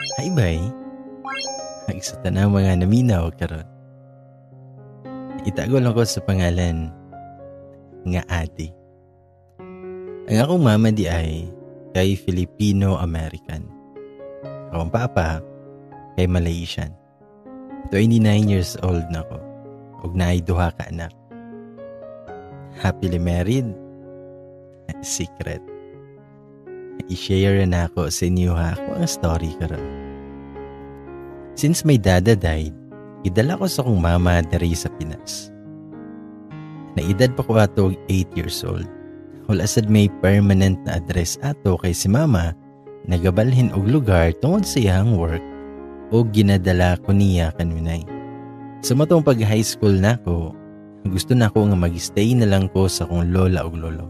Hi, bay. Sa tanang mga naminaw karon. Itago lang ko sa pangalan nga Adi. Ang akong mama di ay kay Filipino-American. Akong papa kay Malaysian. 29 years old na ko ug naay duha ka anak. Happily married? Secret. I-share na ako sa inyo ha ako ang story karon. Since my dada died, idala ko sa akong mama diri sa Pinas. Naedad pa ko ato 8 years old. Wala sad may permanent na address ato kay si mama nagabalhin og lugar tungod sa iyang work o ginadala ko niya kanunay. Sa matong pag high school nako, gusto na ko nga mag-stay na lang ko sa akong lola ug lolo.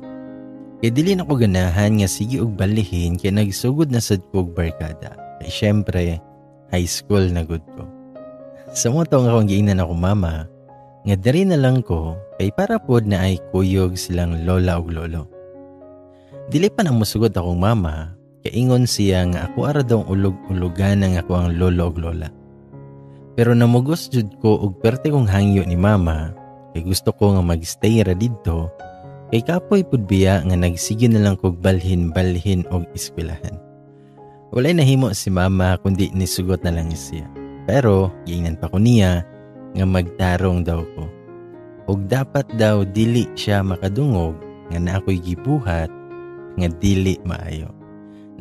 Kay dili na ko ganahan nga sige og balhin kay nagsugod na sad ko og barkada. Kay syempre, high school na gud ko. Sa mo nga akong giingnan ako mama, nga diri na lang ko kay para pod na ay kuyog silang lola ug lolo. Dili pa na musugot akong mama, kaingon siya nga ako ara daw ulog-ulugan ang ako ang lolo ug lola. Pero namugos jud ko og perte kong hangyo ni mama kay gusto ko nga magstay ra didto kay kapoy pud biya nga nagsige na lang kog balhin-balhin og eskwelahan. Walay nahimo si mama kundi nisugot na lang siya. Pero giingnan pa ko niya nga magtarong daw ko. Og dapat daw dili siya makadungog nga na ako'y gibuhat nga dili maayo.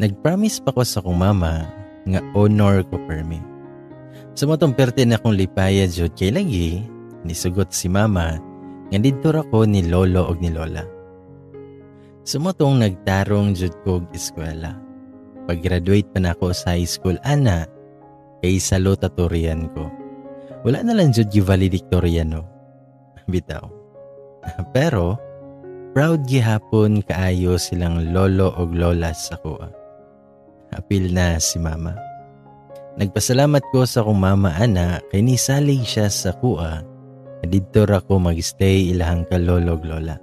Nagpromise pa ko sa akong mama nga honor ko permi. Sa motong perte na akong lipaya jud kay lagi nisugot si mama nga didto ra ko ni lolo og ni lola. Sa motong nagtarong jud ko og eskwela. Pag-graduate pa na ako sa high school ana kay salutatorian ko. Wala na lang jud valedictorian no. Bitaw. Pero proud gihapon kaayo silang lolo og lola sa kuha. Apil na si mama. Nagpasalamat ko sa akong mama ana kay nisalig siya sa kuha. Didto ra ko magstay ilahang kalolo og lola.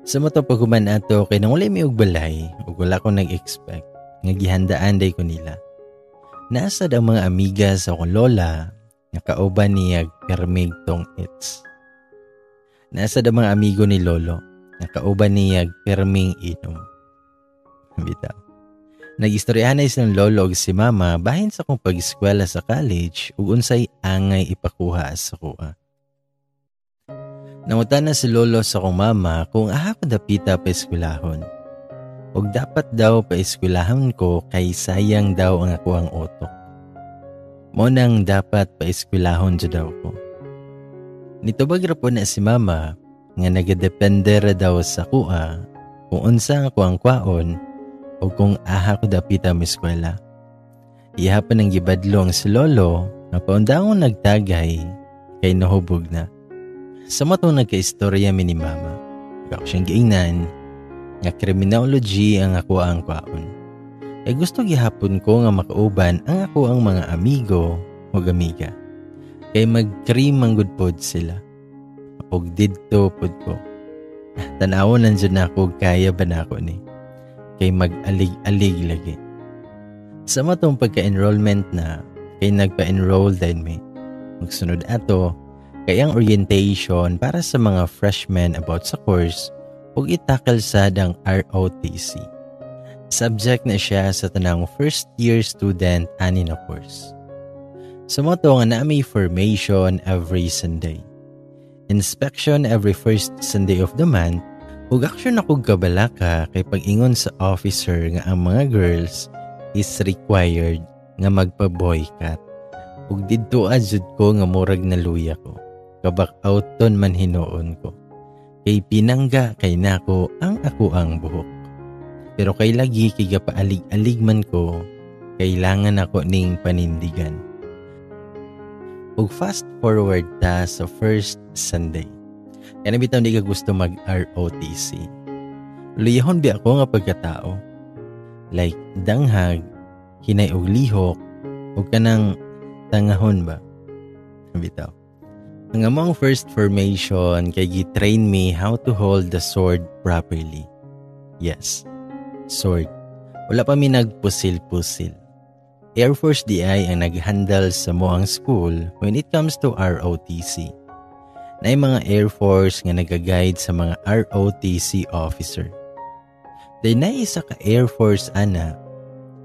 Sa mato paghuman ato kay nangulay mi og balay ug wala ko nag-expect nga gihandaan day ko nila. Nasad ang mga amiga sa akong lola nga kauban niya permig tong its. Nasad ang mga amigo ni lolo nga kauban niya perming inom. Bitaw. Nag-istoryahan na silang lolo ug si mama bahin sa akong pag-eskwela sa college ug unsay angay ipakuha sa kuha. Nangutan na si lolo sa akong mama kung aha ko dapita pa eskwelahon. Ug dapat daw pa eskwelahon ko kay sayang daw ang ako ang utok. Mo nang dapat pa eskwelahon jud daw ko. Nitubag ra po na si mama nga nagadepende ra daw sa kuha kung unsa ang ako ang kwaon o kung aha ko dapita mo eskwela. Iha pa nang gibadlong si lolo nga paundangon nagtagay kay nahubog na. Sa matong nagkaistorya mi ni mama, ako siyang giingnan nga criminology ang ako ang kwaon. Kay gusto gihapon ko nga makauban ang ako ang mga amigo o amiga. Kay mag-cream man gud pod sila. Og didto pod ko. Tan-awon nandiyan na ako kaya ba na ako ni. Kay mag-alig-alig lagi. Sa matong pagka-enrollment na, kay nagpa-enroll din mi. Magsunod ato, kay ang orientation para sa mga freshmen about sa course ug itakal sad ang ROTC. Subject na siya sa tanang first year student ani na course. Sa moto nga na may formation every Sunday. Inspection every first Sunday of the month ug action ako kabalaka kay pag-ingon sa officer nga ang mga girls is required nga magpa-boycott. Ug didto jud ko nga murag naluya ko. Kabak outon man hinuon ko. Kay pinangga kay nako ang ako ang buhok. Pero kay lagi kay gapaalig-alig man ko, kailangan ako ning panindigan. Ug fast forward ta sa first Sunday. Kaya bitaw di ka gusto mag ROTC. Luyahon bi ako nga pagkatao. Like danghag, hinay og lihok, ug kanang tangahon ba. Bitaw. Ang among first formation kay gi-train me how to hold the sword properly. Yes, sword. Wala pa mi nagpusil-pusil. Air Force diay ang nag-handle sa among school when it comes to ROTC. Naay mga Air Force nga nag-guide sa mga ROTC officer. Day na isa ka Air Force ana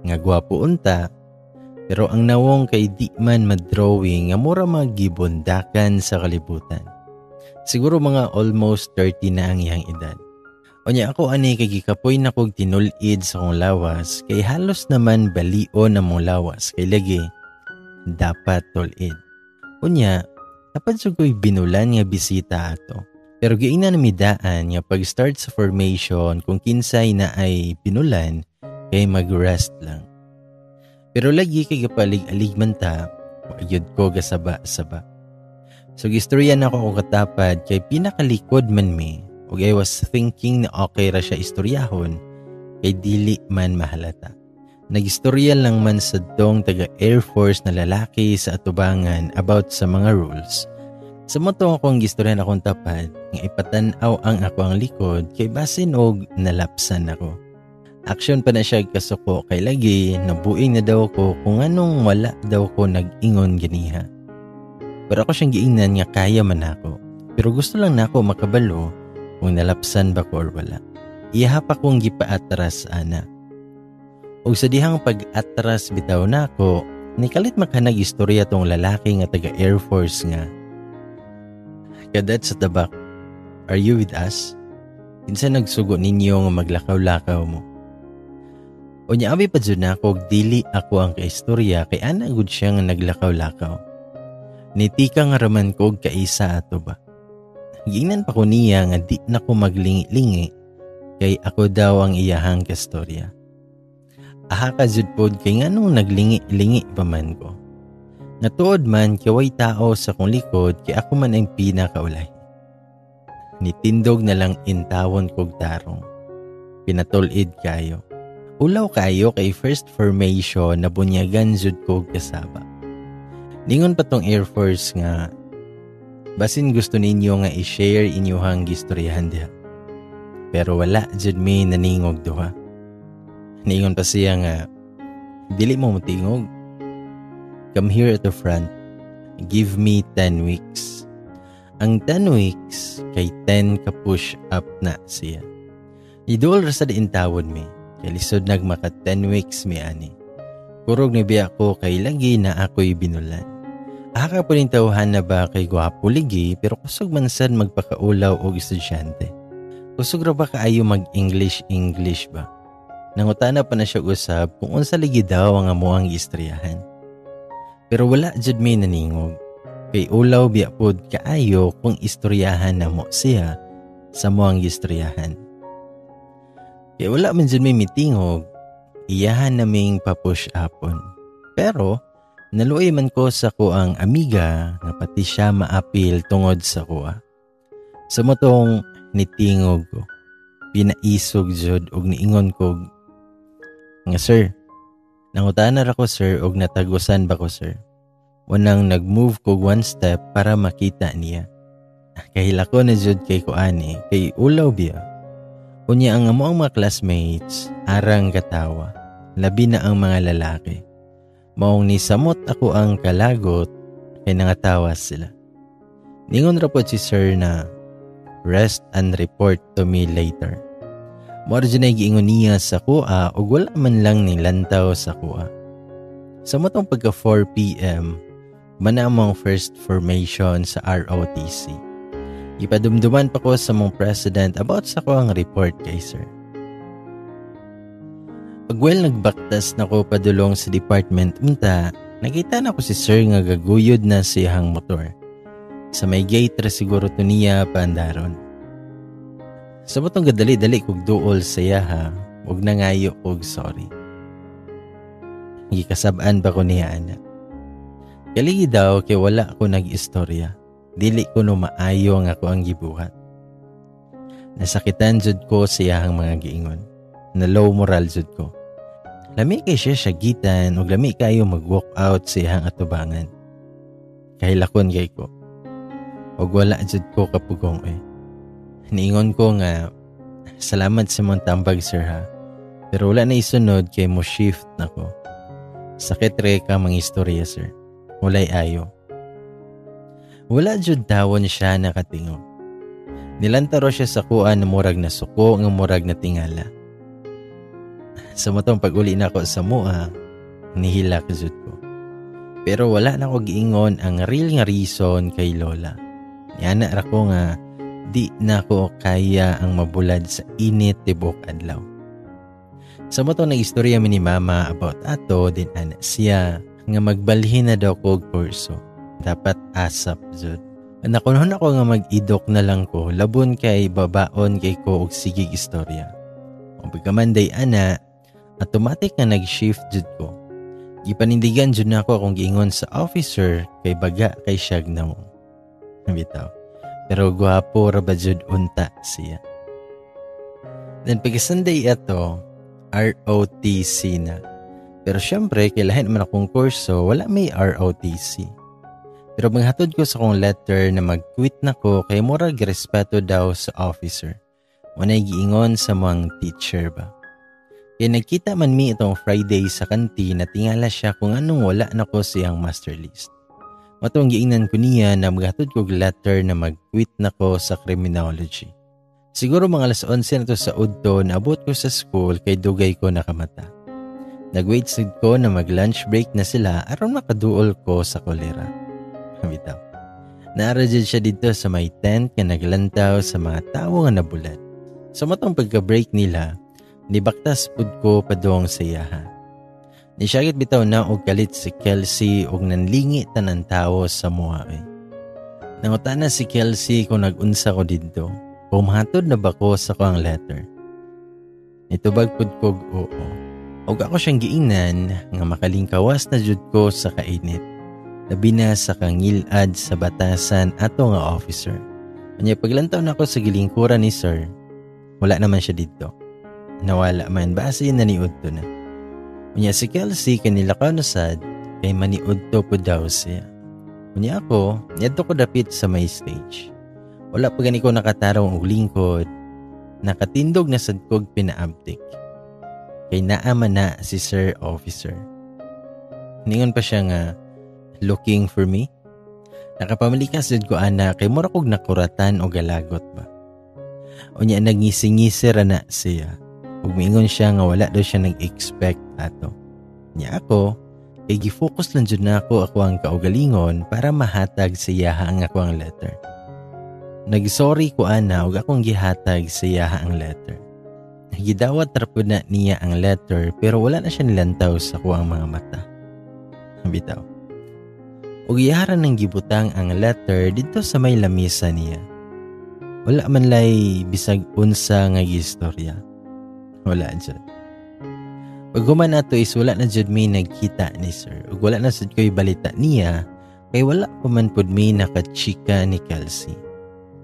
nga gwapo unta, pero ang nawong kay di man madrawing nga mura magibundakan sa kalibutan. Siguro mga almost 30 na ang iyang edad. Unya ako ani kay gikapoy na kog tinulid sa kong lawas kay halos naman balion na mong lawas kay lagi dapat tulid. Unya, dapat jud ko'y binulan nga bisita ato. Pero giingnan na midaan nga pag-start sa formation kung kinsay na ay binulan kay mag-rest lang. Pero lagi kay gapalig-alig man ta, wa ko gasaba-saba. So gistorya na ako katapad kay pinakalikod man mi ug I was thinking na okay ra siya istoryahon kay dili man mahalata. Nagistorya lang man sa dong taga Air Force na lalaki sa atubangan about sa mga rules. Sa mao to akong gistoryan akong tapad nga ipatan-aw ang ako ang likod kay basin og nalapsan ako. Action pa na siya kasuko kay lagi nabuing na daw ko kung anong wala daw ko nag-ingon ganiha. Pero ako siyang giingnan nga kaya man ako. Pero gusto lang nako makabalo kung nalapsan ba ko or wala. Iyaha pa kong gipaatras ana. Og sa dihang pag-atras bitaw nako, nikalit makanag istorya tong lalaki nga taga Air Force nga, "Cadet sa tabak, are you with us? Kinsa nagsugo ninyo nga maglakaw-lakaw mo?" Unya abi pa jud nako og dili ako ang kaistorya kay ana gud siya nga naglakaw-lakaw. Nitika nga raman ko og kaisa ato ba. Giingnan pa ko niya nga di na ko maglingi-lingi kay ako daw ang iyahang kastorya. Aha ka jud pod kay nganong naglingi-lingi pa man ko. Nga tuod man kay way tao sa kong likod kay ako man ang pinakaulay. Nitindog na lang intawon kog tarong. Pinatulid kayo. Ulaw kayo kay first formation na bunyagan jud kog kasaba. Ningon pa tong Air Force nga basin gusto ninyo nga i-share inyuhang gistoryahan diha. Pero wala jud mi naningog duha. Niingon pa siya nga dili mo motingog. Come here at the front. Give me 10 weeks. Ang 10 weeks kay 10 ka push up na siya. Idol ra sa intawon mi. Kay lisod nag maka 10 weeks mi ani. Kurog ni biya ko kay lagi na ako'y binulan. Aka po rin tawhan na ba kay gwapo ligi pero kusog man sad magpakaulaw og estudyante. Kusog ra ba kaayo mag-English English ba? Nangutana pa na siya usab kung unsa ligi daw ang amuang giistoryahan. Pero wala jud may naningog. Kay ulaw biya pod kaayo kung istoryahan namo siya sa amuang gistoryahan. Kay wala man jud may mitingog, iyahan naming pa-push upon. Pero naluoy man ko sa kuang amiga nga pati siya maapil tungod sa kuha. Sa mao tong nitingog ko, pinaisog jud og niingon ko nga, "Sir, nangutana ra ko, sir, og natagusan ba ko, sir?" Unang nag-move ko one step para makita niya. Kahilako na jud kay ko ani, kay ulaw biya. Unya ang amo ang mga classmates, arang katawa. Labi na ang mga lalaki. Maong nisamot ako ang kalagot kay nangatawa sila. Ningon ra pod si sir na rest and report to me later. Mao ra jud giingon niya sa kuha ug wala man lang nilantaw sa kuha. Sa mao tong pagka 4 p.m., mana among first formation sa ROTC. Ipadumduman pa ko sa mong president about sa ko ang report kay sir. Pag well nagbaktas na ko padulong sa department unta, nakita na ko si sir nga gaguyod na siyang motor. Sa may gate ra siguro to niya paandaron. Sa mao tong gadali-dali kog duol sa iyaha, ug nangayo og sorry. Gikasab-an ba ko niya ana. Kaligi daw kay wala ko nag-istorya. Dili ko no maayo ang ako ang gibuhat. Nasakitan jud ko sa iyahang mga giingon. Na low moral jud ko. Lami kay siya syagitan ug lami kayo mag-walk out sa iyahang atubangan. Kahilakon kay ko. Ug wala jud ko kapugong eh. Niingon ko nga, "Salamat sa mong tambag, sir, ha. Pero wala na isunod kay mo shift na ko." Sakit re ka mga istorya, sir. Walay ayo. Wala jud tawon siya nakatingog. Nilantaro siya sa kuan na murag na suko nga murag na tingala. Sa matong pag-uli na ako sa mua, nihilak jud ko. Pero wala na ko giingon ang real nga reason kay Lola. Niana ra ko nga di na ko kaya ang mabulad sa init tibok adlaw. Sa matong nag-istorya mi ni Mama about ato din, ana siya nga magbalhin na daw ko og kurso. Dapat ASAP jud. Nakunhon ako nga mag-idok na lang ko, labon kay babaon kay ko og sigig istorya. Kung pagkamanday ana, automatic nga nag-shift jud ko. Gipanindigan jud nako akong giingon sa officer kay baga kay siyag nawong. Bitaw. Pero gwapo ra ba jud unta siya. Then pagka Sunday ato, ROTC na. Pero syempre, kay lahi naman akong kurso, wala may ROTC. Pero maghatod ko sa akong letter na mag-quit na ko kay murag respeto daw sa officer. Manay giingon sa mga teacher ba. Kay nagkita man mi itong Friday sa kantin na tingala siya kung anong wala na ko siyang master list. Matong giingnan ko niya na maghatod kog letter na mag-quit na ko sa criminology. Siguro mga alas 11 na to sa udto, naabot ko sa school kay dugay ko nakamata. Nag-wait sad ko na mag-lunch break na sila aron makaduol ko sa kolera. Bitaw. Naara jud siya dito sa may tent nga naglantaw sa mga tawo nga nabulad. Sa matong pagka-break nila, nibaktas pud ko padong sa iyaha. Nisyagit bitaw na og kalit si Kelsey og nanlingi tanan tawo sa muha. Nangutana si Kelsey kung nag-unsa ko didto. Kung mahatod na ba ko sa kuang letter. Nitubag pud kog oo. Og ako siyang giingnan nga makalingkawas na jud ko sa kainit. Labi na sa kangilad sa batasan ato nga officer. Unya paglantaw nako sa gilingkuran ni sir, wala naman siya didto. Nawala man base na niudto na. Unya si Kelsey kanila ka na sad kay maniudto po daw siya. Unya ako, niadto ko dapit sa may stage. Wala pa gani ko nakatarong og lingkod. Nakatindog na sad kog pinaabtik. Kay naa man na si Sir Officer. Ningon pa siya nga, "Looking for me?" Nakapamalikas jud ko ana kay mura kog nakuratan o galagot ba. Unya nagngisi-ngisi ra na siya. Ug miingon siya nga wala daw siya nag-expect ato. Nya ako, kay gi-focus lang jud nako ako ang kaugalingon para mahatag sa iyaha ang ako ang letter. Nag-sorry ko ana ug akong gihatag sa iyaha ang letter. Gidawat ra pud na niya ang letter pero wala na siya nilantaw sa kuang mga mata. Bitaw. Ug iyara nang gibutang ang letter didto sa may lamisa niya. Wala man lay bisag unsa nga gistorya. Wala jud. Pag human ato is wala na jud mi nagkita ni sir. Ug wala na sad ko'y balita niya kay wala pa man pud mi nakachika ni Kelsey.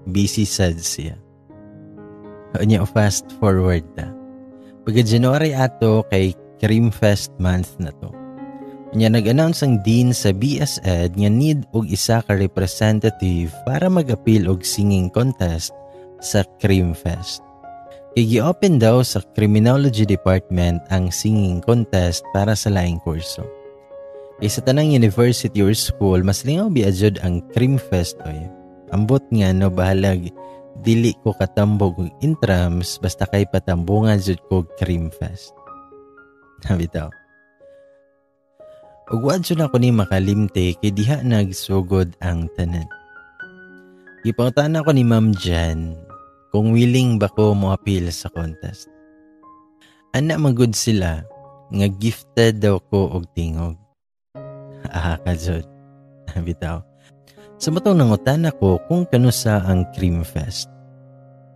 Busy sad siya. Unya fast forward na. Pagka January ato kay Cream Fest month na to. Unya nag-announce ang dean sa BSEd nga need og isa ka representative para mag-appeal og singing contest sa Cream Fest. Kay gi-open daw sa Criminology Department ang singing contest para sa laing kurso. Kay sa tanang university or school, mas lingaw biya jud ang Cream Fest oy. Ambot nga no, bahalag dili ko katambog og intrams basta kay patambungan jud ko Cream Fest. Bitaw. Ug wa jud ako ni makalimte kay diha nagsugod ang tanan. Gipangutan ako ni Ma'am Jan kung willing ba ko mo-appeal sa contest. Ana magud sila nga gifted daw ko og tingog. Ah, ka jud. Bitaw. Sa matong nangutan ako kung kanusa ang Cream Fest.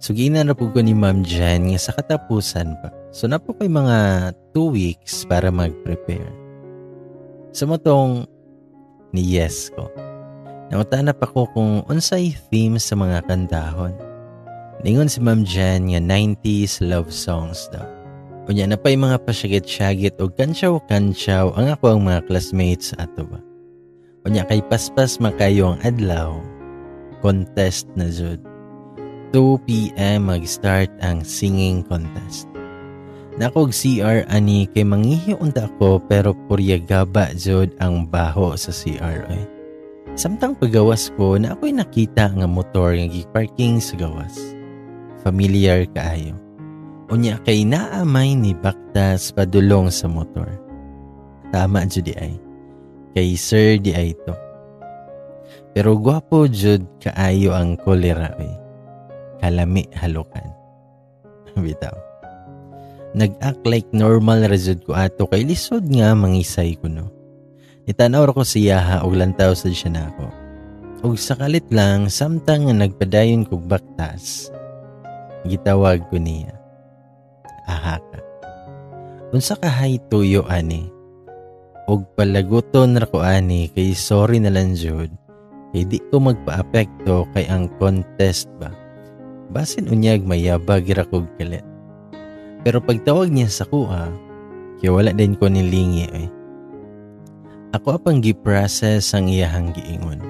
So giingnan ra pud ko ni Ma'am Jan nga sa katapusan pa. So napo ko'y mga 2 weeks para mag-prepare. Sa matong ni yes ko. Nangutan na pa ko kung unsay theme sa mga kantahon. Ningon si Ma'am Jan nga 90s love songs daw. Unya na pa'y mga pasyagit-syagit o kantsaw-kantsaw ang ako ang mga classmates ato ba. Unya kay paspas makayo ang adlaw, contest na jud. 2 p.m. mag-start ang singing contest. Naa kog CR ani kay mangihi unta ko, pero purya gaba jud ang baho sa CR ay. Samtang pagawas ko na ako'y nakita nga motor nga gi-parking sa gawas. Familiar kaayo. Unya kay naa may ni baktas padulong sa motor. Tama jud di ay. Kay sir di ay to. Pero gwapo jud kaayo ang kolera ay. Kalami halukan. Bitaw. Nag-act like normal ra jud ko ato kay lisod nga mangisay ko, no. Nitanaw ra ko siya ha og lantaw sad siya nako. Og sa kalit lang, samtang nga nagpadayon kog baktas, gitawag ko niya. Aha ka. Unsa ka hay tuyo ani? Og palaguton ra ko ani kay sorry na lang jud. Kay di ko magpa-apekto kay ang contest ba. Basin unyag mayabag ra kog kalit. Pero pagtawag niya sa kuha, kay wala din ko nilingi ay. Ako apang gi-process ang iyahang giingon.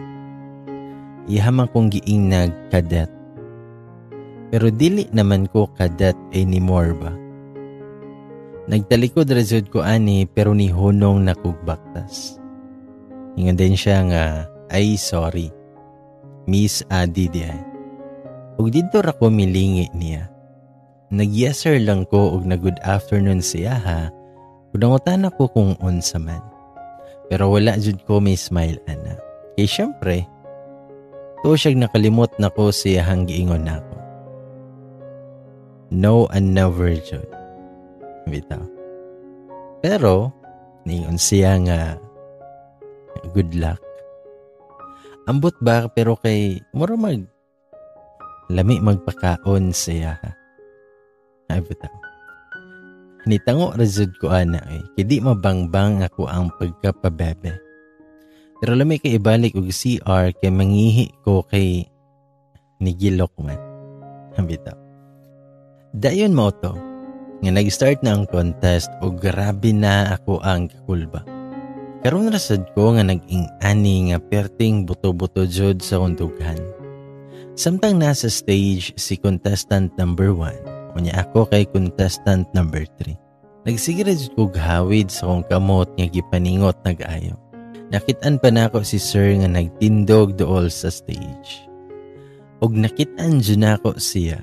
Iyaha man kong giingnag cadet. Pero dili naman ko cadet anymore ba. Nagtalikod ra jud ko ani pero nihunong na kog baktas. Ingon din siya nga, "Ay, sorry. Miss Adi di ay." Ug didto ra ko milingi niya. Nag-yes sir lang ko ug na good afternoon siya ha. Ug nangutana ko kung unsa man. Pero wala jud ko may smile ana. Kay syempre, to siyag nakalimot na ko siya hang giingon nako. No and never jud. Bitaw. Pero, niingon siya nga, good luck. Ambot ba, pero kay mura mag lami magpakaon siya ha. Ay bitaw. Nitango ra jud ko ana eh. Kay di mabangbang ako ang pagkapabebe. Pero lami kay ibalik og CR kay mangihi ko kay nigilok man. Bitaw. Dayon mao to nga nag-start na ang contest o grabe na ako ang kakulba. Karon ra sad ko nga nag-ing-ani nga perting buto-buto jud sa kong. Samtang nasa stage si contestant number 1, unya ako kay contestant number 3. Nagsige ra jud kog hawid sa kong kamot nga gipaningot nag-ayo. Nakitaan pa nako si sir nga nagtindog dool sa stage. Og nakitaan jud nako siya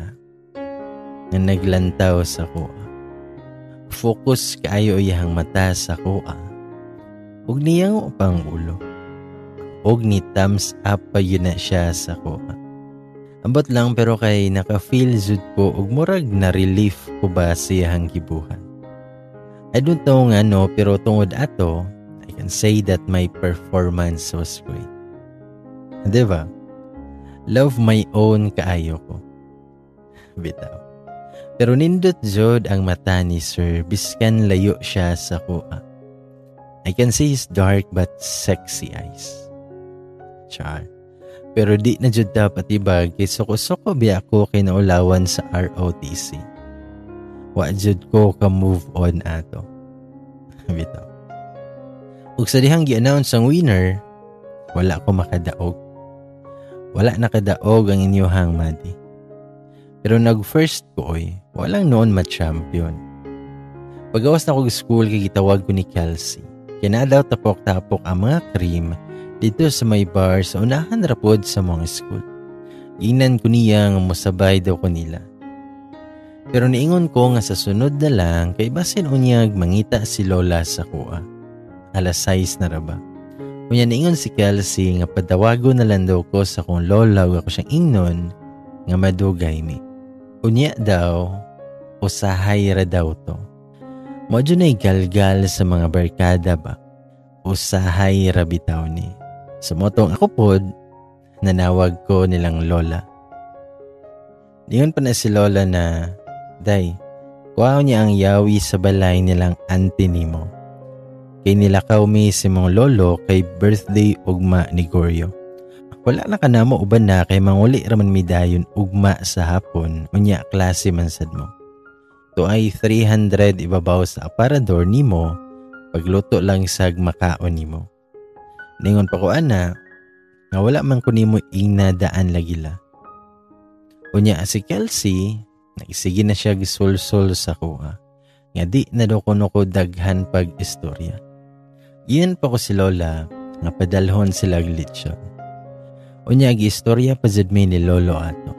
nga naglantaw sa kuha. Focus kaayo iyang mata sa kuha. Ug niyango pang ulo. Og ni thumbs up pa yun na siya sa kuha. Ambot lang pero kay naka-feel jud ko og murag na relief ko ba siyang gibuhat. I don't know nga no, pero tungod ato, I can say that my performance was great. Diba? Love my own kaayo ko. Bitaw. Pero nindot jud ang mata ni sir biskan layo siya sa kuha. I can see his dark but sexy eyes. Char. Pero di na jud dapat ibag kay suko-suko biya ako kay naulawan sa ROTC. Wa jud ko ka move on ato. Bitaw. Ug sa dihang gi-announce ang winner, wala ko makadaog. Wala nakadaog ang inyuhang madi. Pero nag-first ko oy, walang noon ma-champion. Pagawas na kog school kay gitawag ko ni Kelsey. Kaya daw tapok-tapok ang mga cream dito sa may bar sa unahan rapod sa mga school. Ingnan ko niya nga mosabay daw ko nila. Pero niingon ko nga sa sunod na lang kay basin unyag mangita si Lola sa kuha. Alas 6 na ra ba. Unya niingon si Kelsey nga padawago na lang daw ko sa kong lola ug ako siyang ingnon nga madugay mi. Unya daw, usahay ra daw to. Mo na'y galgal sa mga barkada ba. Usahay ra bitaw ni. Sa motong ako pod, nanawag ko nilang lola. Ningon pa na si lola na, "Day, kuha niya ang yawi sa balay nilang auntie nimo. Kay nilakaw mi si mong lolo kay birthday ugma ni Goryo. Wala na ka namo uban na kay manguli raman mi dayon ugma sa hapon, unya klase man sad mo. To ay 300 ibabaw sa aparador nimo, pagluto lang sag makaon nimo." Ningon pa ko ana, nga wala man ko nimo ingna daan lagi la. Unya si Kelsey, nagsige na siya gisulsol sa kuha. Nga di na daw kuno ko daghan pag istorya. Giingnan pa ko si Lola nga padalhon sila lechon. Unya gi-istorya pa jud mi ni Lolo ato.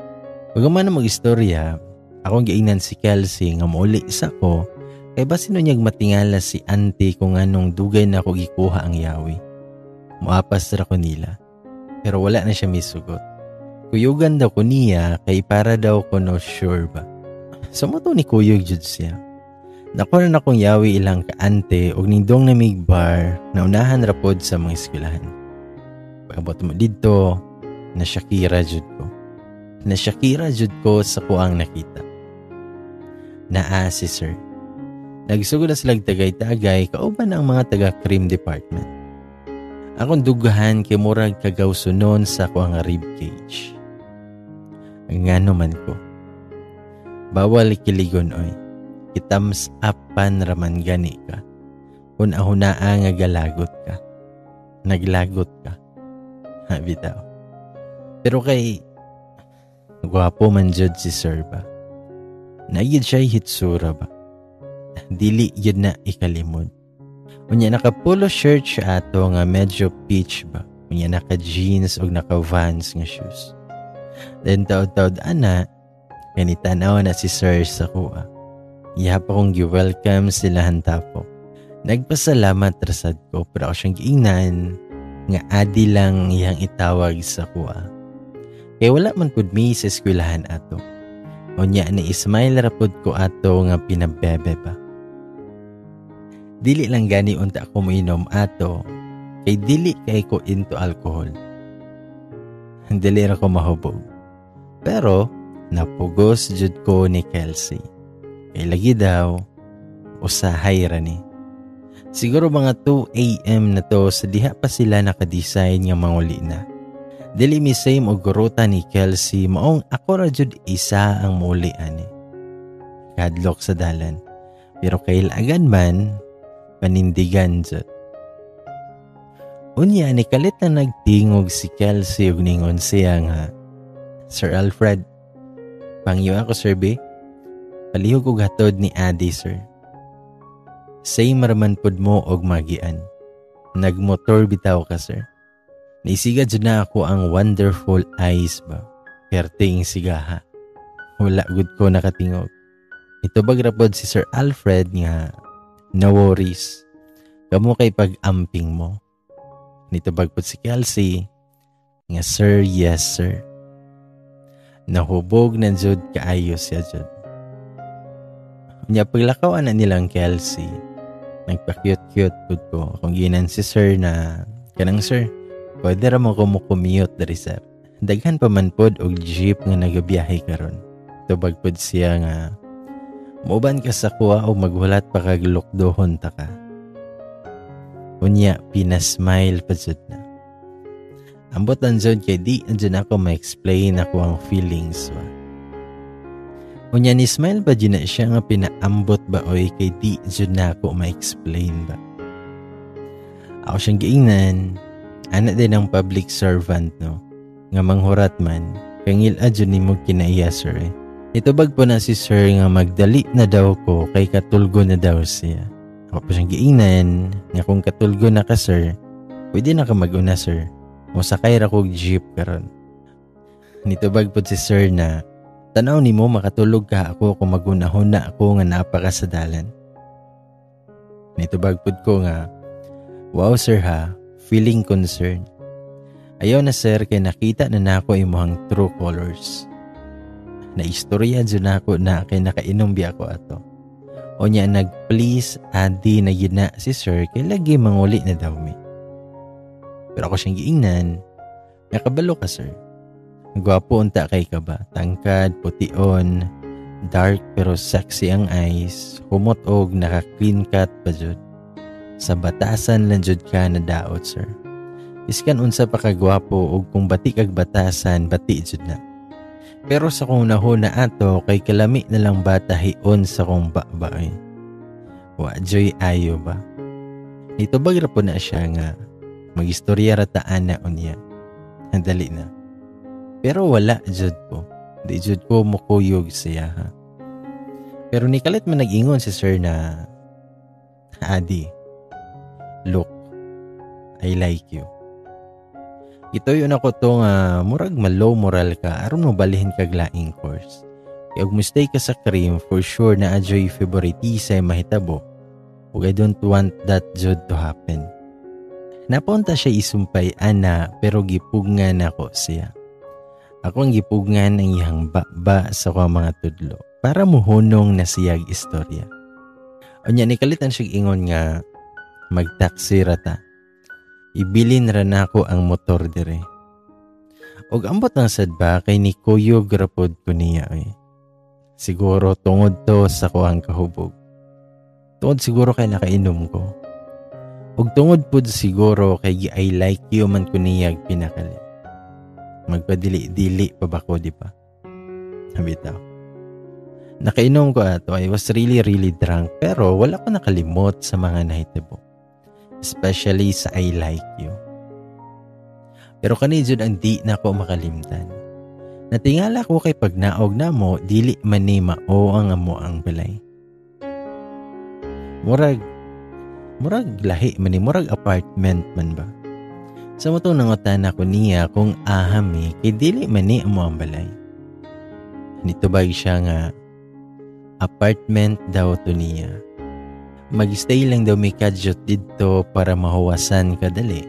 Pag man mag-istorya, akong giingnan si Kelsey nga mauli sa ko kay basin unyag matingala si auntie kung anong dugay na ako gikuha ang yawi. Muapas ra ko nila. Pero wala na siya misugot. Kuyugan daw ko niya kay para daw ko no sure ba. So mo to ni kuyog jud siya. Nakuha na akong yawi ilang kaante og nindong na mig bar na unahan ra pod sa mga eskwelahan. Pag-abot mo didto, na Shakira jud ko. Na Shakira jud ko sa kuang nakita. Naa si sir. Nagsugod na silang tagay-tagay kauban ang mga taga-cream department. Akong dugahan kay murag kagawsunon sa kuang rib cage. Ngano man ko. Bawal kiligon oy. I-thumbs up pan raman gani ka. Huna-hunaa nga galagot ka. Naglagot ka. Ha, bitaw. Pero kay gwapo man jud si sir ba. Naigid siya hitsura ba. Dili yun na ikalimod. Unya naka polo shirt siya ato nga medyo peach ba. Unya naka jeans og naka Vans nga shoes. Then taod-taod ana, kanitanaw na si sir sa kuha. Iha pa kong gi-welcome sila hantapok. Nagpasalamat rasad ko pero ako siyang giingnan nga adi lang iyang itawag sa kuha. Kay wala man pud mi sa eskwelahan ato. Unya ni smile ra pud ko ato nga pinabebe pa. Dili lang gani unta ako moinom ato kay dili kay ko into alcohol. Dili ra ko mahubog. Pero napugos jud ko ni Kelsey. Kay lagi daw usahay ra ni. Siguro mga 2 a.m. na to sa diha pa sila naka-design nga manguli na. Dili mi same og ruta ni Kelsey maong ako ra jud isa ang muuli ani. Kadlok sa dalan. Pero kailangan man panindigan jud. Unya ni kalit na nagtingog si Kelsey ug ningon siya nga, "Sir Alfred, pangyo ako sir B. Palihog og hatod ni Adi sir." Same raman pud mo og magian. Nagmotor bitaw ka sir. Naisiga jud na ako ang wonderful eyes ba. Perting sigaha. Wala gud ko nakatingog. Itubag ra pod si Sir Alfred nga, "No worries. Kamo kay pag-amping mo." Nitubag pod si Kelsey nga, "Sir, yes sir." Nahubog na jud kaayo siya jud. Nya paglakaw na nilang Kelsey, nagpa-cute-cute pud ko. Akong ginan si sir na, kanang sir, pwede ra mo ko mo commute diri sir. Daghan pa man pod og jeep nga nagabiyahe karon. Tubag pod siya nga, "Muban ka sa kuha o maghulat pa kag lukdohon ta ka." Unya, pinasmile pa jud na. Ambot lang jud kay di jud ako ma-explain ako ang feelings ba. Unya ni smile ba jud na siya nga pinaambot ba oy kay di jud na ako ma-explain ba. Ako siyang giingnan, ana din ang public servant no, nga manghurat man, kangil-a jud nimo kinaiya sir eh. Itubag po na si sir nga magdali na daw ko kay katulgo na daw siya. Ako po siyang giingnan nga kung katulgo na ka sir, pwede na ka mag-una sir. Mosakay ra kog jeep karon. Nitubag po si sir na, "Tanaw nimo makatulog ka ako kung magunahon na ako nga napaka sa dalan." Nitubag pud ko nga, "Wow sir ha, feeling concerned. Ayaw na sir kay nakita na nako imuhang true colors." Naistorya jud nako na kay nakainom biya ako ato. Unya nag-please adi na yun na si sir kay lagi manguli na daw mi. Pero ako siyang giingnan, nakabalo ka sir. Gwapo unta kay ka ba? Tangkad, pution, dark pero sexy ang eyes, humot og naka-clean cut pa jud. Sa batasan lang jud ka na daot sir. Iskan unsa pa ka gwapo og kung bati kag batasan, bati jud na. Pero sa kong nahuna ato kay kalami na lang bata hion sa kong babae. Wa joy ayo ba? Nitubag ra po na siya nga magistorya ra ta ana unya. Dali na. Pero wala jud ko. Di jud ko mukuyog siya ha. Pero nikalit man nag-ingon si sir na, "Adi, look, I like you. Gituyo nako to nga murag ma-low moral ka aron mobalhin kag laing course. Kay og mo-stay ka sa Cream, for sure naa juy favoritism mahitabo. Ug I don't want that jud to happen." Napunta siya isumpay ana, pero gipugngan nako siya. Ako ang gipugngan ang iyang baba sa akong mga tudlo para muhunong na siyag istorya. Unya nikalitan siya ingon nga magtaksi ra ta. Ibilin ra nako ang motor dire. Og ambot ang sad ba kay ni kuyog ra pod ko niya eh. Siguro tungod to sa kuang kahubog. Tungod siguro kay nakainom ko. Ug tungod pud siguro kay gi-I like you man ko niyag pinakalit. Magpadili-dili pa ba ko, di ba? Bitaw. Nakainom ko ato, I was really really drunk, pero wala ko nakalimot sa mga nahitabo. Especially sa "I like you." Pero kani jud ang di na ko makalimtan. Natingala ko kay pag naog namo, dili man ni mao ang amo ang balay. Murag lahi man ni, murag apartment man ba. Sa mao tong nangutana ko niya kung ahami kay dili man ni amo ang balay. Nitubag siya nga apartment daw to niya. Mag-stay lang daw mi kadyot didto para mahuwasan kadali.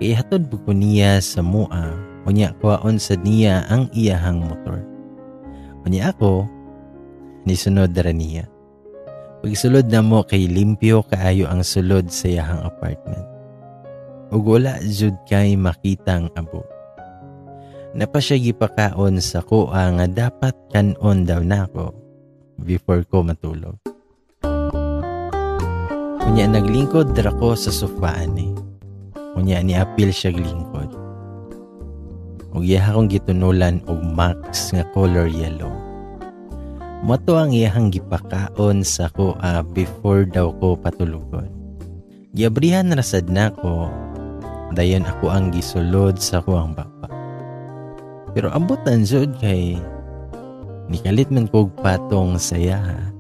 Kay hatod ko niya sa mua, unya kuwaon sa niya ang iyahang motor. Unya ako, nisunod ra niya. Pagsulod na mo kay limpyo kaayo ang sulod sa iyahang apartment. Ug wala jud kay makitang abo. Napa siya gipakaon sa kuha nga dapat kanon daw nako before ko matulog. Unya naglingkod dra ko sa sofa ani. Unya ni apil siya lingkod. Ug iya akong gitunulan og Max nga color yellow. Mao to ang iyahang gipakaon sa kuha before daw ko patulugon. Giabrihan ra sad nako, dayon ako ang gisulod sa kuang baba. Pero ambutan jud kay nikalit man kog patong sa iyaha.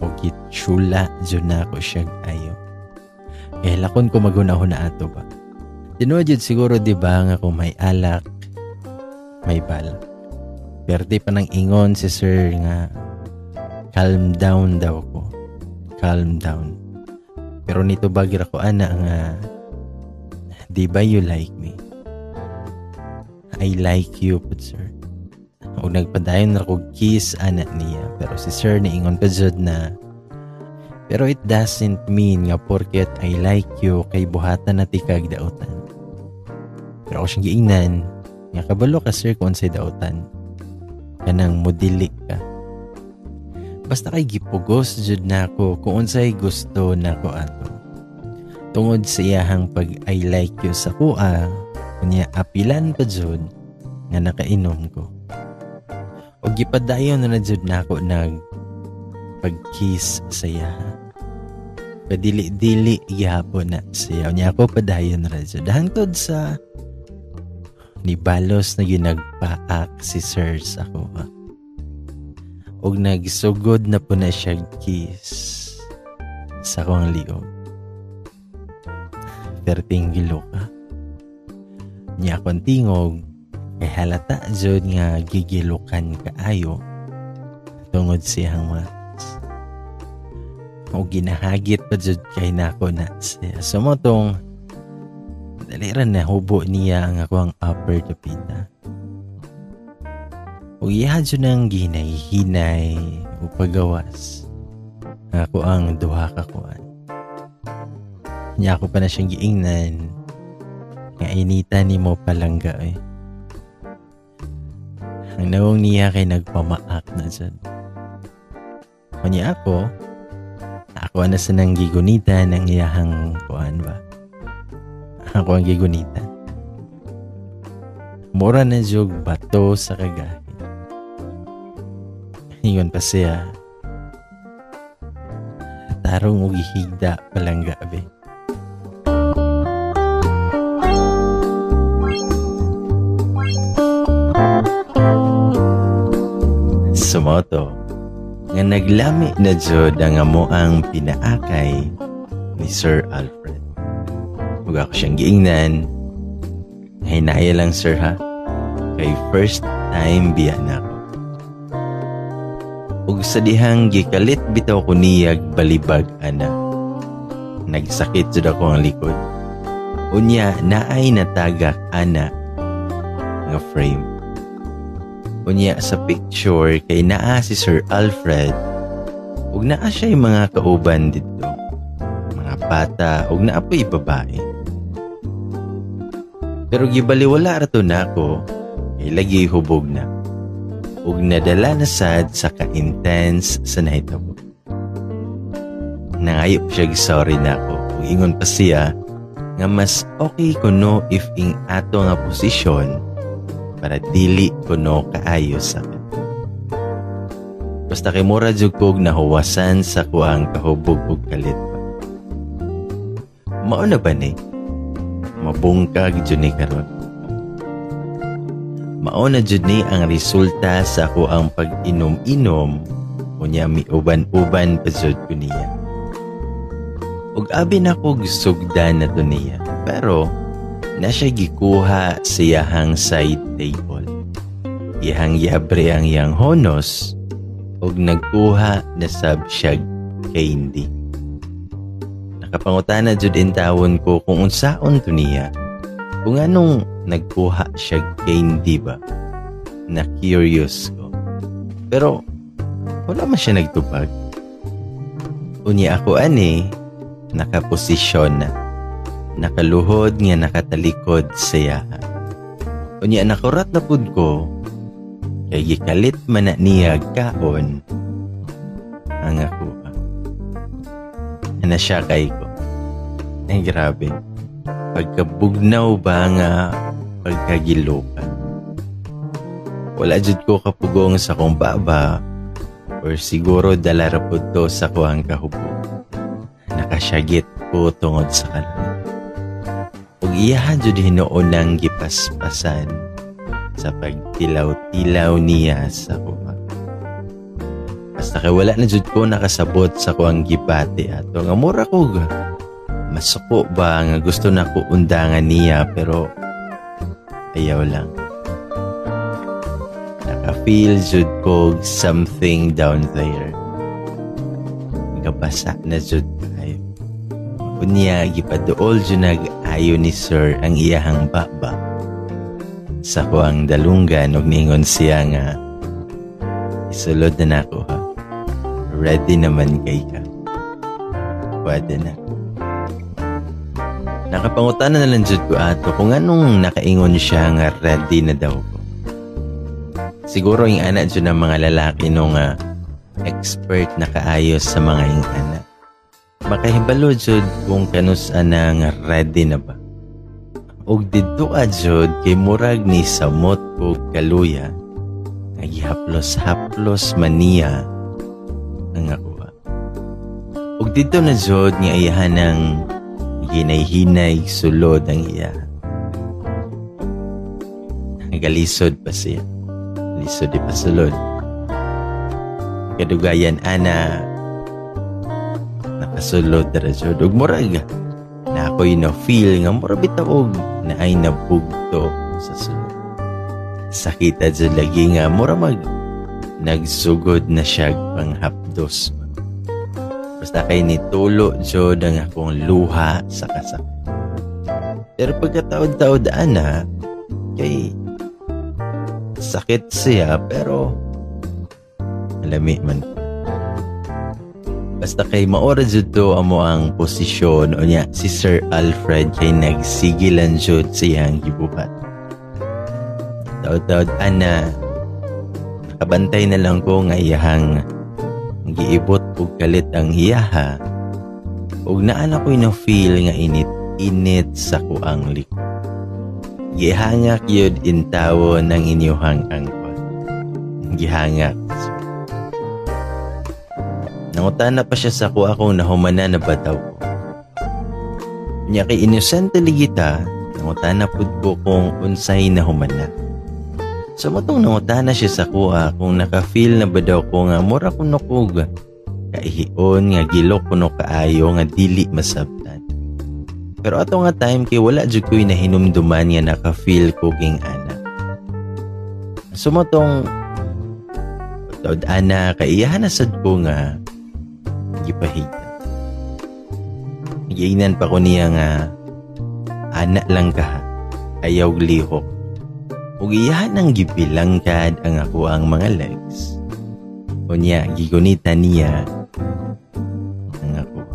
O gitsula jud nako siya ayo. Kay lakon ko maghuna-huna ato ba. Tinuod jud siguro, di ba, nga kung may alak, may balak. Perte pa nang ingon si sir nga calm down daw ko. Calm down. Pero nito bagira ko ana nga, "Di ba you like me? I like you pud, sir." Ug nagpadayon ra kog kiss ana niya. Pero si sir niingon pa jud na, "Pero it doesn't mean nga porket I like you kay buhatan na tikag dautan." Pero ako siyang giingnan nga, "Kabalo ka, sir, kung unsay dautan. Kanang mudili ka." Basta kay gipugos jud nako kung unsay gusto nako ato. Tungod sa iyahang pag "I like you" sa kuha, unya apilan pa jud nga nakainom ko. Og gipadayon na na jud nako nag pag-kiss sa iyaha. Padili-dili gihapon na siya. Unya ako padayon ra jud. Hangtod sa nibalos na ginagpaak si sir sa ako. Og nagsugod na po na siya kiss sa akong liog. Perting giluka. Niya akong tingog kay halata jud nga gigilukan kaayo tungod siyang matas. O ginahagit pa jud kay nako na siya. So mao tong dali ra na hubo niya ang ako ang upper dapita. O iya jud nang ginay-hinay o pagawas ako ang duha ka kuan. Nya ako pa na siyang giingnan nga, "Inita nimo, palangga eh." Ang nawong niya kay nagpamaak na dyan. Kunya ako, ako na sa nang gigunitan ang iyahang kuan ba. Ako ang gigunitan. Mura na jug bato sa kagahin. Ingon pa siya, "Tarong og higda, palangga be." Sumoto. Nga naglami na jud ang amoang pinaakay ni Sir Alfred. Ug ako siyang giingnan, "Hinaya lang, sir, ha. Kay first time biya nako." Ug sa dihang gikalit bitaw ko niyag balibag ana, nagsakit jud ako ang likod. Unya naay natagak ana nga frame. Unya sa picture kay naa si Sir Alfred ug naa siya mga kauban didto. Mga bata ug naa po'y babae. Pero gibaliwala ra to nako kay lagi hubog na. Ug nadala na sad sa ka-intense sa nahitabo. Nangayo pa siya sorry nako ug ingon pa siya nga mas okay kuno if ing ato nga posisyon para dili kuno kaayo sakit. Basta kay mura jud kog nahuwasan sa kuang kahubog ug kalit pa. Mao na ba ni? Mabungkag jud ni karon. Mao na jud ni ang resulta sa akuang pag-inom-inom, unya miuban-uban pa jud ko niya. Ug abi na kog sugdan na to niya. Pero na siya gikuha sa iyahang side table. Iyahang giabre ang iyang honos ug nagkuha na sab siya candy. Nakapangutana jud intawon ko kung unsaon to niya. Kung anong nagkuha siya candy ba? Na curious ko. Pero wala man siya nagtubag. Unya ako ani nakaposisyon na. Nakaluhod nga nakatalikod sa iyaha. Unya nakurat na pud ko kay gikalit man na niya kaon ang ako. Ana siya kay ko. Ay, grabe. Pagkabugnaw ba nga pagkagilukan. Wala jud ko kapugong sa kong baba or siguro dala ra pud to sa kuang kahubog. Nakasyagit ko tungod sa kalami. Ug iyaha jud hinuon nang gipaspasan sa pagtilaw-tilaw niya sa kuha. Basta kay wala na jud ko nakasabot sa kuang gibati ato nga mura ko masuko ba nga gusto na ko undangan niya, pero ayaw lang. Naka-feel jud ko something down there. Gabasa na jud kayo. Unya gipaduol jud nag-ayo ni sir ang iyahang baba sa kuang dalunggan ug niingon siya nga, "Isulod na nako ha. Ready naman kay ka. Pwede na." Nakapangutana na lang jud ko ato kung anong nakaingon siya nga ready na daw ko. Siguro yung anak jud ng mga lalaki no nga expert na kaayos sa mga ing anak. Makahibalo jud kung kanus ana nga ready na ba. Og didto jud kay murag ni samot og kaluya nga gihaplos-haplos man niya ang akuha. Og didto na jud nga iyahan ng hinay-hinay sulod ang iya. Nagalisod pa siya. Lisod di pa sulod. Kadugayan ana nakasulod ra jud ug murag na ako'y na feel nga murag bitaw og naay nabugto sa sulod. Sakita jud lagi nga mura mag nagsugod na siya panghapdos. Basta kay nitulo jud ang akong luha sa kasakit. Pero pagkataod-taod ana kay sakit siya pero lami man. Basta kay maora jud to amo ang posisyon, unya si Sir Alfred kay nagsigilan jud sa iyang gibuhat. Taod-taod ana nakabantay na lang ko nga iyahang giibot og kalit ang iyaha ug naa na ko'y na feel nga init-init sa kuang likod. Gihangak yun intawo ng inyuhang angkol. Gihangak. Nangutana pa siya sa kuha kung nahumana na ba daw ko. Nya kay inosente ligita, nangutana pud ko kung unsay nahumana. Sa matong nangutana siya sa kuha kung naka-feel na ba daw ko nga mura kuno kog kaihion nga gilok kuno kaayo nga dili masabtan. Pero ato nga time kay wala jud ko'y nahinumduman nga naka-feel ko ging ana. Sumotong taod ana kay iyahan na sad ko nga gipahigda. Giingnan pa ko niya nga ana lang ka, ayaw lihok. Ug iyahan ang gibilangkad ang ako ang mga legs. Unya gigunita niya ang ako.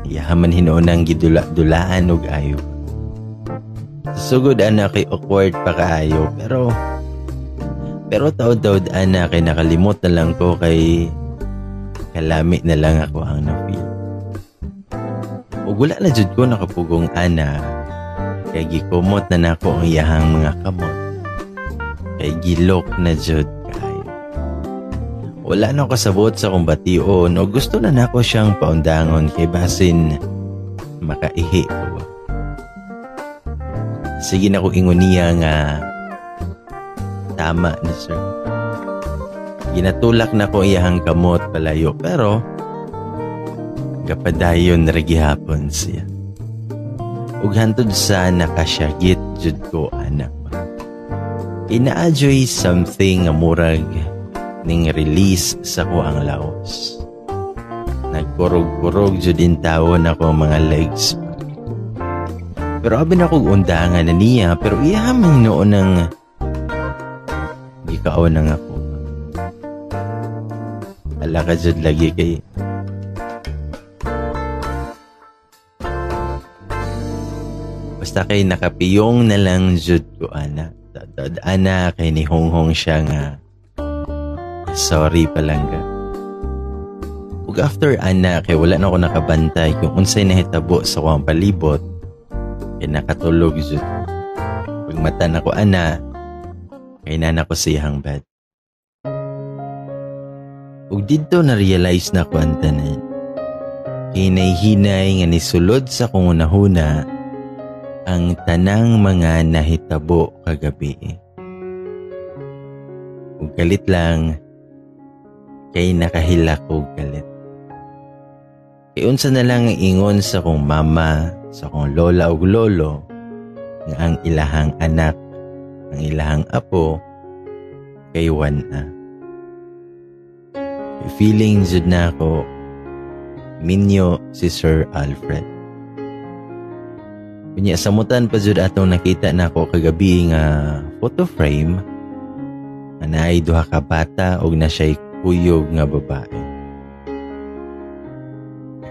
Iyahan man hinuon ang gidula-dulaan og ayo. Sugod ana kay awkward pa kaayo pero taod-taod ana kay nakalimot na lang ko kay kalami na lang ako ang na-feel. Ug wala na jud ko nakapugong ana kay gikumot na nako ang iyahang mga kamot. Kay gilok na jud kaayo. Wala na kasabot sa kong bation o gusto na nako siyang paundangon kay basin makaihi ko. Sige na ko ingon niya nga tama na sir. Ginatulak na ko iyahang kamot palayo pero gapadayon ra gihapon siya. Ug hantod sa nakasyagit jud ko anak. Inaajoy something nga murag ning release sa ko ang lawas. Nagkurog-kurog jud in tawon ako ang mga legs. Pero abi na kog undangan na niya pero iya man noon ang gikaon na ako. Ala ka jud lagi kay basta kay nakapiyong na lang jud ko ana. Dad ana kay ni honghong siya nga sorry palangga. Ug after ana kay wala na ako nakabantay kung unsay nahitabo sa akong palibot kay nakatulog jud. Pag mata na ko ana kay nana ko sa iyang bed. Ug didto na realize na ko ang tanan. Hinay-hinay nga nisulod sa kong unahuna ang tanang mga nahitabo kagabi. Ug galit lang kay nakahilak og galit. Kay unsa na lang ang ingon sa kong mama, sa kong lola ug lolo nga ang ilahang anak, ang ilahang apo kay wan-a. Feeling jud na ako minyo si Sir Alfred. Kunya samutan pa jud atong nakita nako kagabi nga photo frame nga naay duha ka bata og na siya'y kuyog nga babae.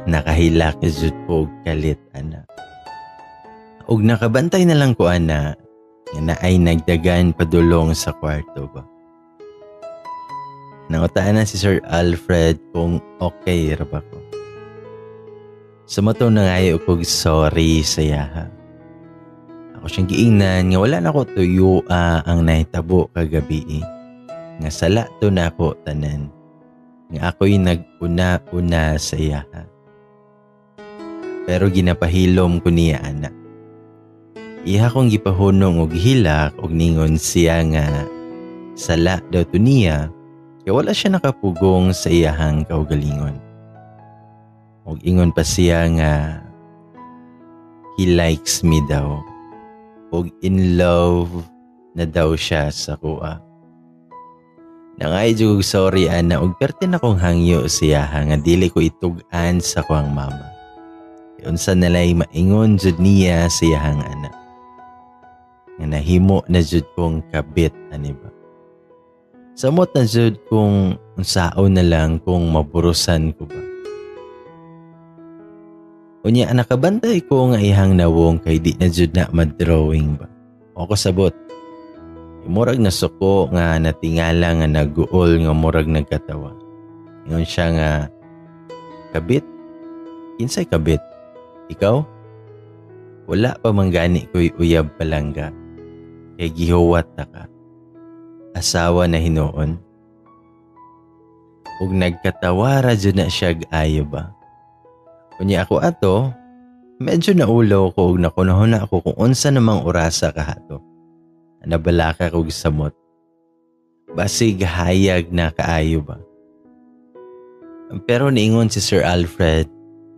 Nakahilak jud ko og kalit ana. Og nakabantay na lang ko ana nga naay nagdagan padulong sa kwarto ba. Nangutaan na si Sir Alfred kung okay ra ba ko. Sa matong nangayo kog sorry sa yaha. Ako siyang giingnan nga wala na ko tuyo ang nahitabo kagabi. Nga sala to na ako tanan. Nga ako'y nag-una-una sa iyaha. Pero ginapahilom ko niya ana. Iha kong gipahunong og hilak og ningon siya nga sala daw to niya kaya wala siya nakapugong sa iyahang kaugalingon. Og ingon pa siya nga he likes me daw. Og in love na daw siya sa kuha. Nangay jud sorry ana og perte na kong hangyo siya nga dili ko itug-an sa kuang mama. Unsa nalay maingon jud niya sa iyahang anak. Nga nahimo na jud kong kabit ani ba. Samot na jud kung unsaon na lang kung maburusan ko ba. Unya nakabantay ko nga ihang nawong kay di na jud na ma-drawing ba. O ko sabot. Murag nasuko nga natingala nga naguol nga murag nagkatawa. Ingon siya nga kabit? Kinsay kabit? Ikaw? Wala pa man gani ko'y uyab palangga. Kay gihuwat na ka. Asawa na hinuon. Ug nagkatawa ra jud na siya ayo ba. Unya ako ato, medyo naulaw ko ug nakunahon na ako kung unsa namang orasa kahato. Nabalaka kog samot. Basig hayag na kaayo ba. Pero niingon si Sir Alfred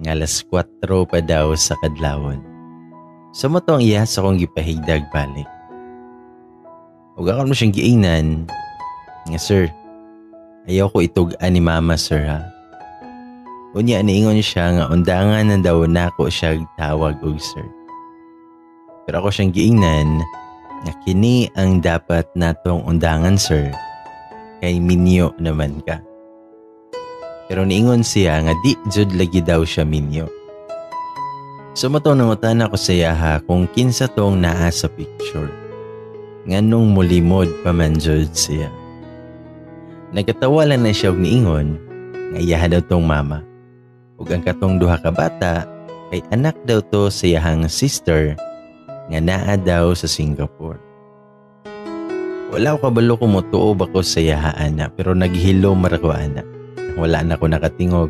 nga alas 4 pa daw sa kadlawon. So mao to ang iya sa akong gipahigdag balik. Ug ako mo siyang giingnan nga, "Sir, ayaw ko itug-an ni mama, sir, ha." Unya niingon siya nga undangan na daw nako siya tawag og sir. Pero ako siyang giingnan nga kini ang dapat natong undangan, sir, kay minyo naman ka. Pero niingon siya nga di jud lagi daw siya minyo. So mao to nangutana ko sa iyaha kung kinsa tong naa sa picture. Nganong mulimod pa man jud siya. Nagkatawa lang na siya og niingon nga iyaha daw tong mama. Ug ang katong duha ka bata kay anak daw to sa iyahang sister nga naa daw sa Singapore. Wala ko kabalo kung motuo ba ko sa iyaha ana, pero naghilom ra ko ana. Wala na ko nakatingog.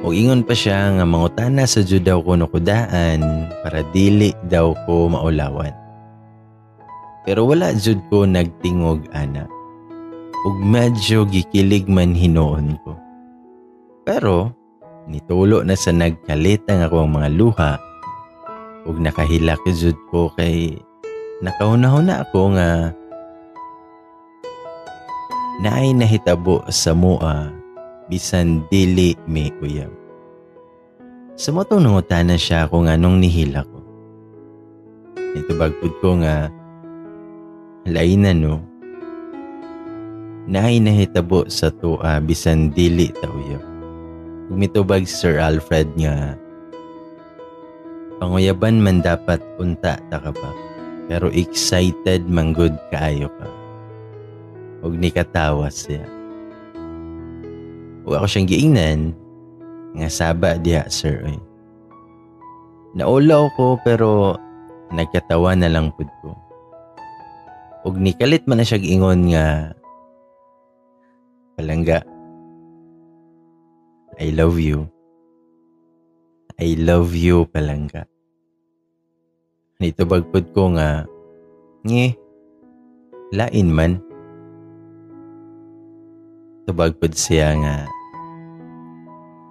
Ug ingon pa siya nga mangutana sa jud daw ko no kudaan para dili daw ko maulawan. Pero wala jud ko nagtingog ana. Ug medyo gikilig man hinuon ko. Pero nitulo na sa nagkalit ang akong mga luha ug nakahilak jud ko kay nakahuna-huna ako nga naay nahitabo sa mua bisan dili mi uyab. Sa mao tong nangutana siya kung anong nihila ko. Nitubag pud ko nga lain na no. Naay nahitabo sa tua bisan dili ta uyab. Ug mitubag si Sir Alfred nga panguyaban man dapat unta ta ka ba, pero excited man gud kaayo ka. Ug nikatawa siya. Ug ako siyang giingnan nga saba diha, sir, oy. Naulaw ko pero nagkatawa na lang pud ko. Ug nikalit man na siya giingon nga, "Palangga, I love you. I love you, palangga." Nitubag pud ko nga, "Nge, lain man." Tubag pud siya nga,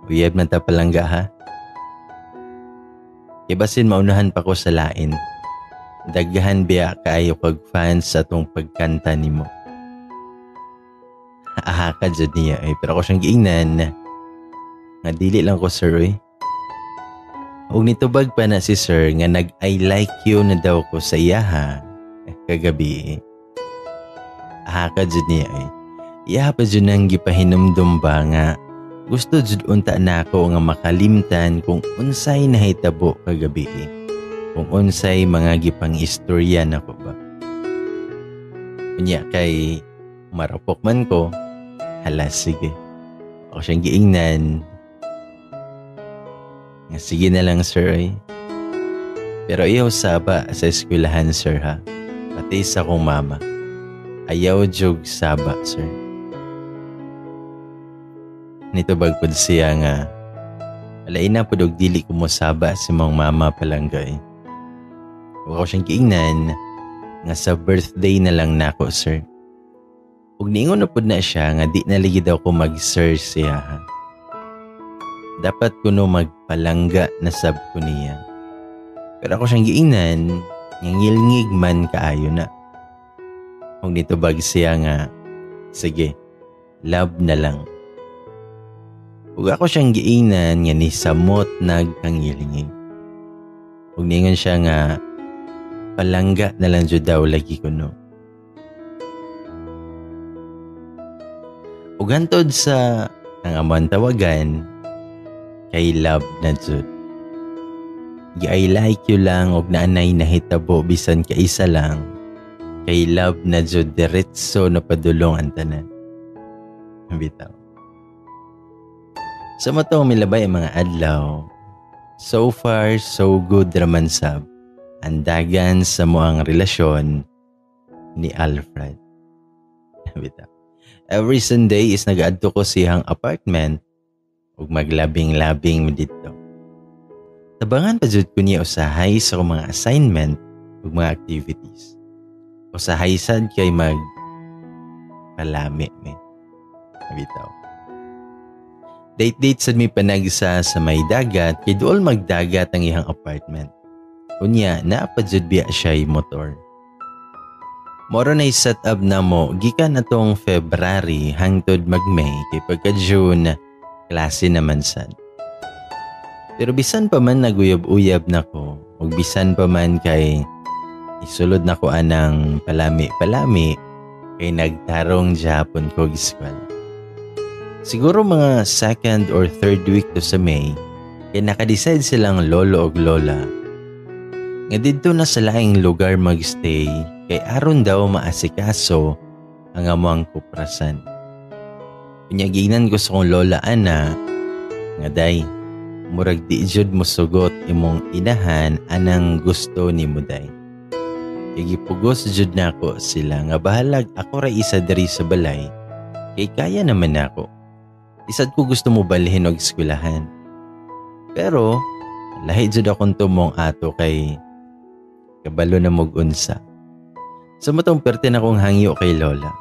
"Uyab man ta, palangga, ha. Ibasin maunahan pa ko sa lain. Daghan biya kaayo kag fans sa atong pagkanta nimo." Aha ka jud niya eh. Pero ako siyang giingnan nga dili lang ko, sir, oy. Ug nitubag pa na si sir nga nag I like you na daw ko sa iyaha kagabi. Aha ka jud niya eh. Iyaha pa jud nang gipahinumdum ba nga gusto jud unta nako nga makalimtan kung unsay nahitabo kagabi. Kung unsay mga gipang-istorya nako ba. Unya kay marupok man ko, hala sige. Ako siyang giingnan nga sige na lang, sir, ay. Pero ayaw saba sa eskwelahan, sir, ha. Pati sa akong mama. Ayaw jug saba, sir. Nitubag pud siya nga alain na pud og dili ko mosaba sa imong mama, palangga. Ug ako siyang giingnan nga sa birthday na lang nako, sir. Ug niingon na pud na siya nga di na lagi daw ko mag-sir siya ha. Dapat kuno magpalangga na sab ko niya. Pero ako siyang giingnan nga ngilngig man kaayo na. Ug nitubag siya nga sige, love na lang. Ug ako siyang giingnan nga ni samot nagkangilingig. Ug niingon siya nga palangga na lang jud daw lagi kuno. Ug hantod sa ang amon tawagan kay love na jud. I like you lang og naanay nahitabo bisan kaisa lang kay love na jud diretso na padulong ang tanan. Bitaw. Sa matong milabay ang mga adlaw, so far so good raman sab ang dagan sa moang relasyon ni Alfred. Bitaw. Every Sunday is nag-adto ko siyang apartment ug maglabing-labing mi didto. Tabangan pa jud ko niya usahay sa akong mga assignment ug mga activities. Usahay sad kay mag palami mi. Bitaw. Date-date sad mi panagsa sa may dagat kay duol magdagat ang iyang apartment. Unya, naa pa jud biya siya'y motor. Moro na set up na mo gikan atong February hangtod mag-May kay pagka June klase naman sad. Pero bisan pa man naguyab-uyab nako ug bisan pa man kay isulod nako anang palami-palami kay nagtarong gihapon ko eskwela. Siguro mga second or third week to sa May kay nakadecide silang lolo og lola nga didto na sa laing lugar magstay kay aron daw maasikaso ang among kuprasan. Unya giingnan ko sa kong lola ana nga day, murag di jud mosugot imong inahan anang gusto nimo day. Kay gipugos jud nako sila nga bahalag ako ra isa diri sa balay kay kaya naman nako. Isad ko gusto mo balhin og eskwelahan. Pero lahi jud akong tumong ato kay kabalo na mog unsa. Sa matong perte na kong hangyo kay lola.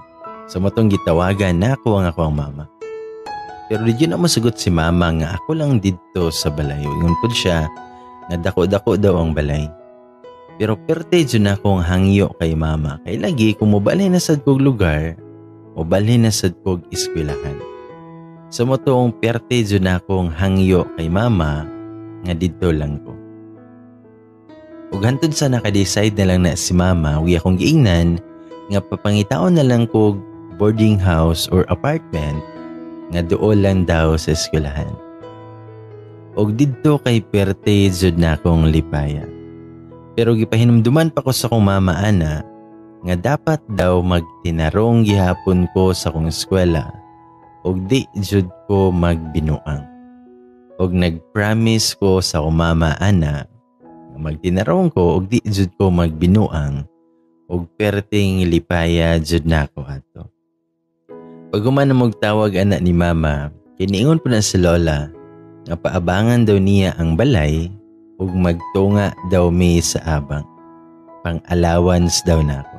Sa matong gitawagan na ako ang akong mama. Pero di yun na masagot si mama nga ako lang didto sa balay. Ingon pud siya nga dako-dako daw ang balay. Pero perte jud na akong hangyo kay mama. Kay lagi kung mobalhin na sad kog lugar, mobalhin na sad kog eskwelahan. Sa motong perte jud na akong hangyo kay mama nga didto lang ko. Ug hantod sa naka-decide na lang na si mama, ug akong giingnan nga papangitaon na lang kog boarding house or apartment nga duol lang daw sa eskwelahan. Og didto kay perte jud na akong lipaya. Pero gipahinumduman pa ko sa akong mama ana nga dapat daw magtinarong gihapon ko sa akong eskwela og di jud ko magbinuang. Og nagpromise ko sa akong mama ana nga magtinarong ko og di jud ko magbinuang og perting lipaya jud nako ato. Pag human na magtawag ana ni mama, kiniingon po na si lola nga paabangan daw niya ang balay ug magtunga daw mi sa abang. Pang-allowance daw nako.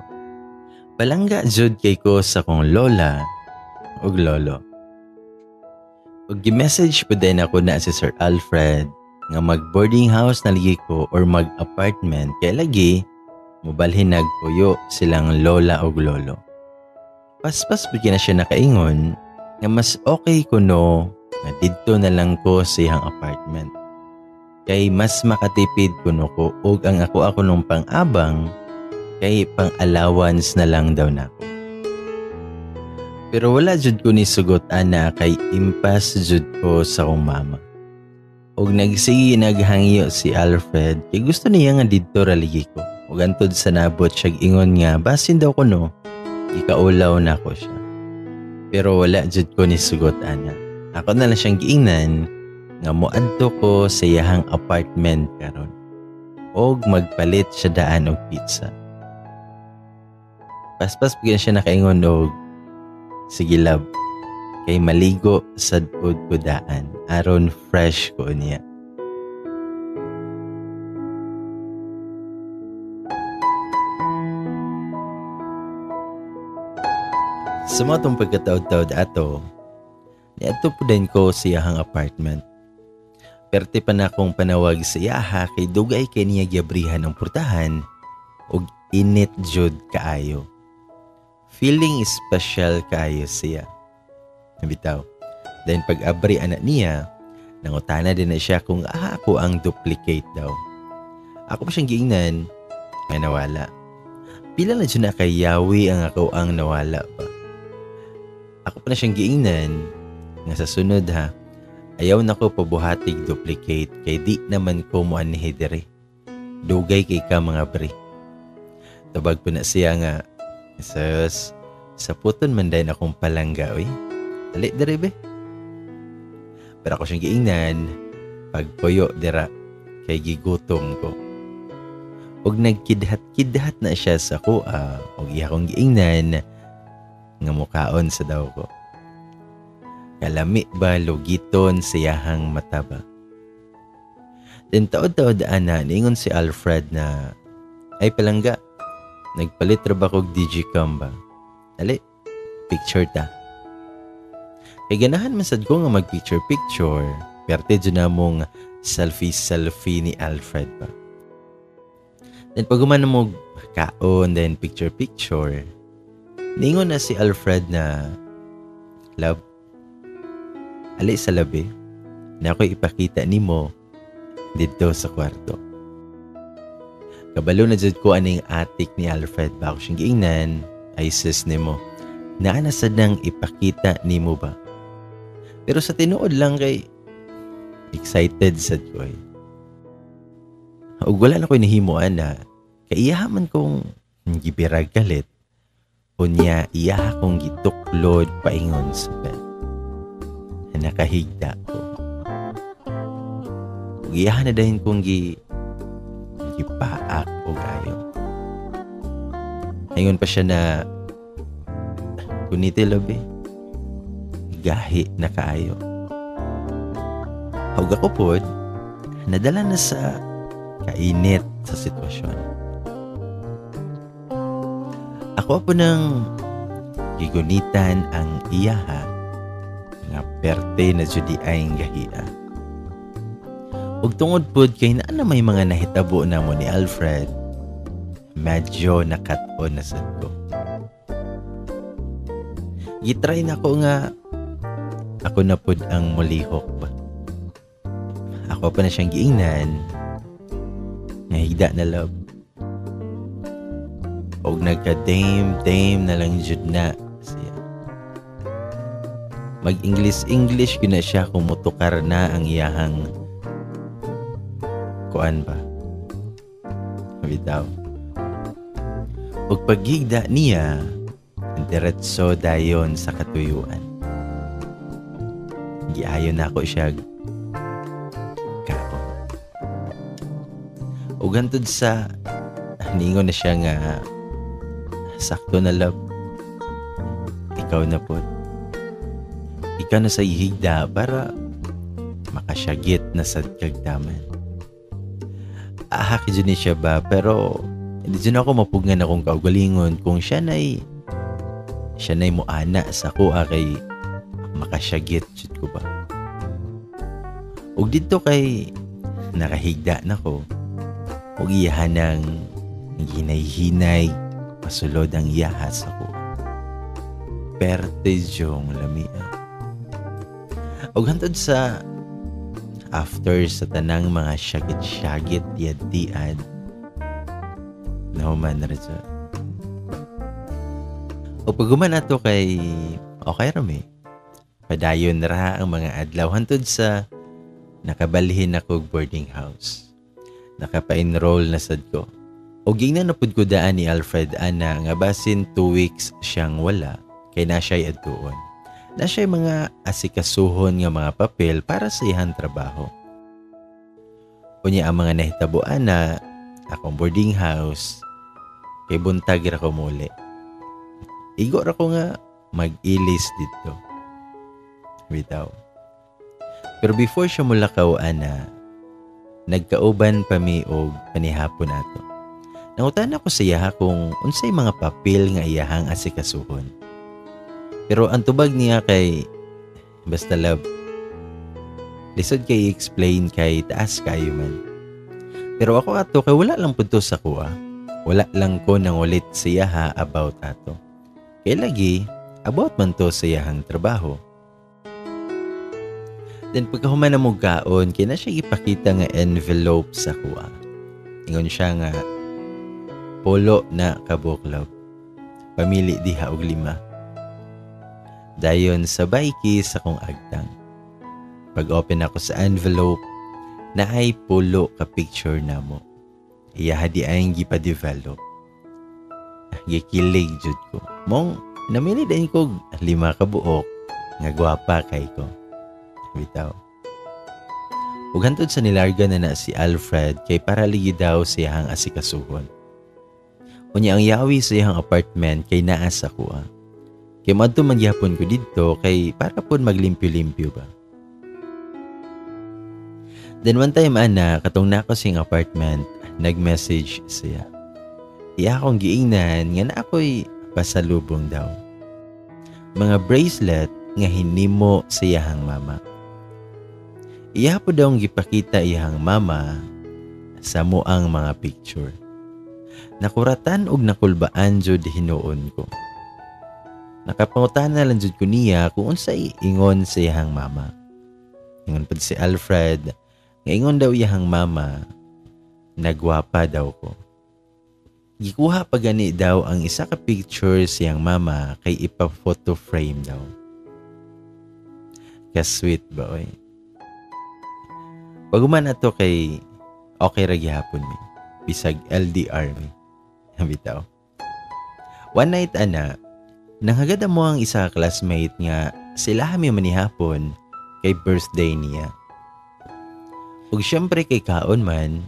Palangga jud kay ko sa kong lola ug lolo. Ug gi-message po din ako na si Sir Alfred nga mag-boarding house na lagi ko or mag-apartment kay lagi mobalhin nagpuyo silang lola ug lolo. Paspas po na siya nakaingon nga mas okay kuno nga didto na lang ko sa iyang apartment. Kay mas makatipid kuno ko ug ang ako nung pang-abang kay pang-allowance na lang daw nako. Pero wala jud ko ni sugot ana kay impas jud ko sa akong mama. Og nagsige naghangyo si Alfred kay gusto niya nga didto ra ligi ko. Ug antod sa nabot siya ingon nga basin daw kuno ikaulaw na ko siya. Pero wala jud ko ni sugot ana. Ako na lang siyang giingnan nga moadto ko sa iyahang apartment karon. Og magpalit siya daan og pizza. Paspas bigyan siya nakaingon og sige love, kay maligo sad pod ko daan aron fresh ko niya. Sa mga itong pagkataod-taod ato, niadto po din ko sa iyahang apartment. Perte pa na akong panawag sa iyaha kay dugay kay niya giabrihan ang portahan og init jud kaayo. Feeling special kaayo siya. Nabitaw. Then pag-abri anak niya, nangutana din na siya kung ako ang duplicate daw. Ako pa siyang giingnan, nga nawala. Pila na dyan na kay Yawi ang ako ang nawala pa. Ako pa na siyang giingnan, nga sa sunod ha, ayaw na ko pabuhatig duplicate kay di naman ko muanhi diri. Dugay kay ka mga bre. Tabag po na siya nga, sus, sa puton man din akong palangga, oy. Dali diri be. Pero ako siyang giingnan, pagpuyo dira, kay gigutom ko. Og nagkidhat-kidhat na siya sa kuha, og iya akong giingnan, nga mukaon sa daw ko. Kalami ba lugiton sa iyahang mata ba? Then taod-taod ana, niingon si Alfred na, ay palangga, Nagpalit ra ba kog digicam ba? Dali, picture ta. Kay ganahan man sad ko nga mag-picture-picture. Perte dyan na mong selfie-selfie ni Alfred ba. Then pag human mo kaon, then picture-picture, ningon na si Alfred na, "Love, ali sa labi, na ako'y ipakita nimo didto sa kwarto." Kabalo na jud ko aning attic ni Alfred ba, ako siyang giingnan, "Ay sis nimo, naa na sad nang ipakita nimo ba?" Pero sa tinuod lang kay excited sad ko ay. Ug wala na ko'y nahimuan na kay iyaha man kong gibirag kalit, unya iyaha kong gituklod paingon sa bed. Nakahigda ko. Ug iyaha na dahin kong gipaak og ayo. Ingon pa siya na, "Kuniti labi, gahi na kaayo." Ug ako pod, nadala na sa kainit sa sitwasyon. Ako po nang gigunitan ang iyaha nga perte na jud ay gahia. Ug tungod pod kay naa na may mga nahitabo namo ni Alfred, medyo nakat-on na sad ko. Gitry na ko nga ako na pod ang mulihok ba. Ako pa na siyang giingnan nga, "Higda na, love." Og nagka-dame-dame na lang jud na siya. Mag-English-English gyud na siya kung mutukar na ang iyahang kuan ba. Bitaw. Ug paghigda niya, diretso dayon sa katuyuan. Giayon nako siya kaon. Ug hantod sa niingon na siya nga, "Sakto na, love. Ikaw na pod. Ikaw na sa ihigda para makasyagit na sad kag taman." Ahak jud ni siya ba, pero hindi jud ako mapugngan akong kaugalingon kung siya na'y muana sa kuha kay makasyagit jud ko ba. Ug didto kay nakahigda na ko ug iyahan ng hinay-hinay pasulod ang iyaha sa kuha. Perte jung lamia. Ug hantod sa after sa tanang mga syagit-syagit tiad-tiad, nahuman na rin siya. O pag human ato kay okay ra mi. Padayon ra ang mga adlaw hantod sa nakabalhin ako og boarding house. Nakapa-enroll na sad ko. O gingnan na pud ko daan ni Alfred ana nga basin 2 weeks siyang wala kay na siya'y adtuon. Na siya'y mga asikasuhon nga mga papel para sa iyang trabaho. Unya ang mga nahitabuan na akong boarding house kay buntag ra ko muli. Igo ra ko nga mag-ilis didto. Bitaw. Pero before siya mulakaw ana, nagkauban pa mi og panihapon ato. Nangutan ako sa iyaha kung unsay mga papel nga iyahang asikasuhon. Pero ang tubag niya kay, "Basta love, lisod kay i-explain kay taas kayo man." Pero ako ato kay wala lang pud to sa kuha. Wala lang ko nangulit sa iyaha about ato. Kay lagi, about man to sa iyahang trabaho. Then pagkahuman na mo kaon, kay na siya ipakita nga envelope sa kuha. Ingon siya nga, "Pulo na kabuok, love. Pamili diha og 5." Dayon sa bayki sa kong agtang. Pag-open ako sa envelope, naay 10 ka picture namo. Iyaha di ay gipa-develop. Gikilig jud ko. Mong namili din ko 5 ka buok nga gwapa kay ko. Bitaw. Ug hantod sa nilarga na na si Alfred kay para ligi daw sa iyahang asikasuhon. Unya ang yawi sa iyahang apartment kay naa sa kuha. Kay moadto man gihapon ko didto kay para pod maglimpyo-limpyo ba. Then one time ana, katong nako siyang apartment, nag-message siya. Iya akong giingnan nga naa ko'y pasalubong daw. Mga bracelet nga hinimo sa iyahang mama. Iya po daw gipakita iyahang mama sa moang mga picture. Nakuratan og nakulbaan jud hinuon ko. Nakapangutana lang jud ko niya kung unsay ingon sa iyahang mama. Ingon pud si Alfred nga ingon daw iyahang mama nagwapa daw ko. Gikuha pa gani daw ang isa ka picture siyang mama kay ipa-photo frame daw. Ka-sweet ba oy? Pag-human ato kay okay ra gihapon mi. Bisag LDR mi. Bitaw. One night ana, nanghagad mo ang isa ka classmate nga sila mi manihapon kay birthday niya. Ug syempre kay kaon man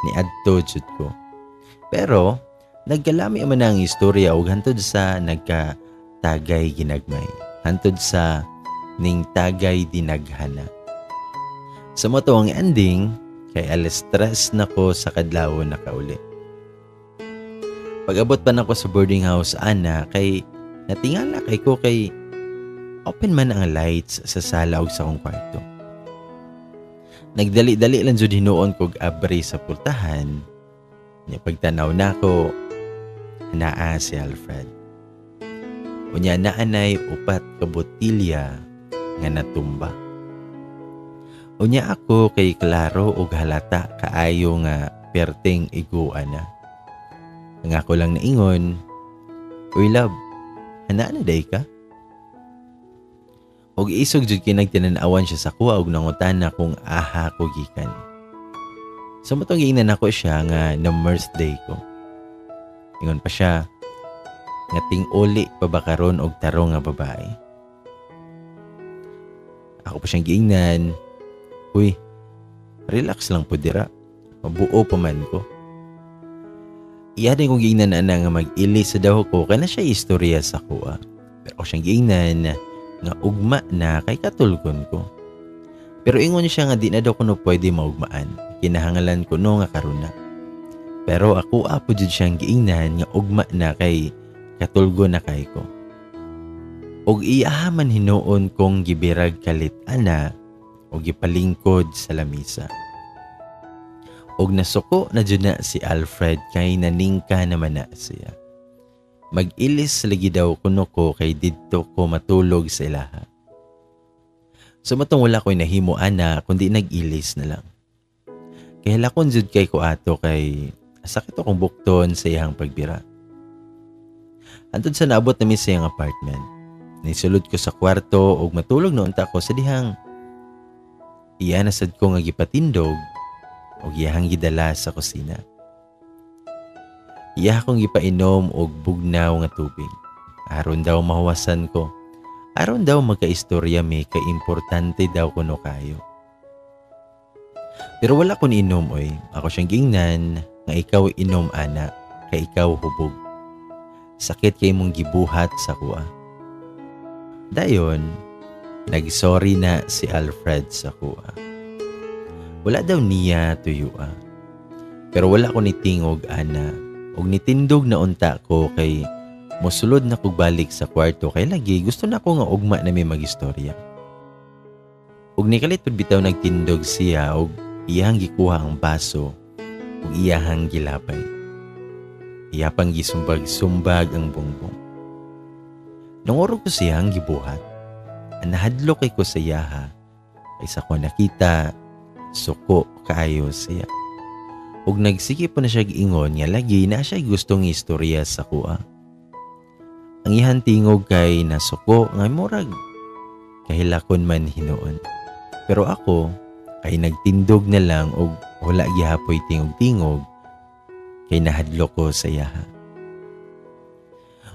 ni adto jud ko. Pero nagkalami man ang istorya ug hantod sa nagkatagay ginagmay. Hantod sa ning tagay dinaghana. Sa mao to ang ending kay 3:00 na ko sa kadlawon nakauli. Pag-abot pa nako sa boarding house ana kay natingala kay ko kay open man ang lights sa sala ug sa akong kwarto. Nagdali-dali lang jud hinuon kog abri sa pultahan. Nya pagtanaw nako naa si Alfred. Unya naanay 4 ka botilya nga natumba. Unya ako kay klaro og halata kaayo nga perting iguan na. Ang ako lang naingon, "Uy love, hana na day ka?" Og isog jud kay nagtinan-awan siya sa kuha og nangutana kung aha ko gikan. Sa mao tong giingnan nako siya nga na birthday ko. Ingon pa siya nga ting-uli pa ba karon og tarong nga babae. Ako pa siyang giingnan, "Uy, relax lang po dira. Mabuo pa man ko." Iya din kong giingnan ana nga mag-ili sa daw ko kay na siya istorya sa kuha. Pero ako siyang giingnan nga ugma na kay katulgon ko. Pero ingon siya nga di na daw kuno pwede maugmaan. Kinahangalan ko no nga karon na. Pero ako apo jud siyang giingnan nga ugma na kay katulgo na kay ko. Og iya man hinuon kong gibirag kalit ana o gipalingkod sa lamisa. Og nasuko na jud na si Alfred kay naningka naman na siya. Mag-ilis lagi daw kuno ko kay didto ko matulog sa ilaha. So matong wala ko'y nahimo ana kundi nag-ilis na lang. Kay halakon jud kay ko ato kay sakit akong bukton sa iyang pagbira. Antod sa naabot nami sa iyang apartment. Nisulod ko sa kwarto ug matulog na unta ko sa dihang iya na sad ko nga gipatindog ug iyahang gidala sa kusina. Iya akong gipainom og bugnaw nga tubig. Aron daw mahuwasan ko. Aron daw magkaistorya mi kay importante daw kuno kayo. Pero wala ko niinom oy. Ako siyang giingnan nga ikaw inom ana kay ikaw hubog. Sakit kay mong gibuhat sa kuha. Dayon, nagsorry na si Alfred sa kuha. Wala daw niya tuyua. Pero wala ko nitingog ana og nitindog na unta ko kay mosulod na kog balik sa kwarto kay lagi gusto na ko nga ugma na may magistorya. Og nikalit pud bitaw nagtindog siya og iyang gikuha ang baso ug iyahang gilabay. Iya pang gisumbag-sumbag ang bongbong. Nangurog ko siyang gibuhat. Nahadlok kay ko sa iyaha. Kaysa ko nakita, suko kaayo siya. Ug nagsige po na siya giingon nga lagi na siya gustong istorya sa kuha. Ang iyang tingog kay nasuko nga murag kahilakon man hinuon. Pero ako kay nagtindog na lang og wala gihapoy tingog-tingog kay nahadlok ko sa iyaha.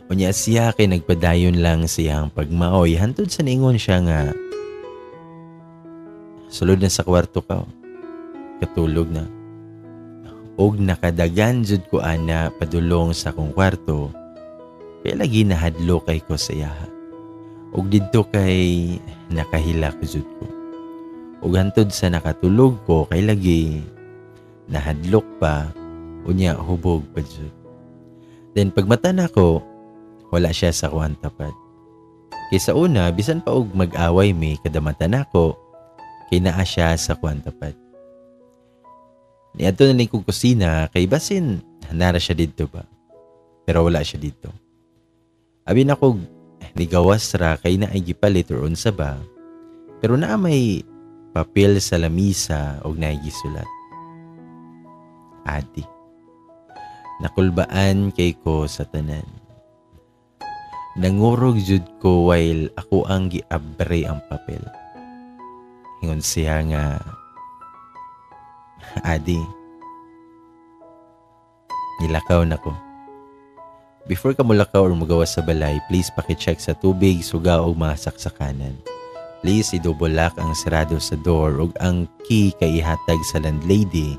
Unya siya kay nagpadayon lang sa iyang pagmaoy hantod sa niingon siya nga sulod na sa kwarto ka, katulog na. Og nakadagan jud ko ana padulong sa akong kwarto kay lagi nahadlok kay ko sa iyaha. Og didto kay nakahilak jud ko. Og hantod sa nakatulog ko kay lagi nahadlok pa unya hubog pa jud. Then pagmata nako, wala siya sa kuan tapad. Kay sa una, bisan pa og mag-away mi kada mata nako, kay naa siya sa kuan tapad. Niadto na lang kong kusina, kay basin nara siya didto ba. Pero wala siya didto. Abi na ko nigawas ra kay naay gipalit or unsa ba. Pero naa may papel sa lamisa og naay gisulat. Adi. Nakulbaan kay ko sa tanan. Nangurog jud ko while ako ang giabre ang papel. Ingon siya nga, Adi, nilakaw na ko. Before ka mulakaw or mugawas sa balay, please pakicheck sa tubig, suga o mga saksakanan. Please i-double lock ang sarado sa door ug ang key kay ihatag sa landlady.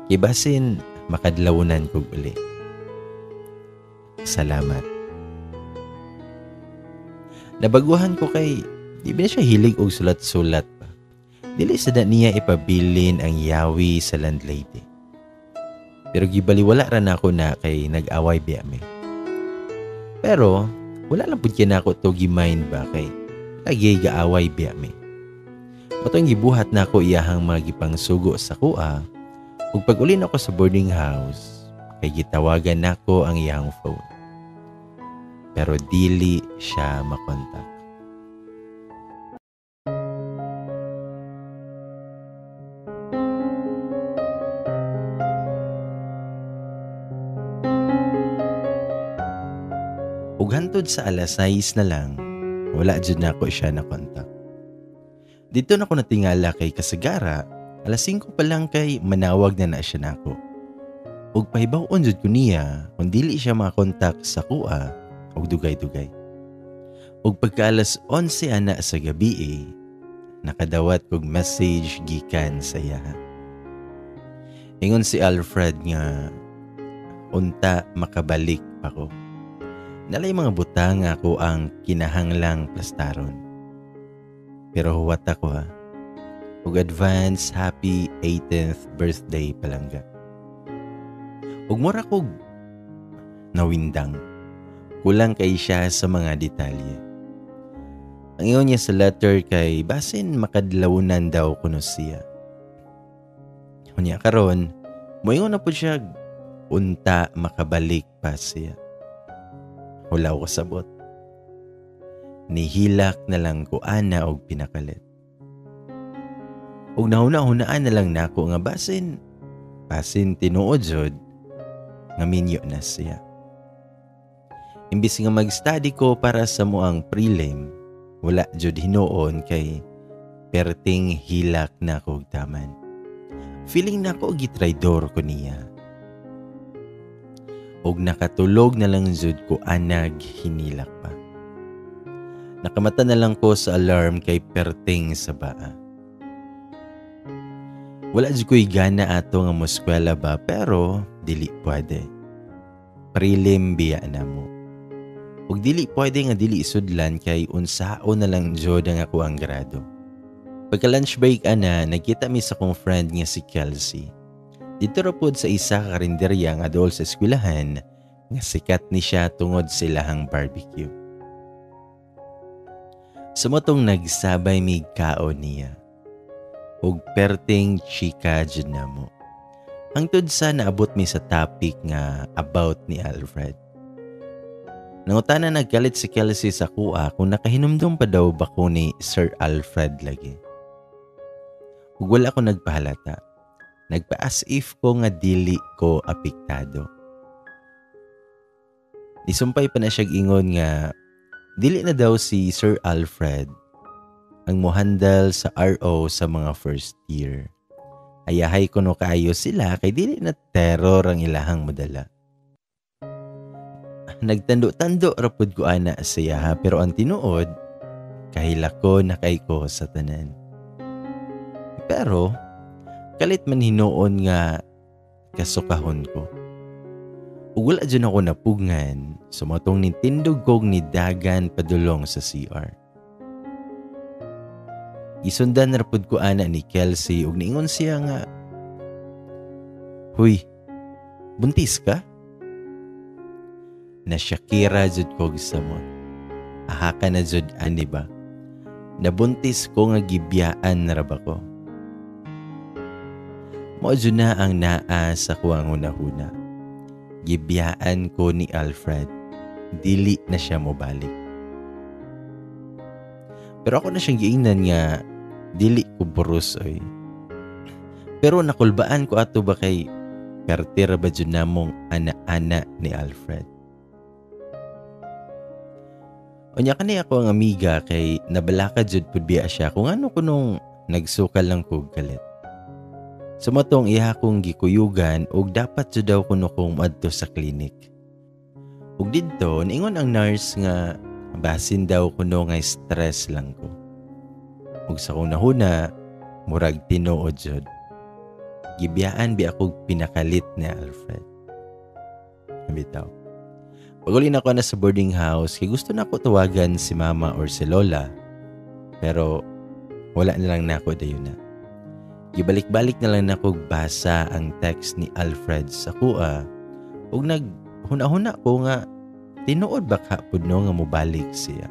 Kay basin makadlawunan kog uli. Salamat. Nabaguhan ko kay di ba siya hilig og sulat-sulat pa. Dili sa da niya ipabilin ang yawi sa landlady. Pero gibaliwala ra nako na kay nag-away biya mi. Pero wala lang pud kay nako to gi-mind ba kay lagi gaaway biya mi. Matong gibuhat nako iyahang mga gipangsugo sa kuha ug pag-uli nako sa boarding house kay gitawagan nako ang iyahang phone. Pero dili siya makontak. Ug hantod sa alas 6 na lang, wala jud nako siya na kontak. Dito na ko natingala kay kasagara, alas 5 pa lang kay manawag na na siya nako. Ug pahibaw-on jud ko niya kung dili siya makontak sa kuha og dugay-dugay. Ug pagka alas 11 ana sa gabi, nakadawat kog message gikan sa iyaha. Ingon si Alfred nga unta makabalik pa ko. Nalay mga butang ako ang kinahanglang plastaron. Pero huwat ako ha. Ug advance happy 18th birthday palangga. Ug mura kog nawindang. Kulang kay siya sa mga detalye. Ang ingon niya sa letter kay basin makadlawunan daw kuno siya. Unya karon, moingon na pud siya unta makabalik pa siya. Wala ko kasabot. Nihilak na lang ko ana og pinakalit. Og nahuna-hunaan na lang nako nga basin tinuod jud nga minyo na siya. Imbis nga mag-study ko para sa muang prelim, wala jud hinuon kay perting hilak na ko og taman. Feeling nako gitraidor ko niya. Og nakatulog na lang jud ko anag hinilak pa. Nakamata na lang ko sa alarm kay perting sa baa. Wala jud ko'y gana ato nga moskwela ba pero dili pwede. Prelim biya na mo. Og dili pwede nga dili isudlan kay unsaon na lang jud ang ako ang grado. Pagka lunch break ana, nagkita mi sa kong friend nga si Kelsey. Dito ra pod sa isa ka karinderya nga dool sa eskwelahan nga sikat ni siya tungod sa ilahang barbecue. Sumotong nagsabay mig kaon niya. Ug perting chika jud namo. Hangtod sa naabot mi sa topic nga about ni Alfred. Nangutana nagkalit si Kelsey sa kuha kung nakahinumdum pa daw ba ko ni Sir Alfred lagi. Ug wala ko nagpahalata. Nagpa-as if ko nga dili ko apektado. Nisumpay pa na siya ingon nga dili na daw si Sir Alfred ang mohandle sa RO sa mga first year. Ayahay kuno kaayo sila kay dili na terror ang ilahang madala. Nagtando-tando ra pud ko ana siya ha, pero ang tinuod kahila ko na kay ko sa tanan. Pero kalit man hinuon nga kasukahon ko. Ug wala dyan ako napugngan, sumotong nintindog kog ni dagan padulong sa CR. Gisundan ra pud ko ana ni Kelsey ug niingon siya nga, "Huy, buntis ka?" Na Shakira jud kog samot. Aha ka na jud ani ba? Nabuntis ko nga gibiyaan na ra ba ko? Mao jud na ang naa sa kuang hunahuna. Gibiyaan ko ni Alfred. Dili na siya mobalik. Pero ako na siyang giingnan nga dili ko buros oy. Pero nakulbaan ko ato ba kay pertira ba jud namong ana-ana ni Alfred. Unya kani ako ang amiga kay nabalaka jud pud biya siya kung ano kunong nagsukal lang ko kalit. So matong iya akong gikuyugan og dapat jud daw kuno kong moadto sa clinic. Ug didto niingon ang nurse nga basin daw kuno nga stress lang ko. Ug sa akong nahuna murag tinuod jud. Gibiyaan bi ako pinakalit ni Alfred. Bitaw. Pag-uli na ako na sa boarding house, kay gusto na ako tawagan si mama or si lola. Pero wala na lang nako dayon na. Gibalik-balik na lang nako basa ang text ni Alfred sa kuha ug naghuna-huna ko nga tinuod ba ka pud no nga mobalik siya.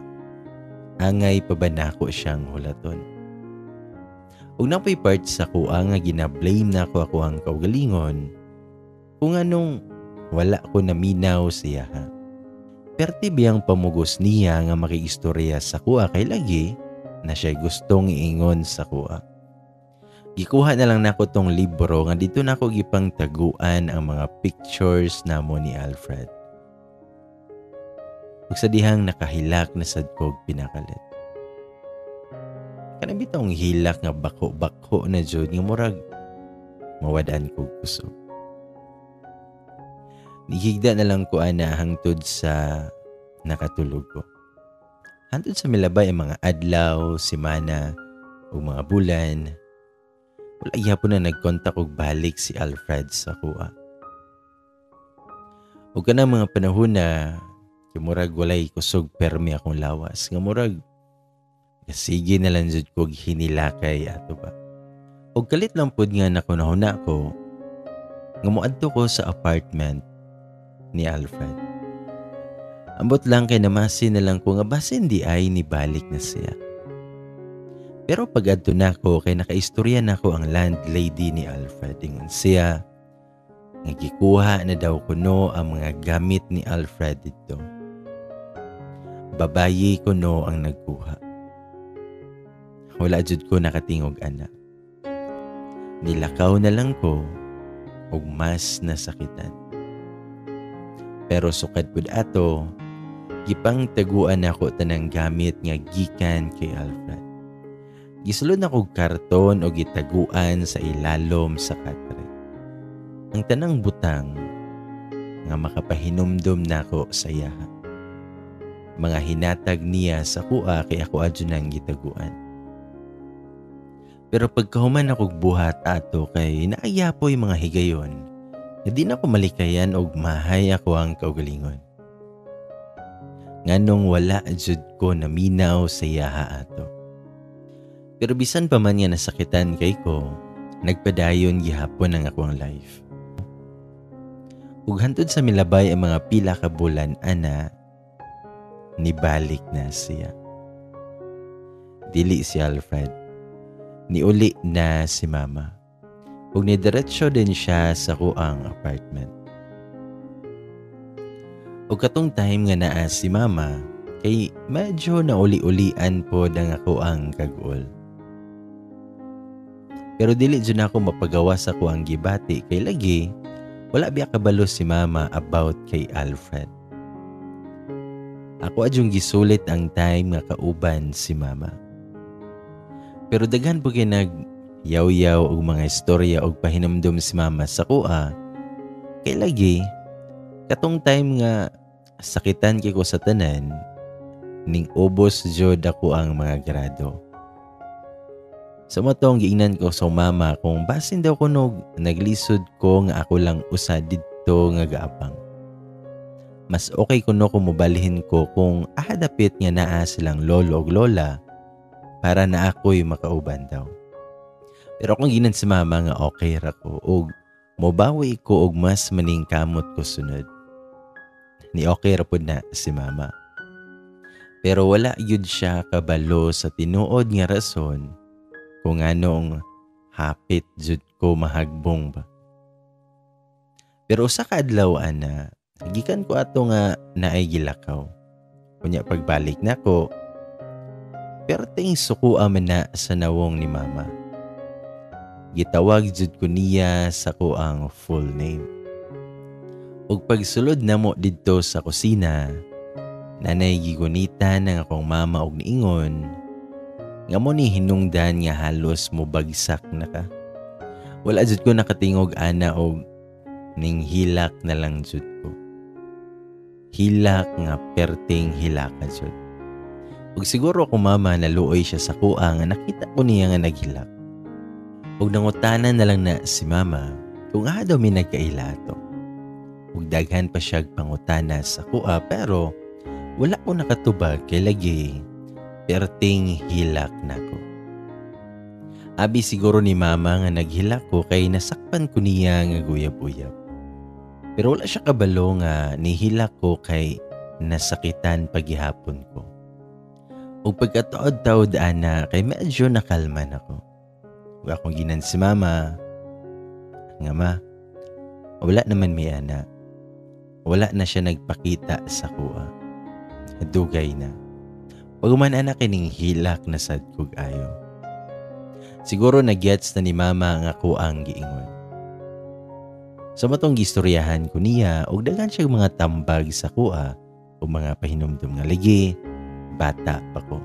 Angay pa ba nako siyang hulaton? Ug napoy part sa kuha nga gina-blame nako ako ang kaugalingon kung anong wala ko naminaw siya ha. Perti biyang pamugos niya nga makiistorya sa kuha kay lagi na siya gustong iingon sa kuha. Gikuha na lang nako tong libro nga dito nako gipang taguan ang mga pictures namo ni Alfred. Ug sa dihang nakahilak na sad kog pinakalit. Kanang bitawng hilak nga bako-bako na jud nga murag mawadaan kog kusog. Nihigda na lang ko ana hangtod sa nakatulog ko. Hangtod sa milabay ang mga adlaw, semana ug mga bulan. Wala gyapon na nagkontak og balik si Alfred sa kuha. Ug kanang mga panahon na murag walay kusog permi akong lawas nga murag sige na lang jud kog hinilakay ato ba. Og kalit lang pud nga nakunahuna ko nga moadto ko sa apartment ni Alfred. Ambot lang kay namasi na lang ko nga basin di ay nibalik na siya. Pero pag adto nako kay nakaistorya nako ang landlady ni Alfred. Ingon siya nga gikuha na daw kuno ang mga gamit ni Alfred didto. Babayi kuno ang nagkuha. Wala jud ko nakatingog ana. Nilakaw na lang ko og mas nasakitan. Pero sukad pud ato, gipang taguan nako tanang gamit nga gikan kay Alfred. Gisulod nako og karton o gitaguan sa ilalom sa katre. Ang tanang butang nga makapahinumdum nako sa iyaha. Mga hinatag niya sa kuha kay ako adyo nang gitaguan. Pero pagkahuman akog buhat ato kay naagyapoy mga higayon, nga di na ko malikayan og mahay ako ang kaugalingon. Nganong wala jud ko naminaw sa iyaha ato. Pero bisan pa man nga nasakitan kay ko, nagpadayon gihapon ang akong life. Ug hantod sa milabay ang mga pila ka bulan ana, nibalik na siya. Dili si Alfred. Niuli na si mama. Ug nidiretso din siya sa kuang apartment. Ug katong time nga naa si mama, kay medyo nauli-ulian pod ang ako ang kaguol. Pero dili jud ako mapagawa sa kuang gibati kay lagi wala biya kabalo si mama about kay Alfred. Ako adyong gisulit ang time nga kauban si mama. Pero daghan po kay nag yaw-yaw og mga istorya og pahinumdum si mama sa kuha. Kay lagi katong time nga sakitan kay ko sa tanan, ning ubos jud ako ang mga grado. Sa matong giingnan ko sa mama kung basin daw kunog naglisod ko nga ako lang usa didto nga gaabang. Mas okay kuno kung mobalhin ko kung ahadapit nga naa silang lolo og lola para na ako'y makauban daw. Pero kung ginan si mama nga okay ra ko og mobawi ko og mas maningkamot ko sunod. ni okay ra pud na si mama. Pero wala gyud siya kabalo sa tinuod nga rason kung anong hapit jud ko mahagbong ba. Pero usa ka adlaw ana, gikan ko ato nga naay gilakaw. Unya pagbalik nako, perting sukua man na sa nawong ni mama. Gitawag jud ko niya sa kuang full name. Ug pagsulod namo didto sa kusina, nanay gigunitan ang akong mama og niingon nga mo ni hinungdan nga halos mobagsak na ka. Wala jud ko nakatingog ana og ning hilak na lang jud ko. Hilak nga perting hilaka jud. Ug siguro ako mama naluoy siya sa kuha nga nakita ko niya nga naghilak. Ug nangutana na lang na si mama kung aha daw mi nagkaila ato. Ug daghan pa siyag pangutana sa kuha pero wala ko nakatubag kay lagi perting hilak nako. Abi siguro ni mama nga naghilak ko kay nasakpan ko niya nga guyab-uyab. Pero wala siya kabalo nga nihilak ko kay nasakitan pagihapon ko. Ug pagkataod-taod ana kay medyo nakalma nako. Ug akong ginan si mama nga ma, wala naman may ana. Wala na siya nagpakita sa kuha. Dugay na. Pag-uman ana kining hilak na sad kog ayo. Siguro nagets na ni mama nga ako ang giingon. Sa matong gistoryahan ko niya og daghan siya mga tambag sa kuha o mga pahinumdum nga ligi, bata pa ko.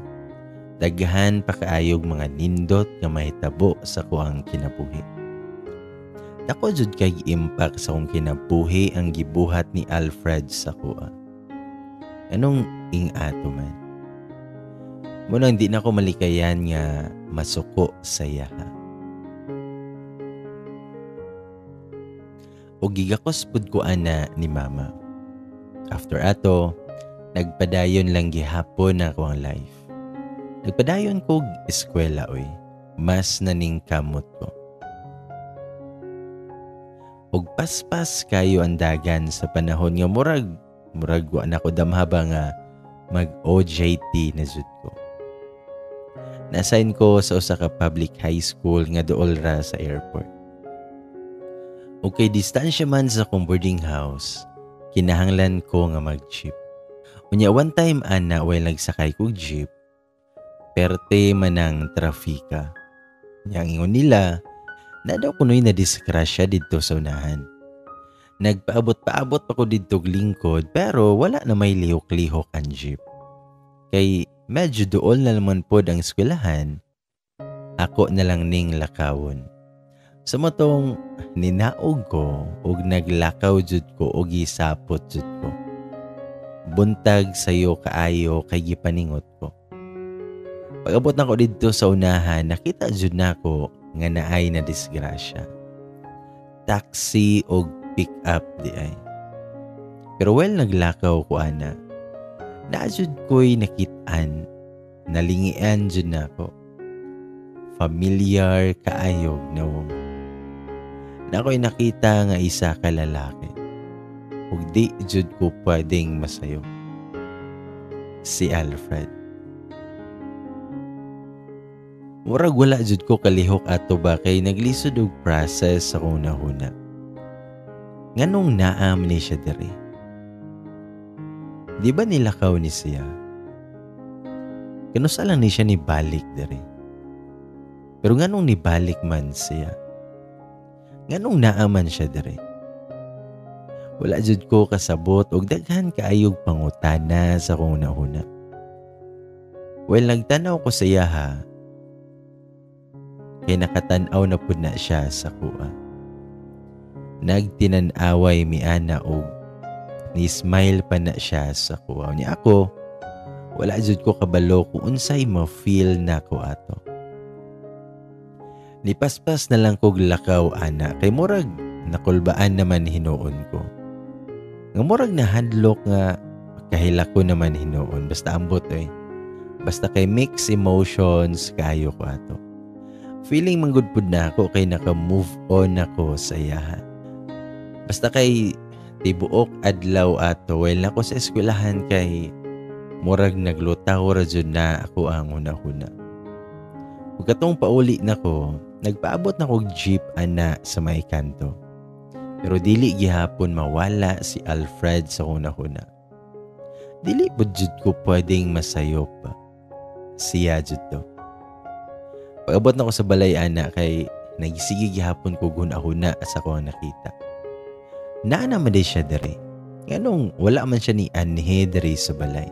Daghan pa kaayog mga nindot nga mahitabo sa kuang kinabuhi. Dako jud kay impact sa akong kinabuhi ang gibuhat ni Alfred sa kuha. Anong ing-ato man? Munang di na ko malikayan nga masuko sa iyaha. O gigakos pud ko ana ni mama. After ato, nagpadayon lang gihapon na ako ang life. Nagpadayon kog eskwela oy, mas naning kamot ko. Og paspas kayo ang dagan sa panahon nga murag wa na ko damha ba nga mag OJT na jud ko. Na-assign ko sa usa ka public high school nga duol ra sa airport. Okay, distansya man sa akong boarding house, kinahanglan ko nga mag-jeep. Unya one time ana while nagsakay kog jeep, perte man ang trafika. Unya ang ingon nila, na daw kunoy na disgrasya didto sa unahan. Nagpaabot-paabot pa ko didto og lingkod pero wala na may lihok-lihok ang jeep. Kay medyo duol na naman pod ang eskwelahan, ako na lang ning lakawon. Sa motong ninaog ko og naglakaw jud ko og gisapot jud ko. Buntag sayo kaayo kay gipaningot ko. Pag-abot nako didto sa unahan, nakita jud nako nga naay na disgrasya. Taxi og pick up di ay. Pero well naglakaw ko ana, naa jud ko'y nakit-an, nalingian jud nako. Familiar kaayog nawong. Na ako'y nakita nga isa ka lalaki. Ug di jud ko pwedeng masayo. Si Alfred. Murag wala jud ko kalihok ato ba kay naglisod og process sa akong nahuna. Nganong naa man ni siya diri? Di ba nilakaw ni siya? Kanusa lang ni siya nibalik diri? Pero nganong nibalik man siya? Nganong naa man siya diri? Wala jud ko kasabot og daghan kaayog pangutana sa akong nahuna. Well, nagtanaw ko sa iya ha, kay nakatan-aw na pud na siya sa kuha. Nagtinan-away mi ana og ni-smile pa na siya sa kuha. Niya ako, wala jud ko kabalo kung unsay ma-feel na ko ato. Nipaspas na lang kog lakaw ana kay murag nakulbaan naman hinuon ko. Nga murag nahadlok nga kahilak ko naman hinuon basta ambot oy. Basta kay mixed emotions kayo ko ato. Feeling manggod pud na ako kay naka-move on ako sa iyaha. Basta kay Tibuok adlaw ato while nako sa eskwelahan kay murag naglutaw ra jud na ako ang huna-huna. Ug katong pauli nako, nagpaabot na kog jeep ana sa may kanto. Pero dili gihapon mawala si Alfred sa huna-huna. Dili pud jud ko pwedeng masayop ba. Siya jud to. Pag-abot na ko sa balay ana kay nagsige gihapon ko huna-huna sa ako ang nakita. Naa naman day siya diri. Nganong wala man siya ni anhe diri sa balay.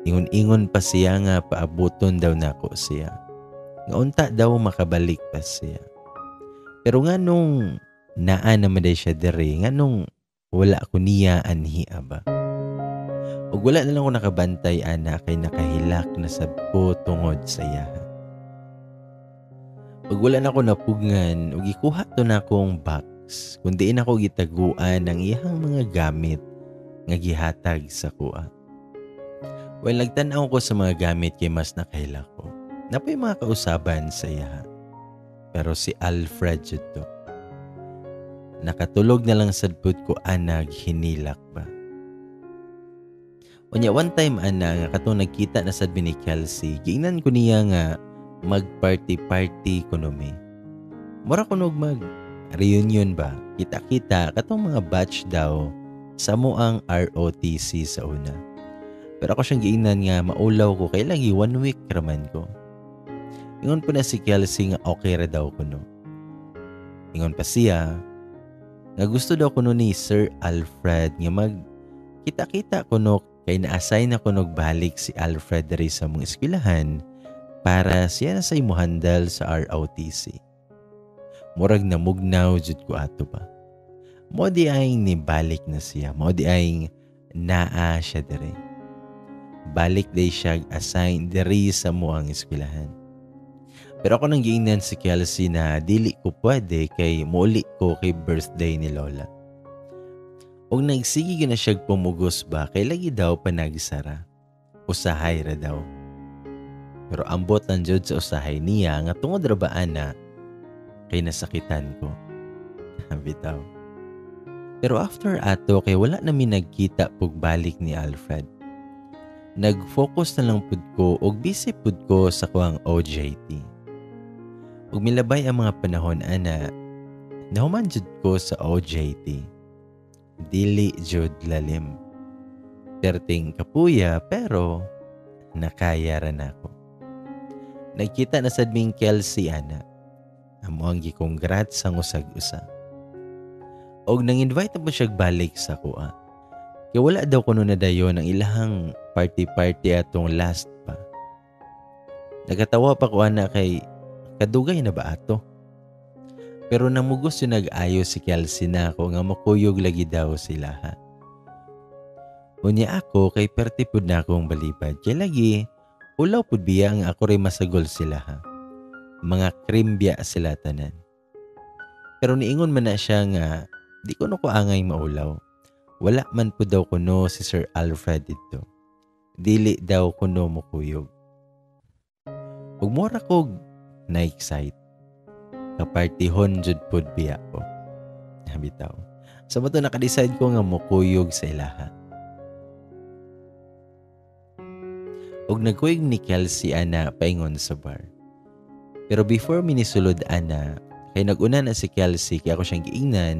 Ingon-ingon pa siya nga paabuton daw nako siya. Nga unta daw makabalik pa siya. Pero nganong naa naman day siya diri, nganong wala ko niya anhi ba? Ug wala na lang ko nakabantay ana kay nakahilak na sab ko tungod sa iyaha. Ug wala na ko napugngan ug gikuha to na akong box kun diin ako gitaguan ang iyahang mga gamit nga gihatag sa kuha. Well, nagtan-aw ko sa mga gamit kay mas nakahilak ko. Napoy mga kausaban sa iyaha. Pero si Alfred jud to. Nakatulog na lang sad pud ko anag hinilak ba. Unya one time ana nga katong nagkita na sad mi ni Kelsey, giingnan ko niya nga magparty-party kuno mi. Mura kuno og mag reunion ba? Kita-kita katong mga batch daw sa mo ang ROTC sa una. Pero ako siyang giingnan nga maulaw ko kay lagi 1 week raman ko. Ingon po na si Kelsey nga okay ra daw kuno. Ingon pa siya nga gusto daw kuno ni Sir Alfred nga mag kita-kita kuno kay na-assign na kuno balik si Alfred diri sa mong eskwelahan para siya na say mohandle sa ROTC. Murag namugnaw jud ko ato ba. Mo di ay nibalik na siya. Mo di ay naa siya diri. Balik day siya assign diri sa muang eskwelahan. Pero ako nang giingnan si Kelsey na dili ko pwede kay muuli ko kay birthday ni Lola. Og nagsige na siya pumugos ba kay lagi daw panagsara. Usahay ra daw. Pero ambot lang jud sa usahay niya nga tungod ra ba ana kay nasakitan ko. Bitaw. Pero after ato kay wala na mi nagkita pugbalik ni Alfred. Nag-focus na lang pud ko og busy pud ko sa kuang OJT. Ug milabay ang mga panahon ana, nahuman jud ko sa OJT. Dili jud lalim. Perting kapuya pero nakaya ra nako. Nagkita na sad ming Kelsey ana. Amo ang gikongrats ang usag-usa. Og nang-invite na po siya balik sa kuha. Kaya wala daw kuno na dayon ang ilahang party-party atong last pa. Nagatawa pa ko ana kay kadugay na ba ato? Pero namugos yung nag-ayo si Kelsey na ako nga makuyog lagi daw sila ha. Unya ako kay perti pud na akong balibad. Kay lagi, ulaw pud biya nga ako rin masagol sila ha. Mga krimbiya sila tanan. Pero niingon man na siya nga di ko no ko angay maulaw. Wala man po daw kuno si Sir Alfred dito. Dili daw kuno mukuyog. Ug mura kog na-excite. Kapartihon jud pud biya ko. Bitaw. Sa mo to naka-decide ko nga mukuyog sa ilaha. Og nagkuyog ni Kelsey ana paingon sa bar. Pero before minisulod ana, kay nag-una na si Kelsey kay ako siyang giingnan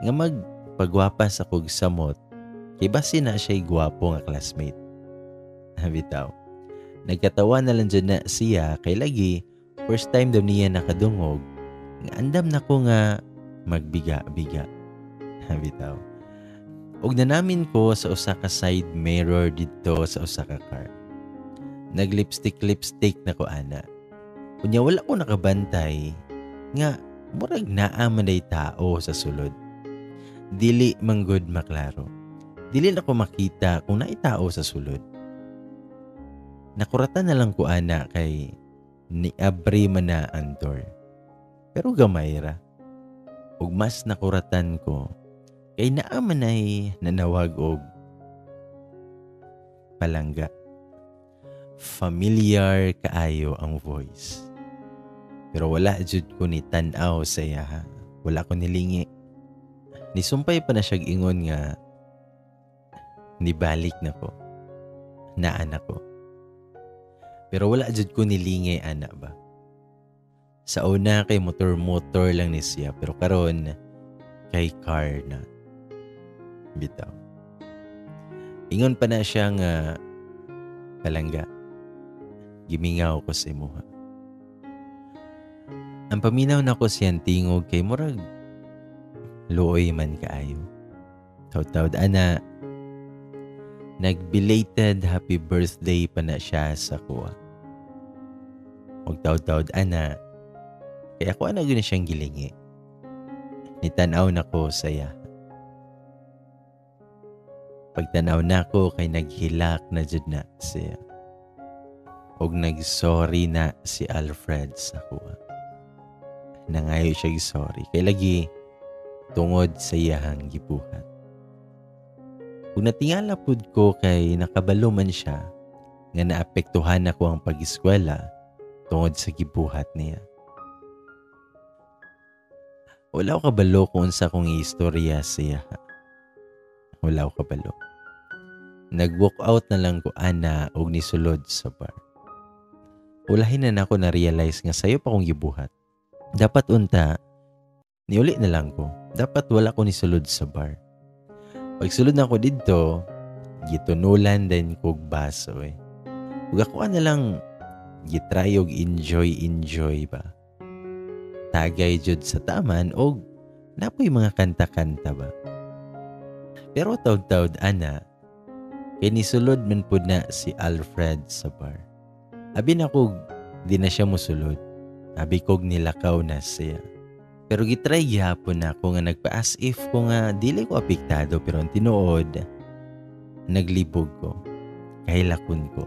nga magpagwapa sa kog samot kay basi na siya'y gwapo nga classmate. Bitaw. Nagkatawa na lang dyan na siya kay lagi first time daw niya nakadungog nga andam na ko nga magbiga-biga. Bitaw. Og nanamin ko sa usa ka side mirror didto sa usa ka car. Naglipstick-lipstick na ko ana. Unya wala ko nakabantay nga murag naa man day tao sa sulod. Dili manggod maklaro. Dili na ko makita kung naay tao sa sulod. Nakuratan na lang ko ana kay niabri man na ang door. Pero gamay ra. Ug mas nakuratan ko kay naa man ay nanawag og palangga. Familiar kaayo ang voice. Pero wala jud ko ni tan-aw sa iya ha. Wala ko nilingi. Nisumpay pa na siya ingon nga nibalik na ko. Naa na ko. Pero wala jud ko nilingay ana ba. Sa una kay motor-motor lang ni siya, pero karon kay car na. Bitaw. Ingon pa na siya nga, "Palangga, gimingaw ko sa imuha." Ang paminaw nako siyang tingog kay murag luoy man kaayo. Tawd-tawd ana, nag-belated happy birthday pa na siya sa kuha. Og tawd-tawd ana, kaya ako ana gyud siyang gilingi. Nitanaw nako sa iya. Pagtanaw nako kay naghilak na jud na siya. Og nag-sorry na si Alfred sa kuha. Nangayo siya sorry. Kay lagi tungod sa iyahang gibuhat. Kung natingala pud ko kay nakabalo man siya nga naapektuhan ako ang pag-eskwela tungod sa gibuhat niya. Wala ko kabalo kung unsa kong istorya siya. Wala ko kabalo. Nag-walk out na lang ko ana og nisulod sa bar. Ulahin na nako na-realize nga sayo pa kong gibuhat. Dapat unta, niuli na lang ko. Dapat wala ko nisulod sa bar. Pagsulod na ako didto, gitunulan din kog baso eh. Ug ako na lang gitry og enjoy enjoy ba. Tagay jud sa taman og napoy mga kanta-kanta ba. Pero tawd-tawd ana, kay nisulod man pud na si Alfred sa bar. Abi na kog di na siya mosulod. Abi kog nilakaw na siya. Pero gitry gihapon na ako nga nagpa-as if ko nga dili ko apektado, pero ang tinuod naglibog ko. Kahilakon ko.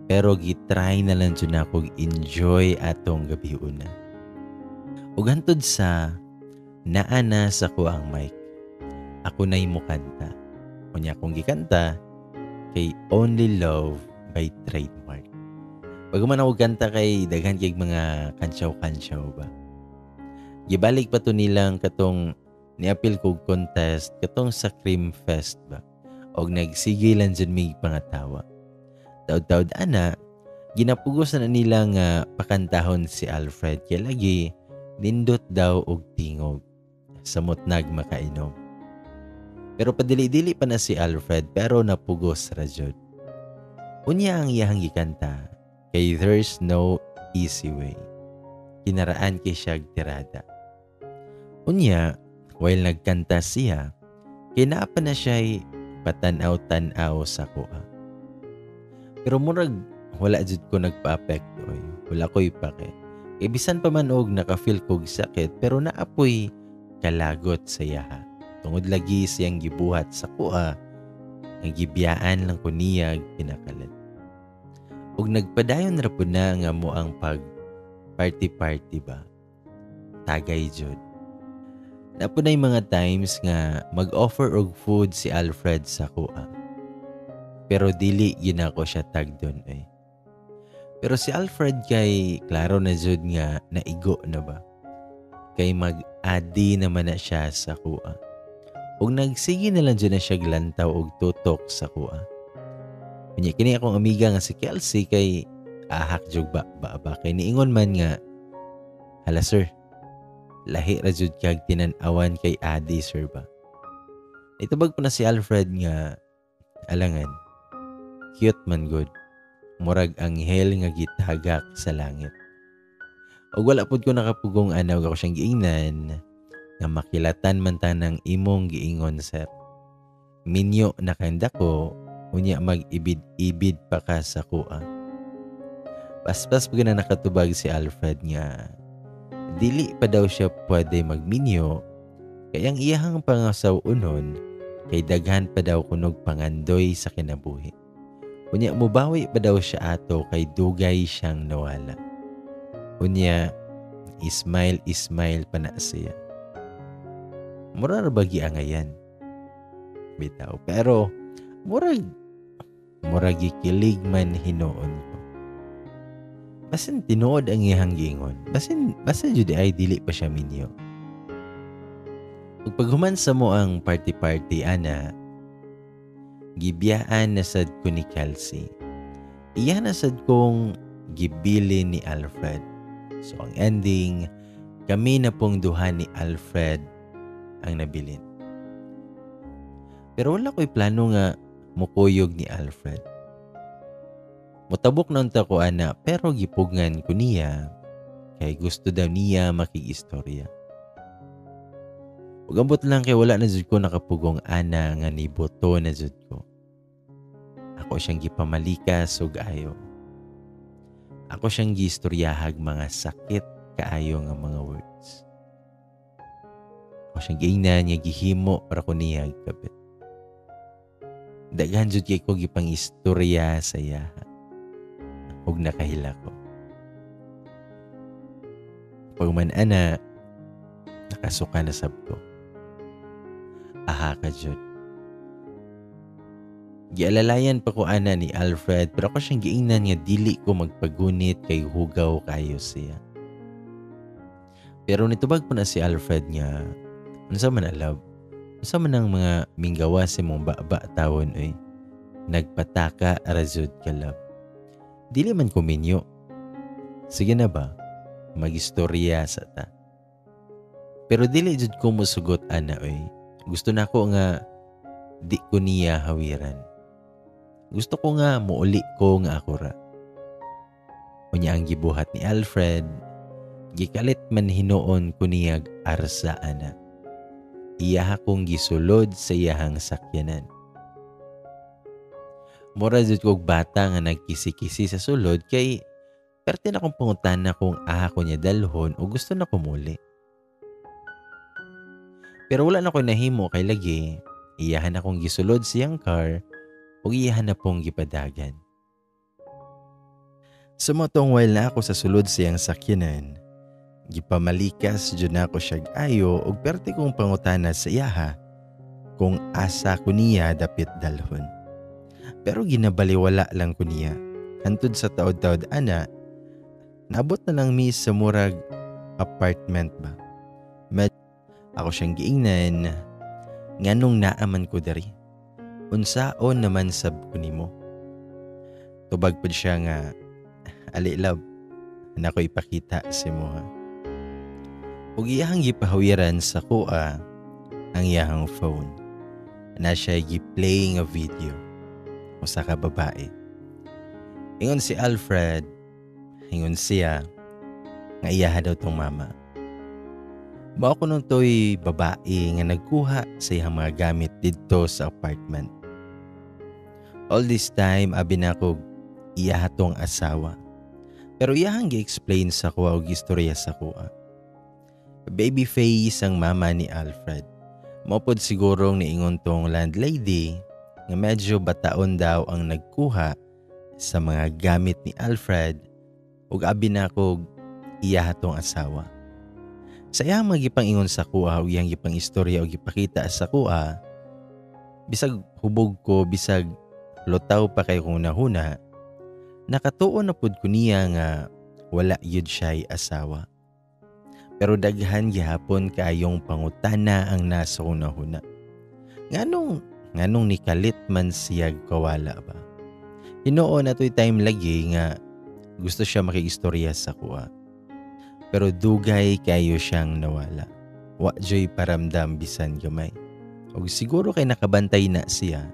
Pero gitry na lang jud nako enjoy atong gabi una. Ug hantod sa naa na sa ko ang mic. Ako na'y mukanta. Unya akong gikanta kay Only Love by Trademark. Pag man ako kanta kay daghan kay mga kantsaw-kantsaw ba. Gibalik pa to nilang katong niapil kog contest katong sa Cream Fest ba. Og nagsige lang jud mig pangatawa. Taud-taud ana, ginapugos na nila nga pakantahon si Alfred kay lagi nindot daw og tingog samot nagmakainom. Pero padili-dili pa na si Alfred pero napugos ra jud. Unya ang iyahang gikanta kay There's No Easy Way. Kinaraan kay siyag tirada. Unya, while nagkanta siya, kinaa pa na siya'y patanaw-tanaw sa kuha. Pero murag wala jud ko nagpa-apekto oy. Wala ko'y pake. Kay bisan pa man og naka-feel kog sakit pero naapoy kalagot sa iyaha. Tungod lagi siyang gibuhat sa kuha, nga gibiyaan lang ko niya pinakalat. Og nagpadayon ra pud na nga mo ang pag party-party ba. Tagay jud. Napo na mga times nga mag-offer og food si Alfred sa kuha. Pero dili ginako siya tagdon eh. Pero si Alfred kay klaro na jud nga naigo na ba. Kay mag-adi naman na siya sa kuha. Ug nagsige na lang jud na siya glantaw og tutok sa kuha. Unya kini akong amiga nga si Kelsey kay ahak jud ba ba, ba kay niingon man nga, "Hala sir, lahi ra jud kag tinan-awan kay adi sir ba." Itubag po na si Alfred nga, "Alangan, cute man good. Murag anghel nga gitagak sa langit." Og wala pud ko nakapugong ana og ako siyang giingnan nga, "Makilatan man ta ng imong giingon sir. Minyo na kanda ko, unya mag-ibid-ibid pa ka sa kuha." Paspas pag na nakatubag si Alfred nga dili pa daw siya pwede magminyo kay ang iyahang pangasaw-unon kay daghan pa daw kunog pangandoy sa kinabuhi. Unya mubawi pa daw siya ato kay dugay siyang nawala. Unya ismail ismail pa na siya. Mura ra ba giangayan? Bitaw. Pero murag gikilig man hinuon ko. Basin tinuod ang iyang giingon. Basin jud ay dili pa siya minyo. Ug paghuman sa mo ang party-party ana, gibiyaan na sad ko ni Kelsey. Iya na sad kong gibili ni Alfred. So ang ending, kami na pong duha ni Alfred ang nabilin. Pero wala ko'y plano nga mukuyog ni Alfred. Mutabok na unta ko ana, pero gipugngan ko niya kay gusto daw niya makig-istorya. Ug ambot lang kay wala na jud ko nakapugong ana nga niboto na jud ko. Ako siyang gipamalikas ug ayo. Ako siyang giistoryahag mga sakit kaayo nga mga words. Ako siyang giingnan nga gihimo para ko niya kapit. Daghan jud kay ko gipang-istorya sa iyaha. Ug nakahila ko. Pagman ana, nakasuka na sab ko. Aha ka jud. Gialalayan pa ko ana ni Alfred, pero ako siyang giingnan nga dili ko magpagunit kay hugaw kayo siya. Pero nitubag po na si Alfred nga, unsa man alab, unsa man ang mga minggawa sa imong baba tawon oy, nagpataka ra jud ka love. Dili man ko minyo. Sige na ba, magistorya sa ta. Pero dili jud ko musugot ana oy. Gusto na ko nga di ko niya hawiran. Gusto ko nga muuli ko nga ako ra. Unya ang gibuhat ni Alfred, gikalit man hinuon ko niyag arsa ana. Iya akong gisulod sa iyahang sakyanan. Mura jud kog bata nga nagkisi-kisi sa sulod kay perte na kong pangutana kung aha ko niya dalhon o gusto na ko muli. Pero wala na ko nahimo kay lagi, iyahan akong gisulod siyang car ug iyahan na pong gipadagan. Sumotong while na ako sa sulod siyang sakyanan, gipamalikas jud nako siyag ayo ug perte kong pangutana sa iyaha kung asa ko niya dapit dalhon. Pero ginabaliwala lang ko niya. Hantod sa taod-taod ana, naabot na lang mi sa murag apartment ba. Ako siyang giingnan, nganong naaman ko dari. Unsaon naman sab ko nimo. Tubag pud siya nga, ali love, nako ipakita si mo ha. Ug iyahang gipahawiran sa kuha ang iyahang phone. Na siya gi-play nga video usa ka babae. Ingon si Alfred, ingon siya nga iyaha daw tong mama. Mao ko nung to'y babae nga nagkuha sa iyang mga gamit didto sa apartment. All this time, abi na ko iyaha tong asawa. Pero iyahang gi-explain sa kuha og istorya sa kuha. Baby face ang mama ni Alfred. Mao pod sigurong niingon tong landlady nga medyo bataon daw ang nagkuha sa mga gamit ni Alfred ug abi na ko iyaha tong asawa. Sa iyang mga gipang-ingon sa kuha o iyang gipang istorya o gipakita sa kuha, bisag hubog ko, bisag lutaw pa kay kong nahuna, nakatuo na pud ko niya nga wala yun siya'y asawa. Pero daghan gihapon kaayong pangutana ang nasa kong nahuna. Nganong nikalit man siya kawala ba? Hinuon na to'y time lagi nga gusto siya makiistorya sa kuha. Pero dugay kayo siyang nawala. Wa joy paramdam bisan gamay. Og siguro kay nakabantay na siya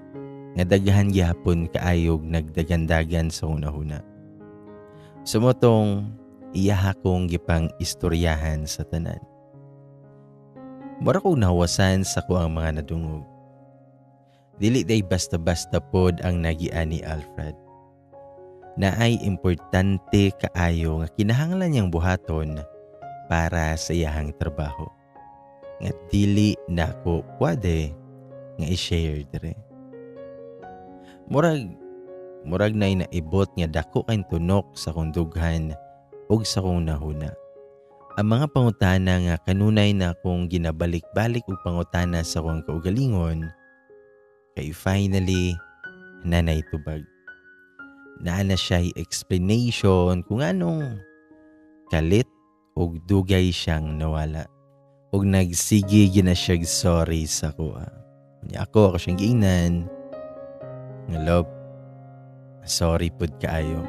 nga daghan gihapon kaayog nagdagandagan sa una-una. Sumotong iyaha kong gipang istoryahan sa tanan. Mura kong nahuwasan sa kuang mga nadungog. Dili day basta-basta pod ang nagian ni Alfred. Na ay importante kaayo nga kinahanglan niyang buhaton para sa iyahang trabaho. Nga dili nako pwede nga i-share dire. Murag na naibot nga dako kay tunok sa kong dughan ug sa kong nahuna. Ang mga pangutana nga kanunay na akong ginabalik-balik og pangutana sa akong kaugalingon kay finally nanay tubag. Naa na siya explanation kung anong kalit og dugay siyang nawala. Ug nagsige gina siya sorry sa kuha. Unya ako, ako siyang giingnan nga, "Love, sorry pud kaayo.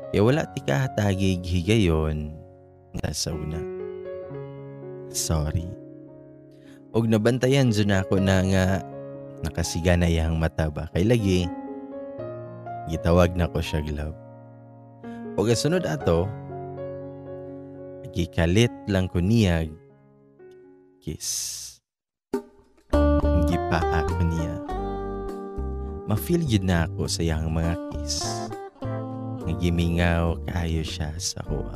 Kaya wala ti ka hatagig higayon sa una. Sorry." Ug nabantayan jud nako na nga nakasiga na iyang mata ba. Kay lagi, gitawag na ko siya love. Ug ang sunod ato, gikalit lang ko niya kiss. Gipaa ko niya. Ma-feel gyud na ako sa iyang mga kiss. Nagimingaw kaayo siya sa kuha.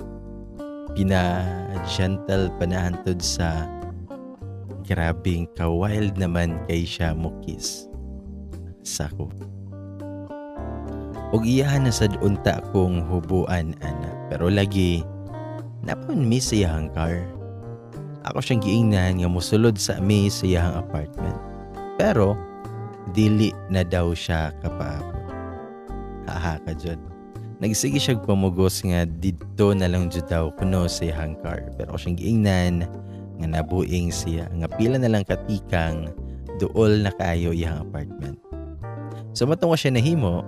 Pina-gentle pa na hantod sa grabing ka-wild naman kay siya mo kiss sa ko. Og iyahan na sad unta kong hubuan ana, pero lagi napon mi sa iyahang car. Ako siyang giingnan nga mosulod sa mi sa iyahang apartment. Pero dili na daw siya kapaabot. Haha ka jud. Nagsige siya pamugos nga didto na lang jud daw kuno sa iyahang car. Pero ako siyang giingnan nga nabuing siya nga pila na lang katikang duol na kaayo iyang apartment. So matong siya nahimo,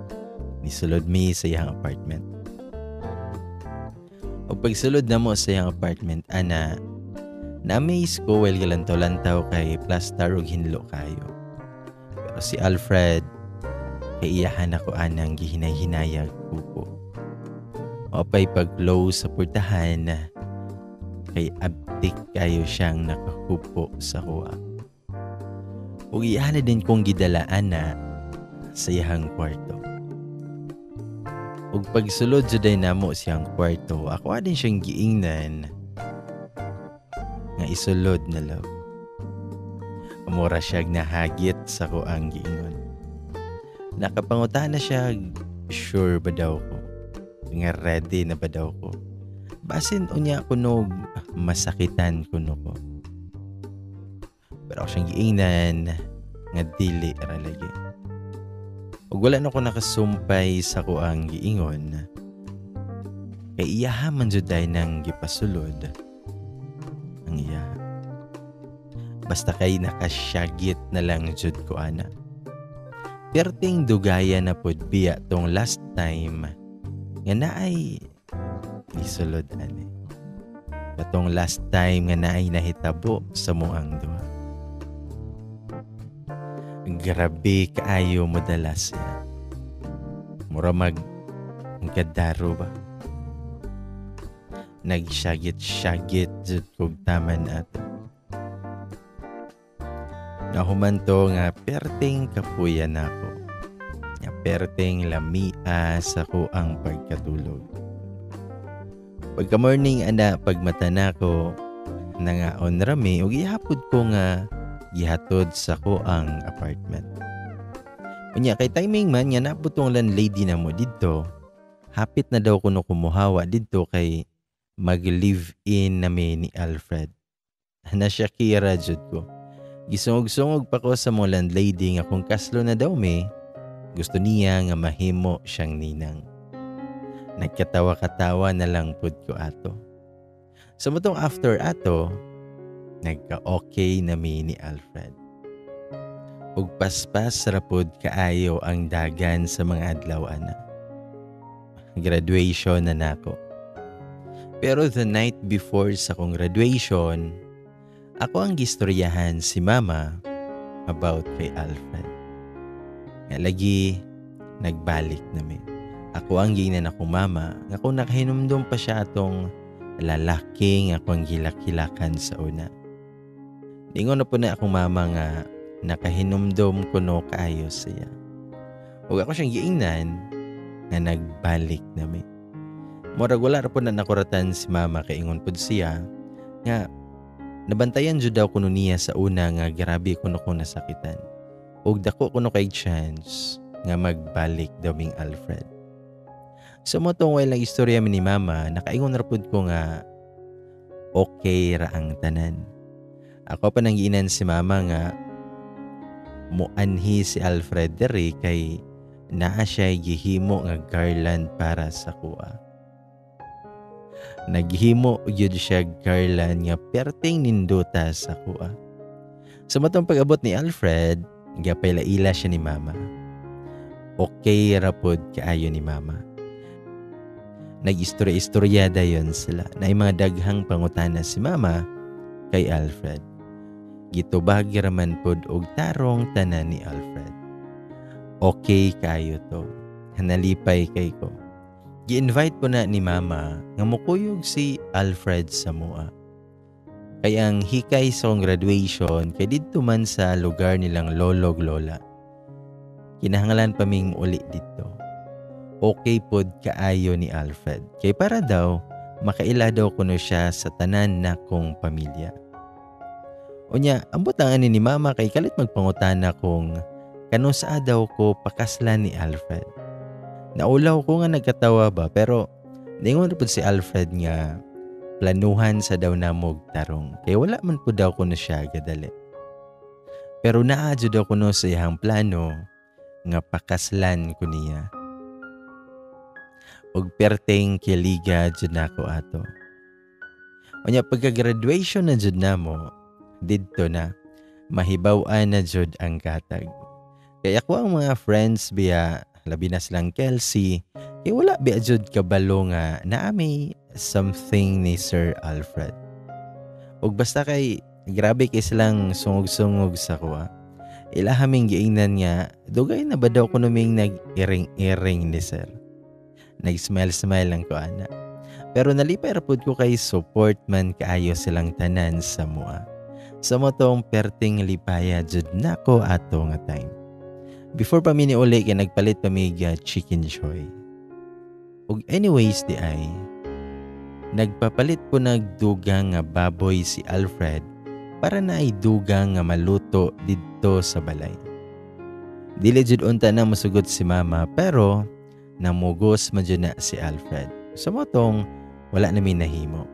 nisulod mi sa iyang apartment. O pagsulod na mo sa iyang apartment, ana, na-amaze ko while galantaw-lantaw kay plaster og hinlo kayo. Pero si Alfred, kay iyahan ako anang gihinay-hinayag kuko. Mapay pag-close sa portahan, kay abtik kayo siyang nakakupo sa kuha. Ug iyahan na din kong gidalaan na sa iyahang kwarto. Ug pagsulod juday namo siyang kwarto, ako din siyang giingnan nga isulod na, "Love." Mura siya nahagit sa ko ang giingon. Nakapangutana na siya, sure ba daw ko? Nga ready na ba daw ko? Basin unya kuno masakitan kuno ko. Pero ako siyang giingnan nga dili ra lagi. Ug wala na ko nakasumpay sa ko ang giingon. Kay iyaha man jud ay nang gipasulod ang iyaha. Basta kay nakasyagit na lang jud ko ana. Perting dugaya na pod biya tong last time nga naay isulod ani. Katong last time nga naay nahitabo sa muang duha. Grabe kaayo mo dala siya. Mura mag gadaro ba? Nagsyagit-syagit jud kog taman ato. Nahuman to nga perting kapuya nako. Nga perting lamia sa ko ang pagkatulog. Pagka morning ana, pagmata nako, nangaon rami ug gihapod ko nga gihatod sa ko ang apartment. Unya kay timing man nga naputong landlady na mo didto, hapit na daw kuno kumuhawa didto kay mag-live-in nami ni Alfred. Na siya kira jud ko. Gisungog-sungog pa ko sa mo landlady nga kung kaslo na daw mi, gusto niya nga mahimo siyang ninang. Nagkatawa-katawa na lang pud ko ato. Sa mutong after ato, nagka-okay na mi ni Alfred. Ug paspas ra pud kaayo ang dagan sa mga adlaw ana. Graduation na nako. Pero the night before sa kong graduation, ako ang gistoryahan si Mama about kay Alfred. Nga lagi nagbalik nami. Ako ang giingnan ako mama nga kung nakahinumdum pa siya atong lalaki nga akong gilak-hilakan sa una. Ningon na po na akong mama nga nakahinumdum kuno kaayo siya. Ug ako siyang giingnan nga nagbalik nami. Murag wala ra po na nakuratan si mama kay ingon pud siya nga nabantayan jud daw kuno niya sa una nga grabe kuno ko nasakitan. Ug dako kuno kay chance nga magbalik daw ming Alfred. Sa so, motong while ang istorya mi ni mama, nakaingon ra pud ko nga okay ra ang tanan. Ako pa nang giinan si mama nga muanhi si Alfred diri kay naa siya gihimo nga garland para sa kuha. Naghimo gyud siya garland nga perting ninduta sa kuha. Sa matong pag-abot ni Alfred, gapaylaila siya ni Mama. Okay ra pod kaayo ni Mama. Nag-istorya-istorya dayon sila na mga daghang pangutana si Mama kay Alfred. Gitubag raman pod og tarong tanan ni Alfred. Okay kayo to. Nalipay kay ko. Gi-invite po na ni Mama nga mukuyog si Alfred sa mua. Kay ang hikay sa graduation kay didto man sa lugar nilang lolog lola. Kinahanglan pa ming muuli didto. Okay pod kaayo ni Alfred. Kay para daw makaila daw kuno siya sa tanan na kong pamilya. Unya, ambot ang ani ni Mama kay kalit magpangutana kung kanusa daw ko pakaslan ni Alfred. Naulaw ko nga nagkatawa ba, pero ningon pud si Alfred nga planuhan sa daw namog tarong kay wala man pud daw kuno siya gadali. Pero naa jud daw kuno sa iyang plano nga pakaslan ko niya. Og perteng kiliga jud nako ato. Unya pagka-graduation na jud namo, didto na mahibaw-an na jud ang katag. Kaya ako ang mga friends biya, labi na silang Kelsey, kay wala biya jud kabalo nga naami something ni Sir Alfred. Og basta kay grabe kay silang sungog-sungog sa kuha. Ilahaming giingnan nga dugay na ba daw kuno ming nag-iring-iring ni Sir. Nag-smile-smile lang ko ana. Pero nalipay ra pud ko kay support man kaayo silang tanan sa mua. Sa motong perting lipaya jud nako ato nga time. Before pa mi ni uli kay nagpalit pa mi Chicken Joy. Og anyways di ay nagpapalit po nagdugang nga baboy si Alfred para na ay dugang nga maluto didto sa balay. Dili jud unta na mosugot si Mama pero namugos man jud na si Alfred. So motong wala na mi nahimo.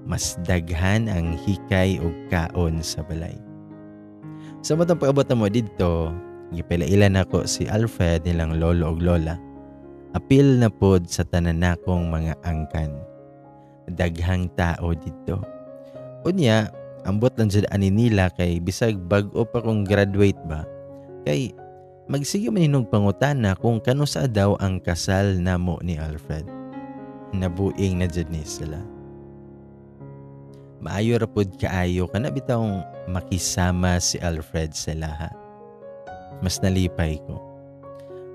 Mas daghan ang hikay og kaon sa balay. Sa motong pag-abot na mo didto, gipilailan nako si Alfred nilang lolo og lola. Apil na pod sa tanan nakong mga angkan. Daghang tao didto. Unya, ambot lang jud ani nila kay bisag bag-o pa kong graduate ba, kay magsige man hinog pangutana kung kanusa daw ang kasal namo ni Alfred. Nabuing na jud ni sila. Maayo ra pod kaayo kana bitawng makisama si Alfred sa laha. Mas nalipay ko.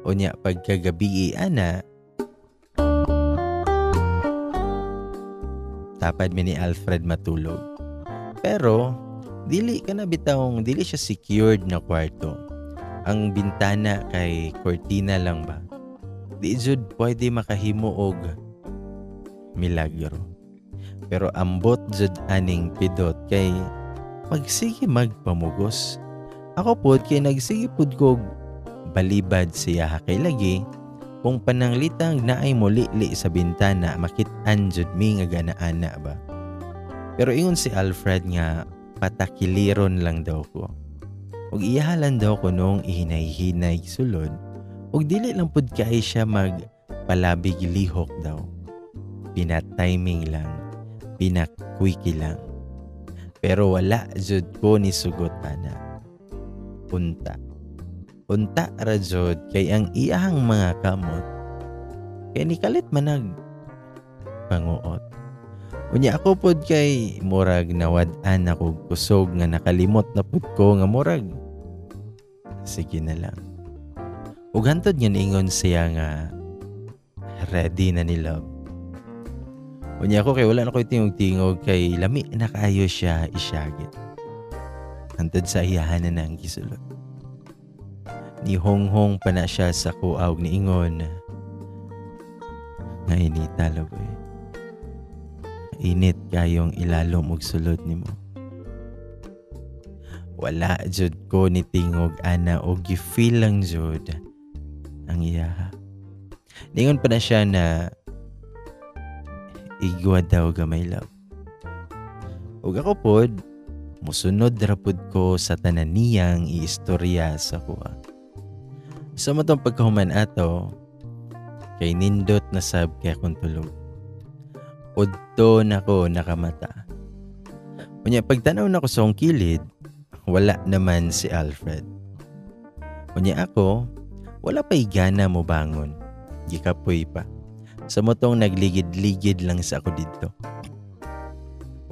Unya pagkagabi ana, tapad mi ni Alfred matulog. Pero dili ka na bitawng dili siya secured na kwarto. Ang bintana kay kortina lang ba. Di jud pwede makahimo og milagro. Pero ambot jud aning pidot kay magsige magpamugos. Ako pod kay nagsige pod kog balibad siya kay lagi kung pananglitang naay mulili sa bintana makit-an jud mi nga ganaana ba. Pero ingon si Alfred nga patakiliron lang daw ko. Ug iyahalan daw ko nung ihinay-hinay sulod ug dili lang pud kay siya magpalabig lihok daw. Pina-timing lang, pina-quickie lang. Pero wala jud ko ni sugot ana. Unta. Unta ra jud kay ang iyahang mga kamot kay nikalit manag panguot. Unya ako pod kay murag nawad-an ako kusog nga nakalimot na pod ko nga murag sige na lang. Ug hantod nga niingon siya nga ready na ni love. Unya ako kay wala na ko'y tingog-tingog kay lami na kaayo siya isyagit. Hantod sa iyahan na nang gisulod. Nihonghong pa na siya sa kuaw niingon nga inita laboy. Init kayong ilalom og sulod nimo. Wala jud ko ni tingog ana og gi-feel lang jud ang iyaha. Ningon pa na siya na igwa daw gamay love. Ug ako pod musunod ra pud ko sa tanan niyang iistorya sa kuha. Sa matong pagkahuman ato, kay nindot na sab kay akong tulog. Udto nako nakamata. Unya pagtanaw nako sa akong kilid, wala naman si Alfred. Unya ako, wala pa'y gana mo bangon. Gikapoy pa. Sa motong nagligid-ligid lang sa ako didto.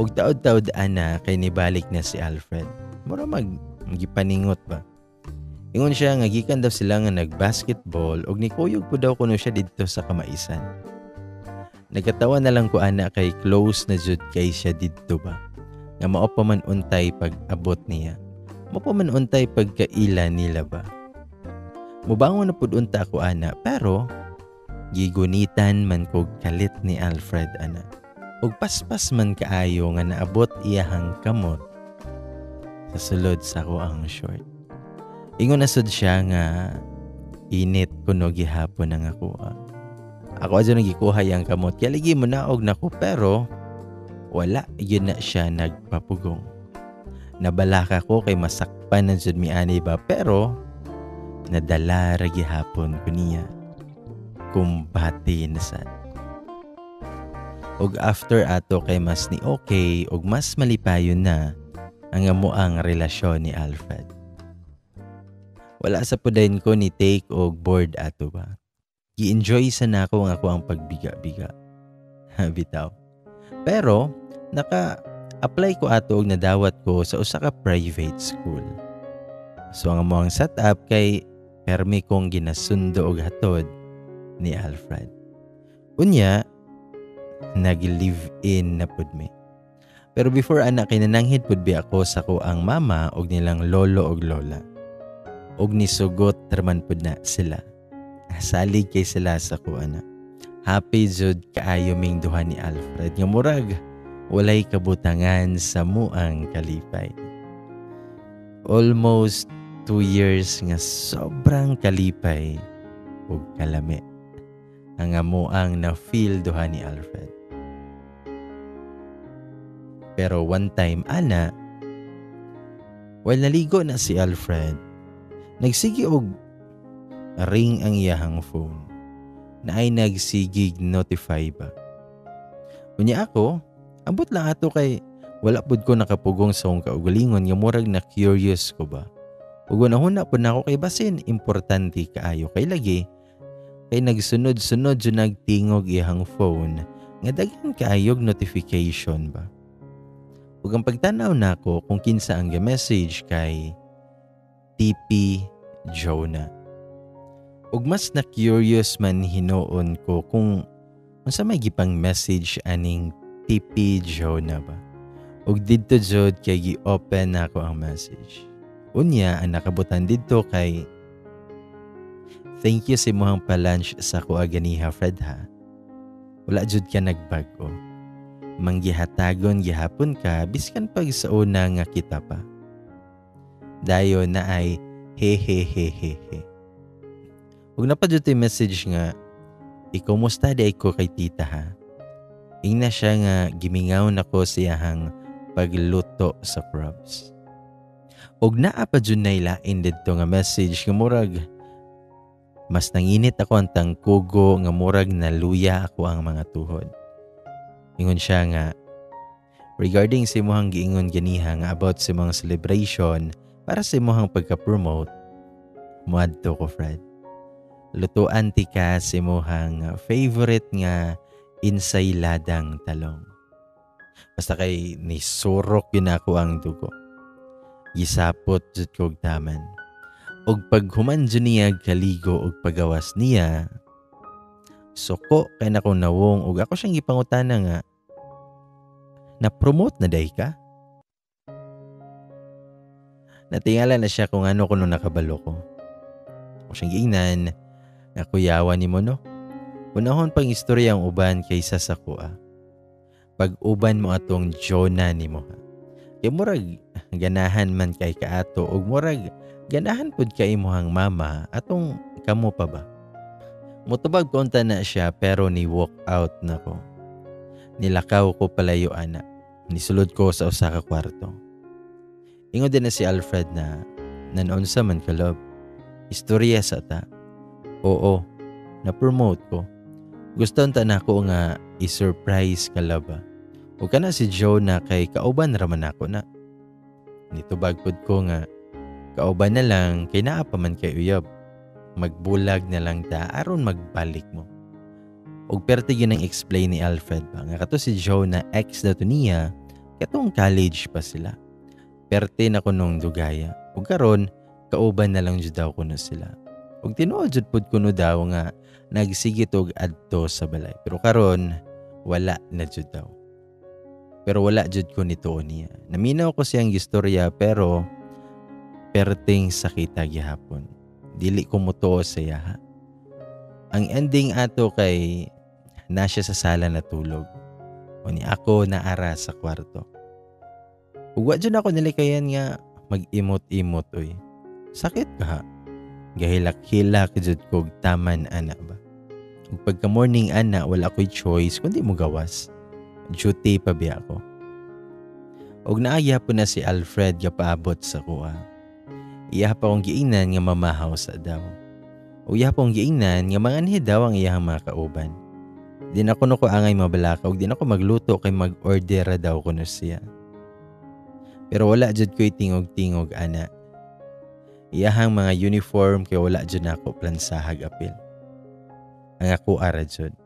Og taod-taod ana kay nibalik na si Alfred. Mura mag gipaningot ba. Ingon siya nga gikan daw sila nga nag-basketball og nikuyog po daw kuno siya didto sa kamaisan. Nagkatawa na lang ko ana kay close na jud kay siya didto ba. Nga mao pa man untay pag-abot niya. Mao pa man untay pagkaila nila ba. Mubangon na pud unta ako ana, pero gigunitan man kog kalit ni Alfred ana. Ug paspas man kaayo nga naabot iyahang kamot sa sulod sa ako ang short. Ingon na sud siya nga init kuno gihapon ang ako. Ako adyo nagikuha iyang kamot. Kaya lagi mo naog nako, pero wala yun na siya nagpapugong. Nabalaka ko kay masakpan na jud mi ani ba, pero nadala ra gihapon ko niya. Kumbati na sad. Og after ato kay mas ni okay og mas malipayon na ang amoang relasyon ni Alfred. Wala sa pudayon ko ni take og board ato ba. Gi-enjoy sa nako ang ako ang pagbiga-biga. Bitaw. Pero naka-apply ko ato og nadawat ko sa usa ka private school. So ang amoang setup kay permi kong ginasundo og hatod ni Alfred. Unya, nag-live-in na pud mi. Pero before ana kay nananghid pud bi ako sa ko ang mama og nilang lolo og lola. Og nisugot raman pud na sila. Salig kay sila sa ko ana. Happy jud kaayo ming duha ni Alfred nga murag walay kabutangan sa muang kalipay. Almost 2 years nga sobrang kalipay ug kalami ang amuang na-feel duha ni Alfred. Pero one time ana, while naligo na si Alfred, nagsige og ring ang iyahang phone na ay nagsigig notify ba. Unya ako, ambot lang ato kay wala pud ko nakapugong sa akong kaugalingon nga murag na curious ko ba. Ug hunahuna pud nako kay basin importante kaayo kay lagi kay nagsunod-sunod jud nagtingog iyahang phone nga daghan kaayog notification ba. Ug ang pagtan-aw nako kung kinsa ang message kay TP Jonah. Ug mas na curious man hinuon ko kung unsa may gipang message aning TP Jonah ba. Ug didto jud kay gi-open nako ang message. Unya ang nakabutan didto kay thank you sa imong pa-lunch sa kuha ganiha, Fred, ha. Wala jud ka nagbag-o. Manggihatagon gihapon ka biskan pag sa una nga kita pa. Dayon na ay he he he he he. Ug napa jud to'y message nga ikumusta di ko kay tita ha. Ingna siya nga gimingaw nako siyahang pagluto sa crabs. Ug naa pa jud nay lain didto nga message nga murag mas nanginit ako ang tangkugo nga murag naluya ako ang mga tuhod. Ingon siya nga regarding sa imong giingon ganiha nga about sa imong celebration para sa imong pagka-promote, muadto ko, Fred. Lutuan ti ka sa imong favorite nga insayladang talong. Basta kay nisurok yun ako ang dugo. Gisapot jud kog taman. Og paghuman jud niya kaligo og pagawas niya, suko kay nako nawong og ako siyang gipangutana nga na-promote na day ka? Natingala na siya kung ano kuno nakabalo ko. Ako siyang giingnan nga kuyawan nimo no. Unahon pang istorya ang uban kaysa sa kuha. Pag uban mo atong Jonah nimo ha. Kay murag ganahan man kay kaato og murag ganahan pud kay imong mama atong kamo pa ba. Mutubag konta na siya pero ni walk out na ko. Nilakaw ko palayo ana. Nisulod ko sa usa ka kwarto. Ingon din na si Alfred na nanoon sa man ka, love. Istorya sa ta. Oo, na-promote ko. Gusto unta nako nga i-surprise ka ba. O kana si Jonah kay kauban raman ako na. Nitubag pud ko nga kauban na lang kay naa pa man kay uyab. Magbulag na lang ta aron magbalik mo. Og perte gyud ang explain ni Alfred ba nga kato si Jonah ex daw to niya katong college pa sila. Perte na kunong dugaya. Ug karon kauban na lang jud daw kuno sila. Ug tinuod jud pud kuno daw nga nagsige tog adto sa balay. Pero karon wala na jud daw. Pero wala jud ko nituo niya. Naminaw ko siyang istorya pero perting sakita gihapon. Dili ko mutuo sa iya. Ang ending ato kay na siya sa sala natulog. O ni ako naara sa kwarto. Ug wa jud ako nilikayan nga mag-imot-imot oy. Sakit ka ha. Gahilak-hilak jud kog taman ana ba. Ug pagka morning ana wala ko'y choice kundi mo gawas. Duty pa biya ako. Og naaya po na si Alfred gapaabot sa kuha. Iya pa akong giingnan nga mamahaw sa daw. O iya pa akong giingnan nga manganhi daw ang iyang mga kauban. Di na ko no ko angay mabalaka ug di na ko magluto kay mag-order daw kuno siya. Pero wala jud ko'y tingog-tingog ana. Iyahang mga uniform kay wala jud nako plansahag apil. Ang ako ara jud.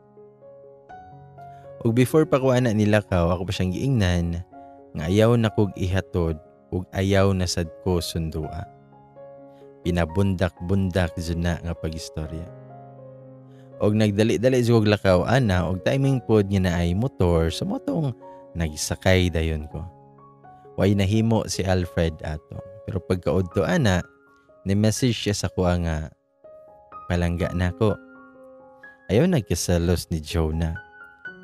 Ug before pa ko ana nilakaw, ako pa siyang giingnan nga ayaw na kog ihatod ug ayaw na sad ko sundua. Pinabundak-bundak jud na nga pagistorya. Og nagdali-dali jud og lakaw ana og timing pod nga naay motor sa motong nagsakay dayon ko. Way nahimo si Alfred ato. Pero pagkaudto ana, ni-message siya sa kuha nga palangga nako. Ayaw nagkasalos ni Jonah.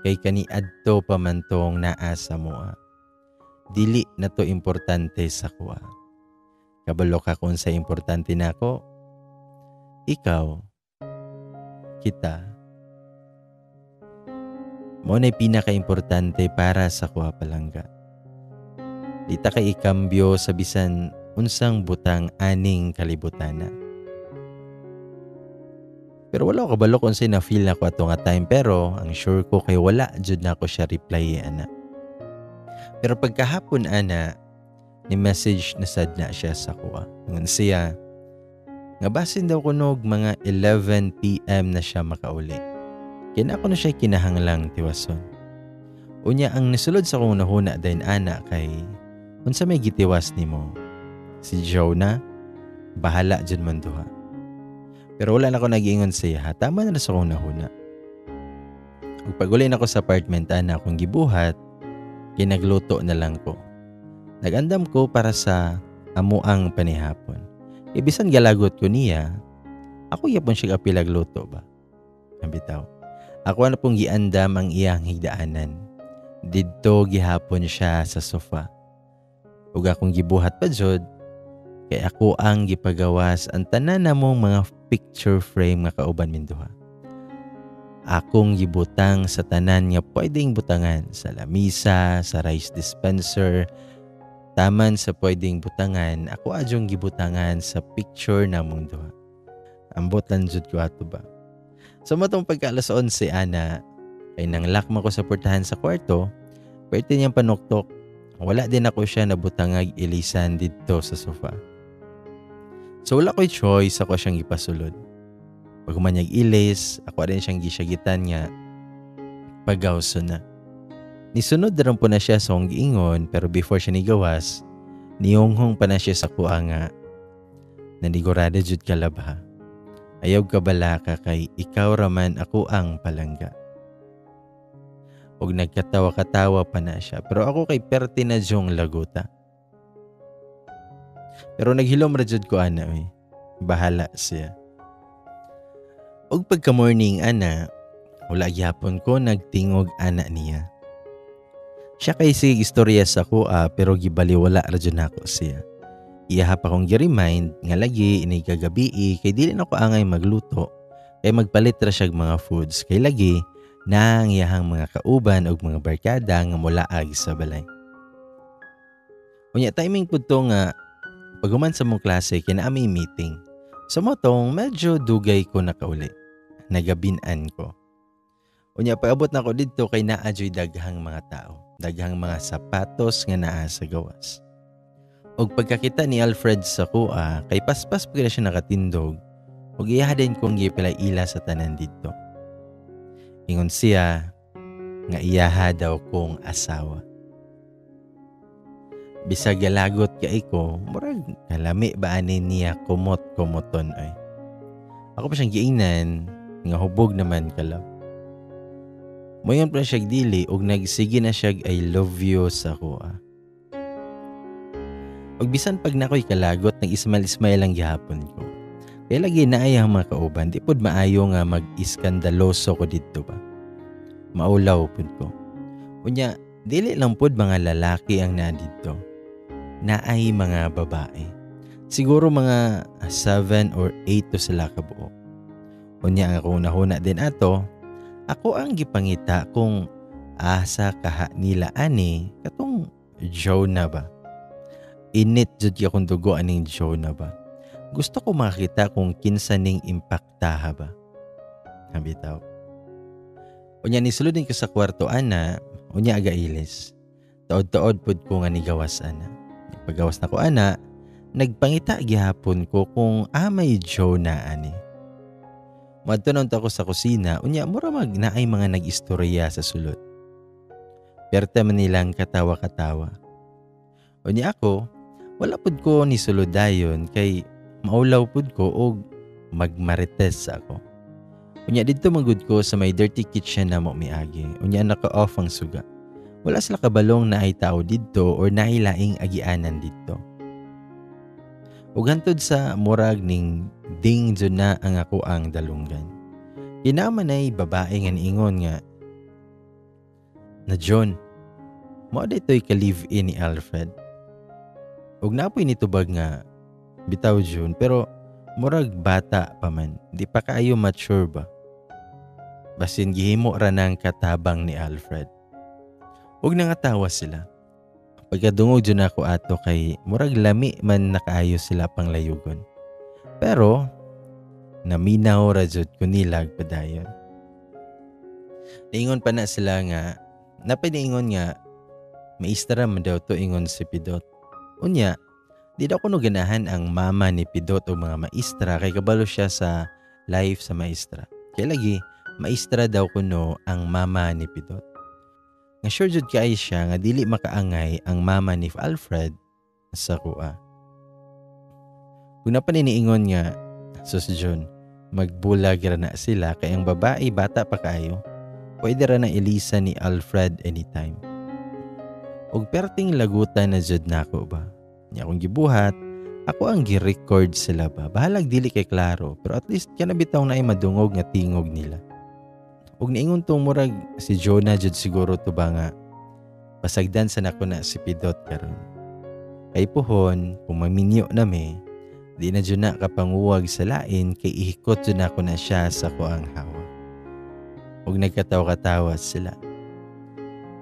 Kay kani adto pa man tong naa sa moa. Dili na to importante sa kuha. Kabalo ka kung sa importante nako. Ikaw, kita. Mao na'y pinaka-importante para sa kuha, palangga. Di ta kay ikambyo sa bisan unsang butang aning kalibutana. Pero wala ko kabalo kung unsay na-feel nako ato nga time, pero ang sure ko kay wala jud nako siya reply ana. Pero pagkahapon ana, ni message na sad na siya sa kuha. Ngun siya nga basin daw kunog mga 11 p.m. na siya makauli. Kaya ako na siya kinahanglang tiwason. Unya ang nisulod sa kong nahuna dayon ana kay unsa may gitiwas nimo? Si Jonah, bahala jud man duha. Pero wala na ako nag-ingon sa iya. Tama na sa kong nahuna. Ug pag-uli na ko sa apartment ana, akong gibuhat, kinagluto na lang ko. Nagandam ko para sa amuang panihapon. Ibisan galagot ko niya, ako yapon siya apilag luto ba. Ang bitaw. Ako na pong giandam ang iyang higdaanan. Didto gihapon siya sa sofa. Ug akong gibuhat pa jud, kay ako ang gipagawas ang tanan namong mga picture frame nga kauban minduha. Akong gibutang sa tanan nga pwedeng butangan, sa lamisa, sa rice dispenser, taman sa pwedeng butangan, ako adyong gibutangan sa picture namong duha. Ambot lang jud ko ato ba. So matong pagka alas 11 ana, kay nang lock man ko sa portahan sa kwarto, pwede niyang panuktok. Wala din ako siya nabutangag ilisan didto sa sofa. So wala ko'y choice, ako siyang ipasulod. Pag humanyag ilis, ako rin siyang gisyagitan nga pagawso na. Nisunod na rin po na siya sa akong giingon, pero before siya nigawas, niyonghong pa na siya sa kuha nga nanigurado jud ka labha. Ayaw ka balaka kay ikaw raman ako ang palangga. Og nagkatawa-katawa pa na siya, pero ako kay perti na dyong laguta. Pero naghilom ra jud ko ana eh. Bahala siya. Og pagka morning ana, wala gyapon ko nagtingog ana niya. Siya kay sige istorya sa kuha pero gibaliwala ra jud nako siya. Iya pa kong gi-remind nga lagi ini kagabi kay dili na ko angay magluto kay magpalit ra siya mga foods kay lagi na ang iyahang mga kauban og mga barkada nga mulaag sa balay. Unya timing pud to nga paghuman sa mong klase kay naa may meeting. So motong medyo dugay ko nakauli. Nagabinan ko. Unya pag-abot nako didto kay naa juy daghang mga tao, daghang mga sapatos nga naa sa gawas. Og pagkakita ni Alfred sa kuha, kay paspas pa siya nakatindog, ug iya din kong gipila-ila sa tanan didto. Ingon siya nga iyaha daw kong asawa. Bisag galagot kay ko, murag kalami ba ani niya kumot-kumoton oy. Ako pa siyang giingnan nga hubog naman kalab. Moingon pa siya dili ug nagsige na siya "I love you" sa akoa. Ug bisan pag nakoy kalagot, nag-ismail-ismail lang gihapon ko. Kay lagi naay ang mga kauban, di pod maayo nga mag-iskandaloso ko didto ba. Maulaw pud ko. Unya, dili lang pod mga lalaki ang naa didto. Naay mga babae. Siguro mga 7 or 8 to sila kabuok. Unya ang akong nahuna din ato, ako ang gipangita kung asa kaha nila ani katong Jonah ba. Init jud akong dugo aning Jonah ba. Gusto ko makita kung kinsa ning impaktaha ba. Habitaw. Unya nisulod din ko sa kwarto ana, unya aga ilis. Taod-taod pud ko nga nigawas ana. Pagawas na ko ana, nagpangita gihapon ko kung amay Jonah ani. Moadto na ako sa kusina, unya mura mag naay mga nag-istorya sa sulod. Perta man nilang katawa-katawa. Unya ako, wala pud ko ni sulod dayon kay maulaw pud ko og magmarites ako. Unya didto magud ko sa may dirty kitchen na mo miagi. Unya naka-off ang suga. Wala sila kabalong naay tao didto or naay laing agianan didto. Ug hantod sa murag ning ding jud na ang ako ang dalunggan. Kinaman ay babae nga niingon nga na John, mao dito'y ka-live-in ni Alfred. Ug napoy nitubag nga bitaw June, pero murag bata pa man, di pa kaayo mature ba. Basin gihimo ra nang katabang ni Alfred. Ug nangatawa sila. Pagkadungog jud ako ato kay murag lami man nakaayo sila pang layugon. Pero naminaw ra jud ko nilag padayon. Niingon pa na sila nga napaniingon nga maistra man daw to, ingon si Pidot. Unya, di daw kuno ganahan ang mama ni Pidot o mga maistra kay kabalo siya sa life sa maistra. Kay lagi maistra daw kuno ang mama ni Pidot. Nga sure jud kay siya nga dili makaangay ang mama ni Alfred sa kuha. Kung napaniniingon nga, sus John, magbulag ra na sila kay ang babae bata pa kaayo. Pwede ra na ilisa ni Alfred anytime. Og perting lagutan na jud nako ba. Nya akong gibuhat, ako ang gi-record sila ba. Bahalag dili kay klaro, pero at least kana bitaw na ay madungog nga tingog nila. Ug niingon tong murag si Jonah jud siguro to ba nga pasagdan sa nako na si Pidot karon. Kay puhon, kung maminyo nami, di na jud na kapanguwag sa lain kay ihikot jud nako na siya sa kuang hawa. Ug nagkatawa-katawa sila.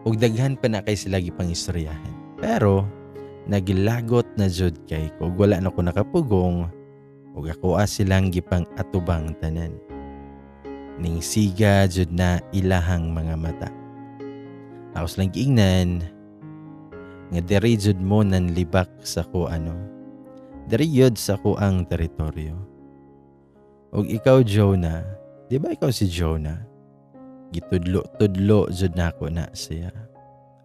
Ug daghan pa na kay sila gipang istoryahan. Pero nagilagot na jud kay ko ug wala na ko nakapugong ug ako silang gipang atubang tanan. Ning siga jud na ilahang mga mata. Ako silang giingnan nga diri jud mo nanlibak sa ko ano. Diri yun sa ko ang teritoryo. Og ikaw Jonah, di ba ikaw si Jonah? Gitudlo-tudlo jud nako na siya.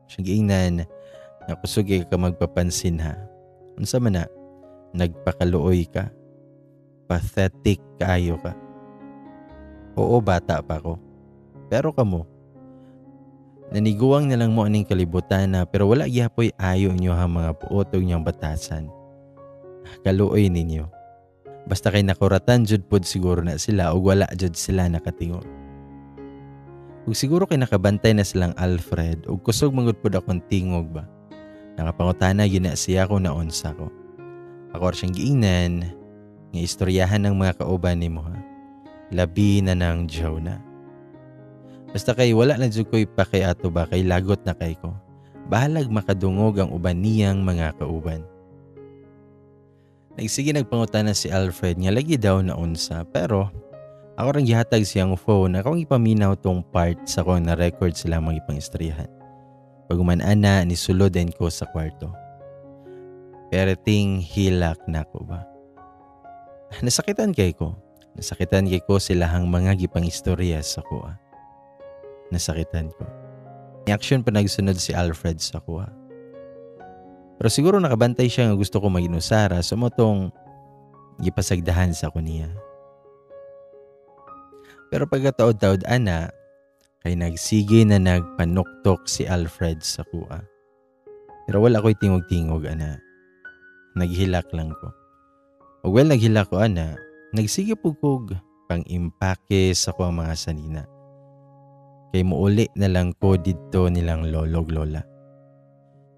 Siyang giingnan nga kusog ka magpapansin ha. Unsa man na, nagpakaluoy ka. Pathetic kaayo ka. Oo, bata pa ko. Pero kamo, naniguwang na lang mo aning kalibutan na pero wala gihapoy ayo inyo ang mga buot ug inyong batasan. Kaluoy ninyo. Basta kay nakuratan jud pod siguro na sila ug wala jud sila nakatingog. Ug siguro kay nakabantay na silang Alfred ug kusog mangud pod akong tingog ba. Nakapangutana gyud na siya kung naunsa ko. Ako ra siyang giingnan nga istoryahan ng mga kauban nimo ha. Labi na ng Jonah. Basta kay wala na jud ko'y pake ato ba kay lagot na kay ko. Bahalag makadungog ang uban niyang mga kauban. Nagsige nagpangutana si Alfred nga lagi daw na unsa pero Ako rang gihatag siyang phone, akong ipaminaw tong part sa akong na-record sila mga ipangistoryahan. Pag-uman ana, nisulod din ko sa kwarto. Perting hilak na ko ba. Nasakitan kay ko. Nasakitan kay ko silahang mga gipangistorya sa kuha. Nasakitan ko. Action pa nagsunod si Alfred sa kuha. Pero siguro nakabantay siya nga gusto ko maginusara, so mo tong gipasagdahan sa ko niya. Pero pagkataod-taod ana, kay nagsige na nagpanuktok si Alfred sa kuha. Pero wala ko'y tingog-tingog ana. Naghilak lang ko. O well, naghilak ko ana, nagsige po kog pang-impake sa kuha mga sanina. Kay muuli na lang ko didto nilang lolog lola.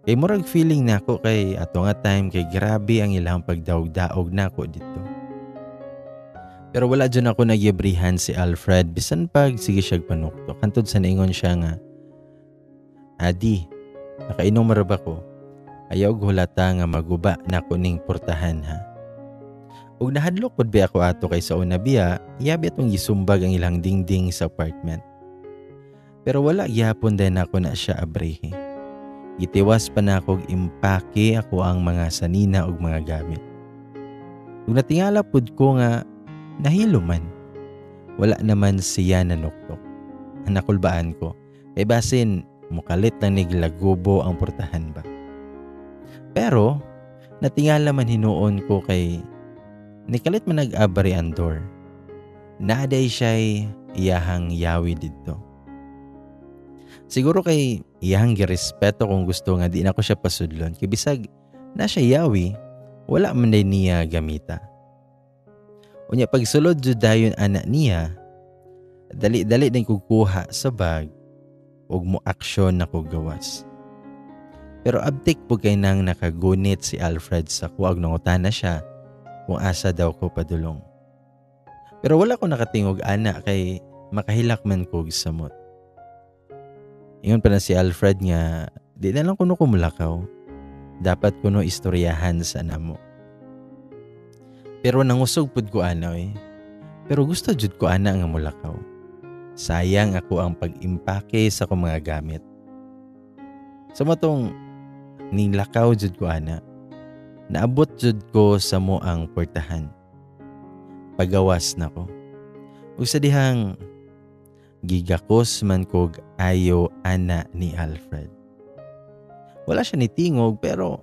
Kay murag feeling nako kay ato nga time kay grabe ang ilang pagdaog-daog nako didto. Pero wala dyan ako nagyabrihan si Alfred bisan pag sige siyag panukto. Kantod sa naingon siya nga, "Adi, nakainom ra ba ko? Ayaw hulata nga maguba nako ning portahan ha." Ug nahadlok pud ba ako ato kay sa una biya, yabi atong gisumbag ang ilang dingding sa apartment. Pero wala gyapon din ako na siya abrihi. Gitiwas pa na akong impake ako ang mga sanina ug mga gamit. Ug natingala pud ko nga nahilo man. Wala naman siya nanuktok. Nakulbaan ko. Kay basin mukalit lang niglagubo ang portahan ba. Pero natingala man hinuon ko kay nikalit man nag-abri ang door. Naaday siya'y iyahang yawi didto. Siguro kay iyahang girespeto kung gusto nga di na ko siya pasudlon. Kay bisag na siya yawi, wala man day niya gamita. Unya pagsulod jud dayon ana niya, dali-dali din kukuha sa bag ug mo aksyon na ko gawas. Pero abtik po kay nang nakagunit si Alfred sa kuag nangutana siya kung asa daw ko padulong. Pero wala ko nakatingog ana kay makahilak man kog samot. Ingon pa na si Alfred nga di na lang kuno kumulakaw. Dapat kuno istoryahan sa namo. Pero nangusog pud ko ana eh. Pero gusto jud ko ana nga mulakaw. Sayang ako ang pag-impake sa akong mga gamit. Sa matong nilakaw jud ko ana. Naabot jud ko sa mo ang portahan. Pagawas na ko. Ug sa dihang gigakos man kog ayo ana ni Alfred. Wala siya nitingog pero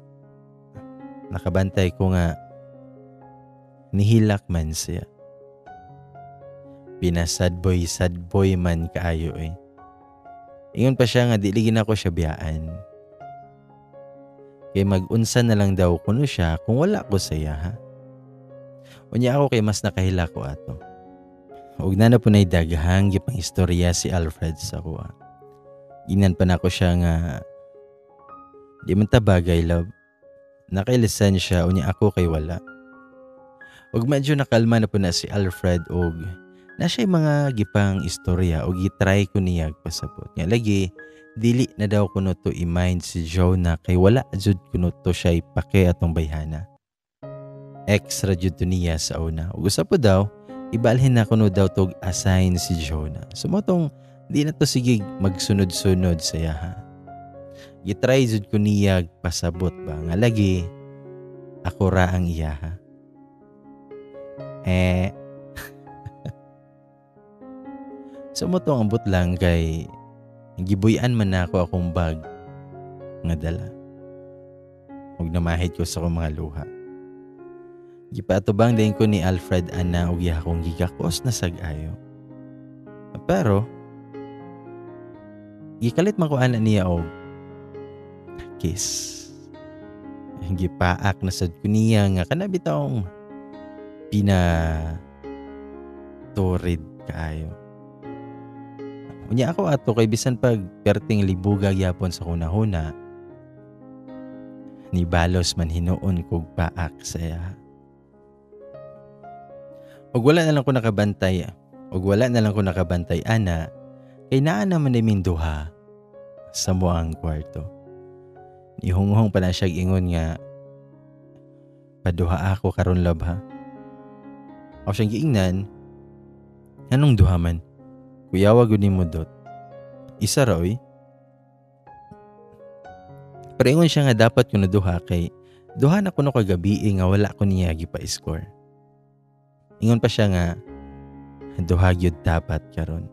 nakabantay ko nga nihilak man siya. Pinasadboy sadboy man kaayo eh. Ingon pa siya nga dili gina ko siya biyaan. Kay mag-unsa na lang daw kuno siya kung wala ko sa iya ha. Unya ako kay mas nakahila ko ato. Ug na na po na'y daghang gipang istorya si Alfred sa kuha. Ginan pa nako siya nga di man ta bagay love. Nakailisan siya unya ako kay wala. Ug medyo nakalma na po na si Alfred og na siya mga gipang istorya og gitry ko niya pasabot. Nga lagi dili na daw kuno to i-mind si Jonah kay wala jud kuno to siya ipake atong bayhana. Extra jud to niya sa una. Ug usa po daw ibalhin na kuno daw tog assign si Jonah. So mo tong di na to sige magsunod-sunod sa iya ha. Gitry jud ko niya pasabot ba nga lagi ako ra ang iya ha. Eh so mo tong ambot lang kay gibuy-an man nako akong bag nga dala. Ug namahid ko sa akong mga luha. Gipaatubang din ko ni Alfred ana og iya akong gigakos na sag-ayo. Pero gikalit man ko ana niya og kiss. Gipaak na sad ko niya nga kana bitawng pina turid kaayo. Unya ako ato kay bisan pag perting libuga gyapon sa kunahuna, ni balos man hinuon kog paak sa iya. Og wala na lang ko nakabantay, og wala na lang ko nakabantay ana, kay naa naman naming duha sa muang kwarto. Nihunghong pa na siya ingon nga paduha ako karon love ha. Ako siyang giingnan, Anong duha man? Kuyawa gud nimo, Dot. Isa ra oy. Pero ingon siya nga dapat kuno duha kay duha na kuno kagabi nga wala ko niya gipa-score. Ingon pa siya nga duha gyud dapat karon.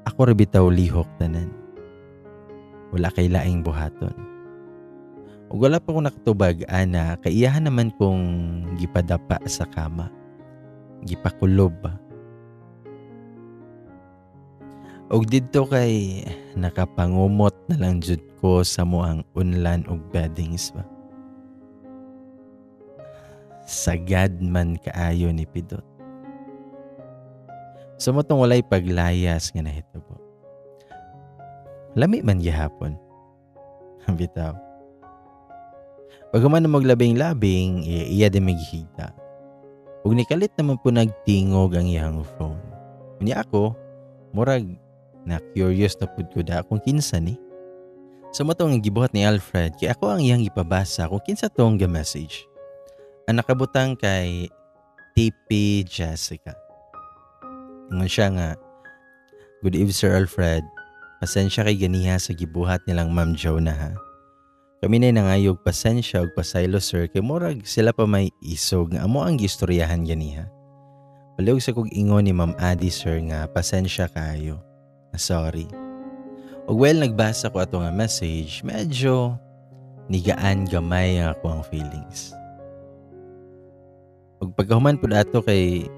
Ako ra bitaw lihok tanan. Wala kay laing buhaton. Ug wala pa ko nakatubag ana kay iyahan naman kong gipadapa sa kama. Gipakulob ba. Og didto kay nakapangumot na lang jud ko sa muang unlan og beddings ba. Sagad man kaayo ni Pidot. Sa so, motong walay paglayas nga nahitabo. Lami man gihapon. Bitaw. Paghuman na maglabing-labing, iya din maghigda. Ug nikalit naman po nagtingog ang iyang phone. Unya ako, murag na curious na pud ko da kung kinsa ni. Sa so, motong ang gibuhat ni Alfred, kay ako ang iyang ipabasa kung kinsa tong ga-message. Ang nakabutang kay TP Jessica. Ingon siya nga, "Good eve, Sir Alfred. Pasensya kay ganiha sa gibuhat nilang Ma'am Jonah ha. Kami na nangayog pasensya og pasaylo, sir, kay murag sila pa may isog nga amo ang gistoryahan ganiha. Palihog sa kog ingon ni Ma'am Adi, sir, nga pasensya kaayo. Sorry." Og well, nagbasa ko ato nga message, medyo nigaan gamay ang ako ang feelings. Ug pagkahuman pud ato kay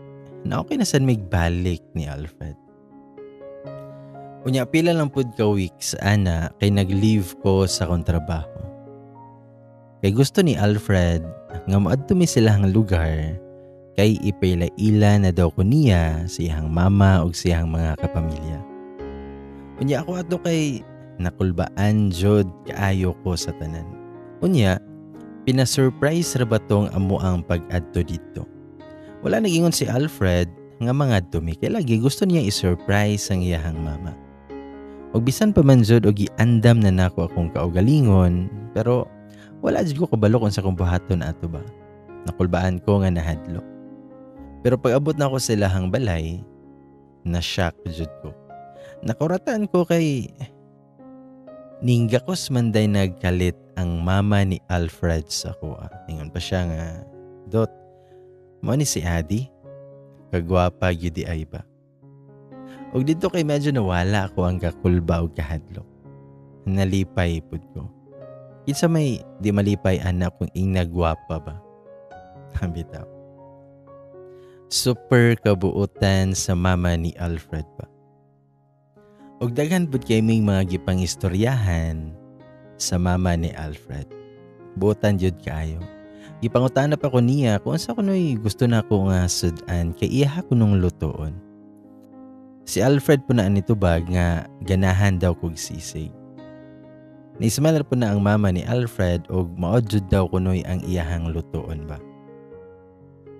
na okay na sad mig balik ni Alfred. Unya pila lang pud ka weeks ana kay nag-leave ko sa akong trabaho. Kay gusto ni Alfred nga moadto mi silahang lugar kay ipaila-ila na daw ko niya sa iyang mama ug sa iyang mga kapamilya. Unya ako ato kay nakulbaan jud kaayo ko sa tanan. Unya pina-surprise ra ba tong amo ang pag-adto didto. Wala nag-ingon si Alfred nga mangadto mi kay lagi gusto niya i-surprise ang iyahang mama. Og bisan pa man jud og giandam na nako akong kaugalingon, pero wala jud ko kabalo kung sa akong buhaton ato ba. Nakulbaan ko nga nahadlok. Pero pag abot na ako sa ilahang balay, na-shock jud ko. Nakuratan ko kay ninggakos man day nagkalit ang mama ni Alfred sa kuha. Ingon pa siya nga, "Dot, mo ni si Adi, kagwapa gyud di ay ba." Og dito kay medyo nawala ako ang kakulba og kahadlok. Nalipay pud ko. Kinsa may di malipay ana kung ingnagwapa ba? Bitaw. Super kabuutan sa mama ni Alfred ba. Og daghan pud kay ming mga gipangistoryahan sa mama ni Alfred. Buotan jud kaayo. Gipangutana pa ko niya kung unsa kunoy gusto nako nga sud-an kay iya kunong lutoon. Si Alfred po na nitubag nga ganahan daw kog sisig. Ni-smile po na ang mama ni Alfred og mao jud daw kunoy ang iyahang lutoon ba.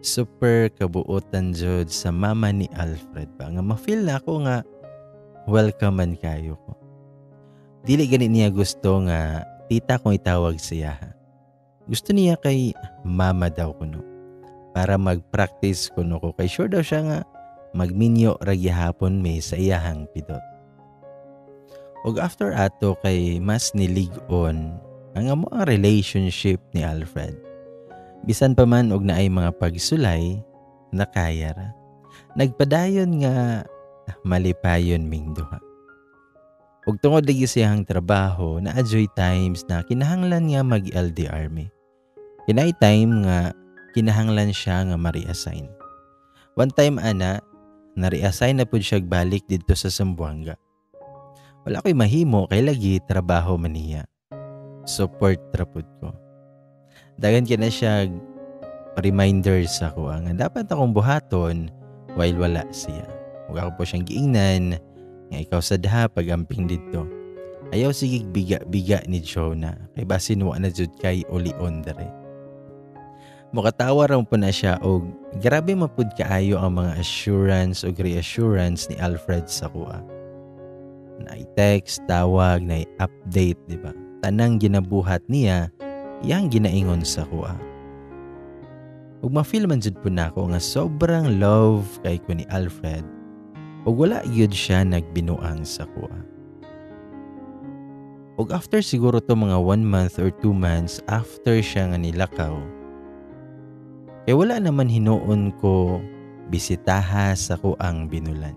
Super kabuotan jud sa mama ni Alfred ba nga ma-feel na ako nga welcome man kayo ko. Dili gani niya gusto nga tita kong itawag siya. Gusto niya kay mama daw kuno para mag-practice kuno ko kay sure daw siya nga magminyo ra gihapon mi sa iyahang pidot. Og after ato kay mas nilig-on ang amo ang relationship ni Alfred. Bisan pa man og naay mga pagsulay, nakaya ra. Nagpadayon nga malipayon ming duha. Og tungod lagi sa iyang trabaho, naa-joy times na kinahanglan nga mag-LDR mi. Kinay time nga kinahanglan siya nga ma-reassign. One time ana, na-reassign na pud siya balik didto sa Zamboanga. Wala ko'y mahimo kay lagi trabaho man niya. Support ra pud ko. Daghan kay na siya reminders sa ako nga dapat akong buhaton while wala siya. Ug ako po siyang giingnan nga ikaw sa daha pagamping didto. Ayaw sige biga-biga ni Jonah kay basin wa na jud kay ulion dere. Mukatawa ra po na siya og grabe mapud kaayo ang mga assurance og reassurance ni Alfred sa kuha. Na-text, tawag, na-update, di ba? Tanang ginabuhat niya, iyang ginaingon sa kuha. Ug ma-feel man jud po nako nga sobrang love kay ko ni Alfred ug wala gyud siya nagbinuang sa kuha. Ug after siguro to mga 1 month or 2 months after siya nga nilakaw, kay wala naman hinuon ko bisitaha sa kuang binulan.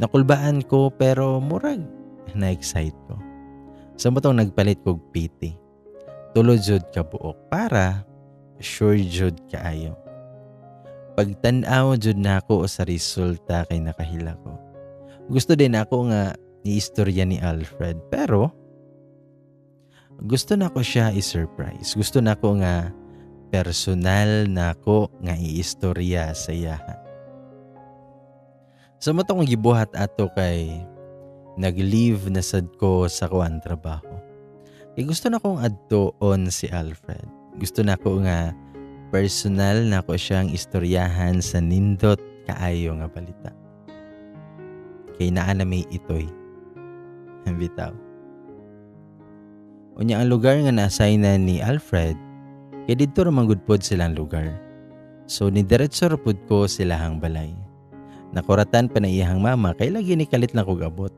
Nakulbaan ko pero murag na-excite ko. Sa motong nagpalit kog PT. Tulo jud ka buok para sure jud kaayo. Pagtan-aw jud nako sa resulta kay nakahila ko. Gusto din ako nga ni-istorya ni Alfred pero gusto nako siya i-surprise. Gusto nako nga personal nako nga iistorya sa iyaha. Sa motong gibuhat ato kay nag-leave na sad ko sa kuan trabaho. Kay gusto na kong adtoon si Alfred. Gusto na ko nga personal na ko siyang istoryahan sa nindot kaayo nga balita. Kay naa na may itoy. Bitaw. Unya ang lugar nga na-assign na ni Alfred, kay didto ra man gud pod silang lugar. So nidiretso ra pod ko silahang balay. Nakuratan pa na iyahang mama kay lagi ni kalit lang kog abot.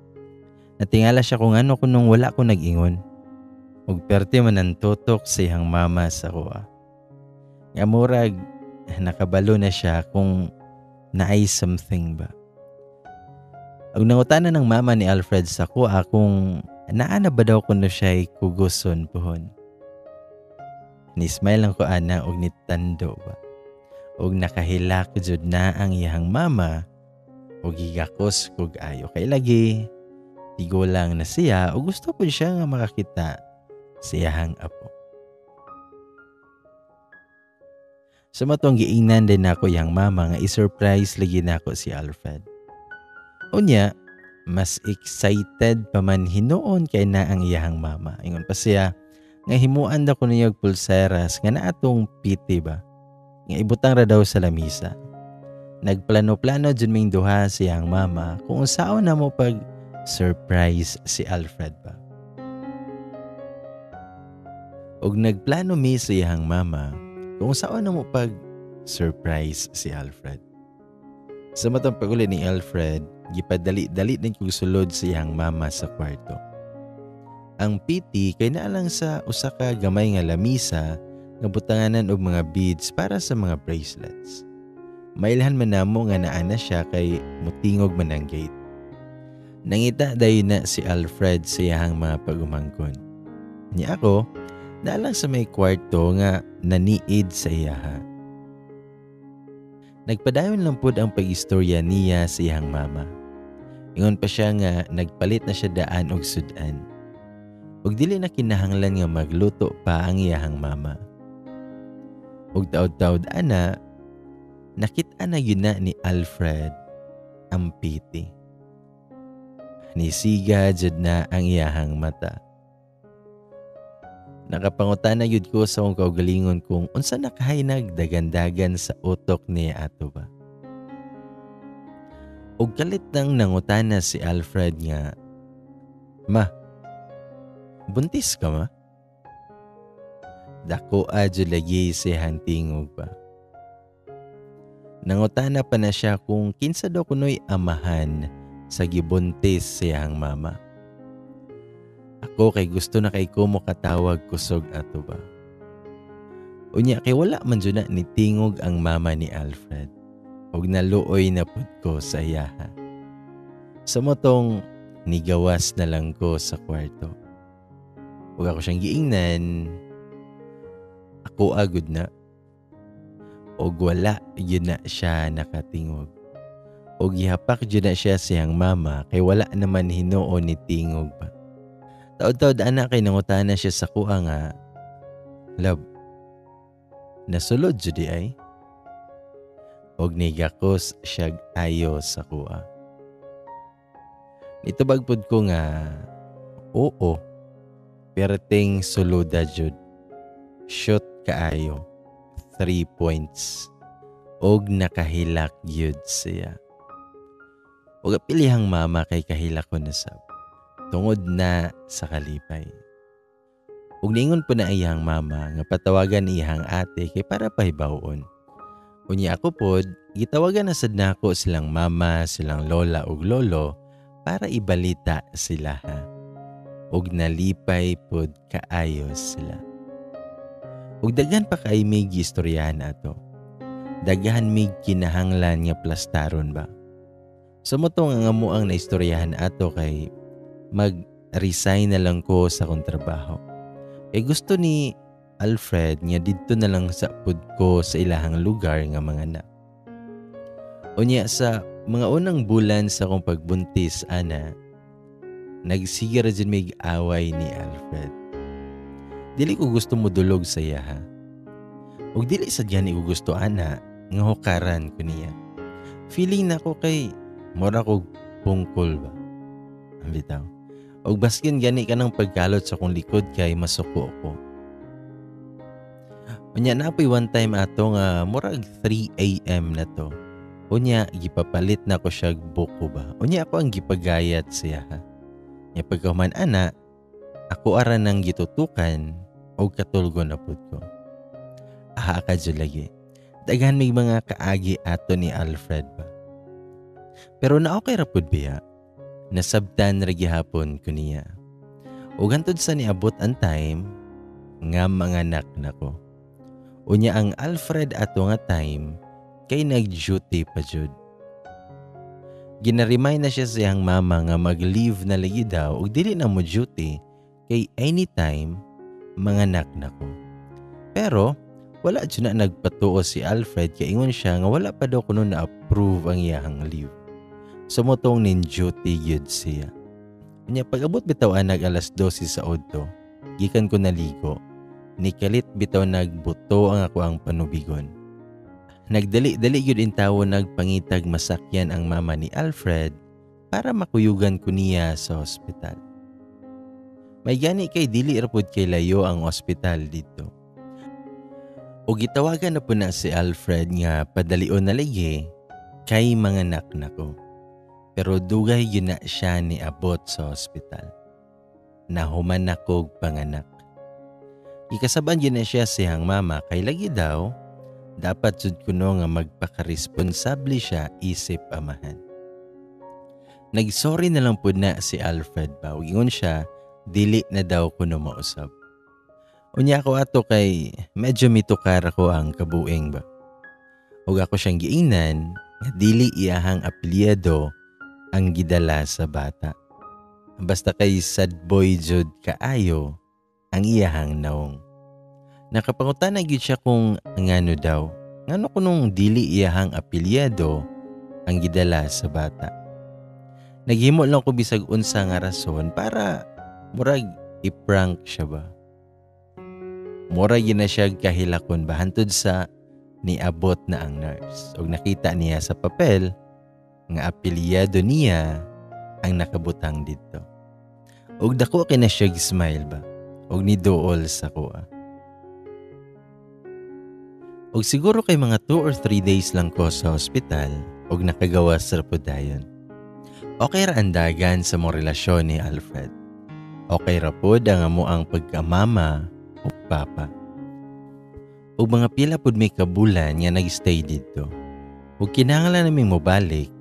Natingala siya kung ano kunong wala ko nag-ingon. Ug perte man ang tutok sa iyang mama sa kuha. Nga murag nakabalo na siya kung naay something ba. Ug nangutana ng mama ni Alfred sa kuha kung naa na ba daw kuno siya'y kuguson puhon. Ni-smile lang ko ana og nitando ba. Og nakahilak jud na ang iyang mama og gigakos kog ayo kay lagi tigulang na siya o gusto po siya nga makakita sa iyahang apo. Sa matong giingnan din nako iyang mama nga i-surprise lagi nako si Alfred. Unya, mas excited pa man hinuon kay na ang iyahang mama. Ingon pa siya nga himuan daw ko niya og pulseras nga naatong piti ba. Nga ibutang ra daw sa lamisa. Nagplano-plano jud ming duha sa iyang mama kung unsaon na mo pag surprise si Alfred ba. Og nagplano mi sa iyang mama kung unsaon na mo pag surprise si Alfred. Sa matang pag-uli ni Alfred, gipadali-dali din kog sulod sa iyang mama sa kwarto. Ang PT kay naa lang sa usa ka gamay nga lamisa nga butanganan og mga beads para sa mga bracelets. Mailhan man namo nga naa na siya kay mutingog man ang gate. Nangita dayon na si Alfred sa iyang mga pagumangkon. Niya ako, naa lang sa may kwarto nga naniid sa iyaha. Nagpadayon lang pud ang pag-istorya niya sa iyang mama. Ingon pa siya nga nagpalit na siya daan og sudan. Ug dili na kinahanglan nga magluto pa ang iyahang mama. Ug taod-taod ana, nakit-an na gyud na ni Alfred ang piti. Nisiga jud na ang iyahang mata. Nakapangutana gyud ko sa akong kaugalingon kung unsa na kahay nagdagandagan sa utok niya ato ba. Ug kalit nang nangutana si Alfred nga, "Ma, buntis ka ma?" Dako jud lagi siyang tingog ba. Nangutana pa na siya kung kinsa daw kunoy amahan sa gibuntis siyang mama. Ako kay gusto na kay ko mo katawag kusog ato ba. Unya kay wala man jud na nitingog ang mama ni Alfred. Og naluoy na pud ko sa iyaha. Sa motong nigawas na lang ko sa kwarto. Ug ako siyang giingnan, ako agud na. Og wala yun na siya nakatingog. Og gihapak jud na siya siyang mama kay wala naman hinuon ni tingog pa. Taod-taod ana kay nangutana siya sa kuha nga, "Love, nasulod jud di ay?" Og nigakos siya ayo sa kuha. Nitubag pud ko nga, "Oo, perting suluda jud. Shoot kaayo, 3 points." Og nakahilak gyud siya. Og apilihang mama kay kahilak ko na sab. Tungod na sa kalipay. Ug niingon po na iyang mama nga patawagan iyang ate kay para pahibaw-on. Unya ako pod, gitawagan na sad nako silang mama, silang lola ug lolo para ibalita sila ha. Ug nalipay pod kaayo sila. Ug daghan pa kay mig istoryahan ato. Daghan mig kinahanglan nga plastaron ba. So mao to nga amo ang naistoryahan ato kay mag-resign na lang ko sa akong trabaho. Kay gusto ni Alfred nga didto na lang sa pud ko sa ilahang lugar nga mga anak. Unya sa mga unang bulan sa akong pagbuntis ana, nagsige ra jud mig away ni Alfred. Dili ko gusto modulog sa iya ha. Ug dili sad gani ko gusto ana nga hukaran ko niya. Feeling nako kay mura kog pungkol ba. Ang bitaw. Og baskin gani kanang pagkalot sa akong likod kay masuko ko. Unya napoy one time ato nga murag 3 AM na to. Unya gipapalit na ko siya buko ba. Unya ako ang gipagayat siya ha. Nya pagkahuman ana, ako ara nang gitutukan og katulgo na pud ko. Aha ka jud lagi. Daghan may mga kaagi ato ni Alfred ba. Pero na okay ra pud biya. Nasabtan ra gihapon ko niya. Ug hantod sa niabot ang time nga manganak nako. Unya ang Alfred ato nga time kay nag-duty pa jud. Gina-remind na siya sa iyang mama nga mag-leave na lagi daw ug dili na mo duty kay anytime manganak nako. Pero wala jud na nagpatuo si Alfred kay ingon siya nga wala pa daw kuno na-approve ang iyang leave. So motong nin duty gyud siya. Unya pag-abot bitaw anag alas 12 sa udto, gikan ko naligo, nikalit bitaw nagbuto ang ako ang panubigon. Nagdali-dali gyud intawo nagpangitag masakyan ang mama ni Alfred para makuyugan ko niya sa ospital. May gani kay dili ra pud kay layo ang ospital dito. O gitawagan na po na si Alfred nga padalion na lagi kay manganak nako. Pero dugay gyud na siya niabot sa ospital. Nahuman na kog panganak. Gikasaban gyud na siya siyang mama kay lagi daw dapat jud kuno nga magpakaresponsable siya isip amahan. Nagsorry na lang pud na si Alfred ba. Ug ingon siya dili na daw kuno mausab. Unya ako ato kay medyo mitukar ako ang kabuing ba. Ug ako siyang giingnan nga dili iyahang apelyido ang gidala sa bata. Basta kay sad boy jud kaayo ang iyahang naong. Nakapangutana gyud siya kung ngano daw. Ngano kunong dili iyahang apelyido ang gidala sa bata. Naghimo lang ko bisag unsa nga rason para murag i-prank siya ba. Murag yun na siya kahilakon ba hantod sa niabot na ang nurse. Og nakita niya sa papel nga apelyido niya ang nakabutang didto. Og dako kay na siya smile ba. Og niduol sa kuha. Og siguro kay mga 2 or 3 days lang ko sa ospital og nakagawas ra pud dayon. Okay ra ang dagan sa mong relasyon ni Alfred. Okay ra pod ang amo ang pagkamama o papa. Og mga pila pod may kabulan nga nag-stay didto. Ug kinahanglan naming mobalik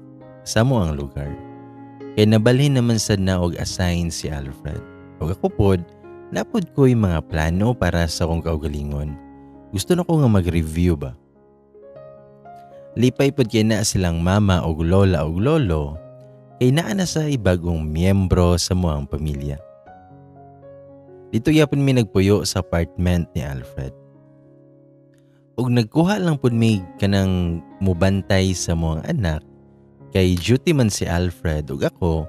sa amo ang lugar. Kay nabalhin naman sad na og assign si Alfred. Ug ako pod, napod ko'y mga plano para sa akong kaugalingon. Gusto na ko nga mag-review ba. Lipay pod kay na silang mama og lola og lolo kay naa na sa ibagong miyembro sa muang pamilya. Dito gyapon mi nagpuyo sa apartment ni Alfred. Ug nagkuha lang pud mi kanang mubantay sa muang anak kay duty man si Alfred ug ako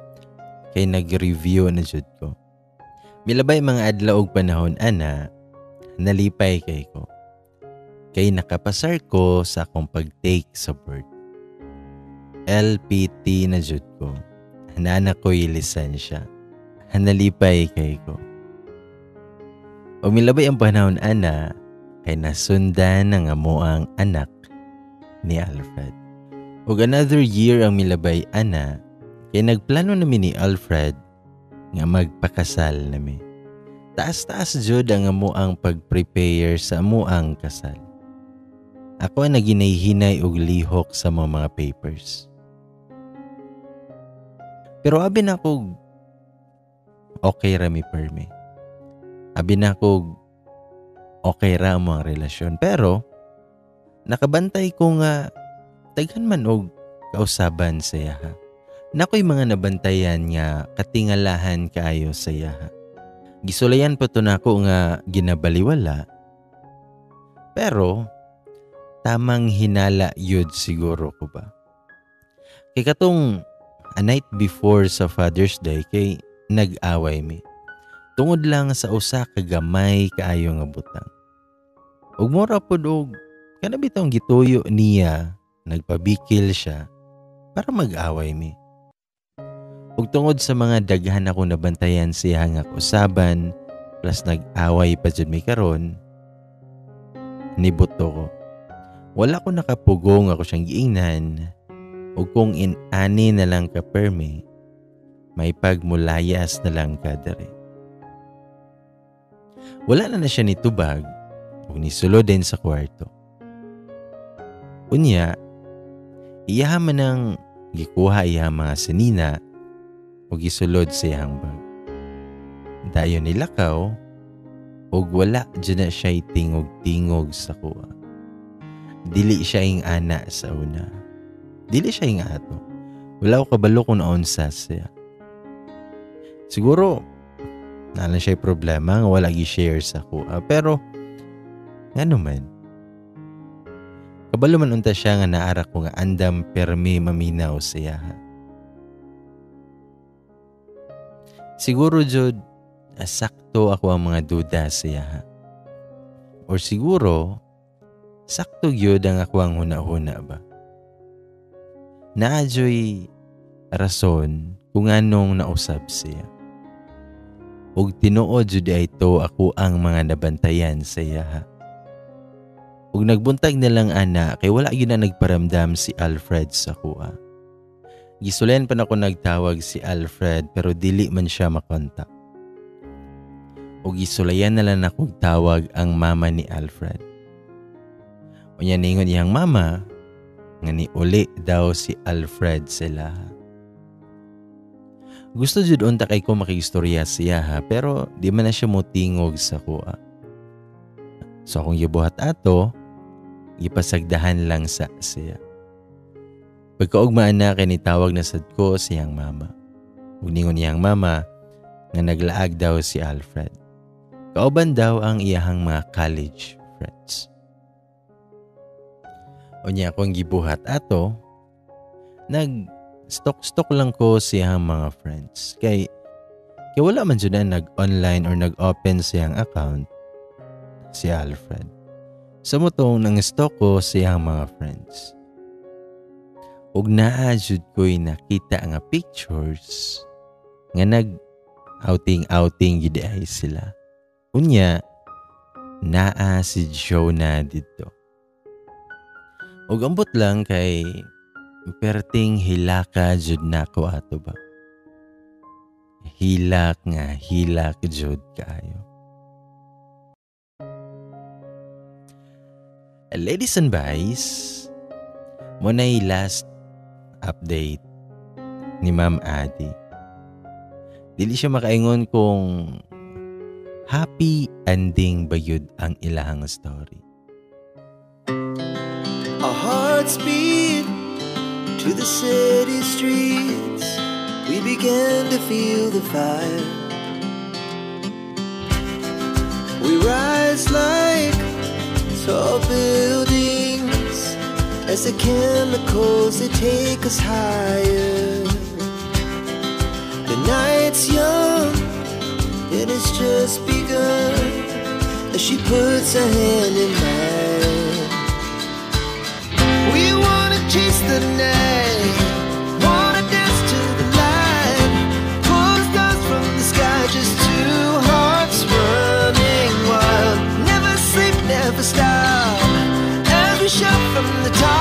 kay nag-review na jud ko. Milabay mga adlaw og panahon ana, nalipay kay ko. Kay nakapasar ko sa akong pag-take sa board. LPT na jud ko. Nana ko'y lisensya. Nalipay kay ko. Ug milabay ang panahon ana, kay nasundan ang amoang anak ni Alfred. Ug another year ang milabay ana, kay nagplano nami ni Alfred nga magpakasal nami. Taas-taas jud ang amoang pag-prepare sa amoang kasal. Ako ang naginay-hinay og lihok sa mga papers. Pero abi na ko okay ra mi perme. Abi na ko okay ra ang mga relasyon. Pero nakabantay ko nga daghan man og kausaban sa iyaha. Nakoy mga nabantayan nga katingalahan kaayo sa iyaha. Gisulayan pa to nako nga ginabaliwala. Pero tamang hinala yun siguro ko ba. Kay katong a night before sa Father's Day kay nag-away mi. Tungod lang sa usa ka gamay kaayo nga butang. Ug mura pod og kana bitong gituyo niya, nagpabikil siya para mag-away mi. Ug tungod sa mga daghan ako nabantayan siya nga kausaban plus nag-away pa jud mi karon, nibuto ko. Wala ko nakapugong ako siyang giingnan ug kung in-ani na lang ka perme, may pagmulayas na lang ka dere. Wala na na siya nitubag ug nisulod din sa kwarto. Unya, iyaha man ang gikuha iya mga sinina ug gisulod sa iyang bag. Dayon nilakaw ug wala jud na siya tingog-tingog sa kuha. Dili siya ing ana sa una. Dili siya ing ato. Wala ko kabalo kung naunsa siya. Siguro naa siya problema nga wala gi-share sa kuha. Pero ngano man, kabalo man unta siya nga naara ko nga andam permi maminaw sa iyaha. Siguro jud sakto ako ang mga duda sa iyaha. Or siguro sakto gyud ang ako ang huna-huna ba. Naa joy rason kung anong nausab siya. Ug tinuod jud ay to ako ang mga nabantayan sa iyaha. Ug nagbuntag na lang ana kay wala gyud na nagparamdam si Alfred sa kuha. Gisulen pa nako nagtawag si Alfred pero dili man siya makontak. Ug gisulayan na lang nako tawag ang mama ni Alfred. Unya ningon iyang mama nga niuli daw si Alfred sila. Gusto jud unta kay ko makiistorya siya ha, pero di man na siya motingog sa kuha. So akong gibuhat ato, gipasagdahan lang sa siya. Pagkaugmaan na kay nitawag na sad ko siyang mama. Ug ningon niyang mama nga naglaag daw si Alfred. Kauban daw ang iyahang mga college friends. Unya akong gibuhat ato, nag-stalk-stalk lang ko siyang mga friends. Kay wala man jud na nag-online or nag-open siyang account si Alfred. Sa motong nang-stalk ko siyang mga friends. Ug naa jud ko'y nakita nga pictures nga nag-outing-outing gid ay sila. Unya, naa si Jonah didto. Ug ambot lang kay perting hilaka jud nako ato ba. Hilak nga hilak jud kaayo. Ladies and boys, mo nay last update ni Ma'am Adi. Dili siya makaingon kung happy ending ba yun ang ilahang story. Our hearts beat to the city streets. We began to feel the fire. We rise like tall buildings as the chemicals, they take us higher. The night's young and it's just begun as she puts her hand in mine. We wanna chase the night, wanna dance to the light, pull the stars from the sky, just two hearts running wild. Never sleep, never stop, as we shout from the top.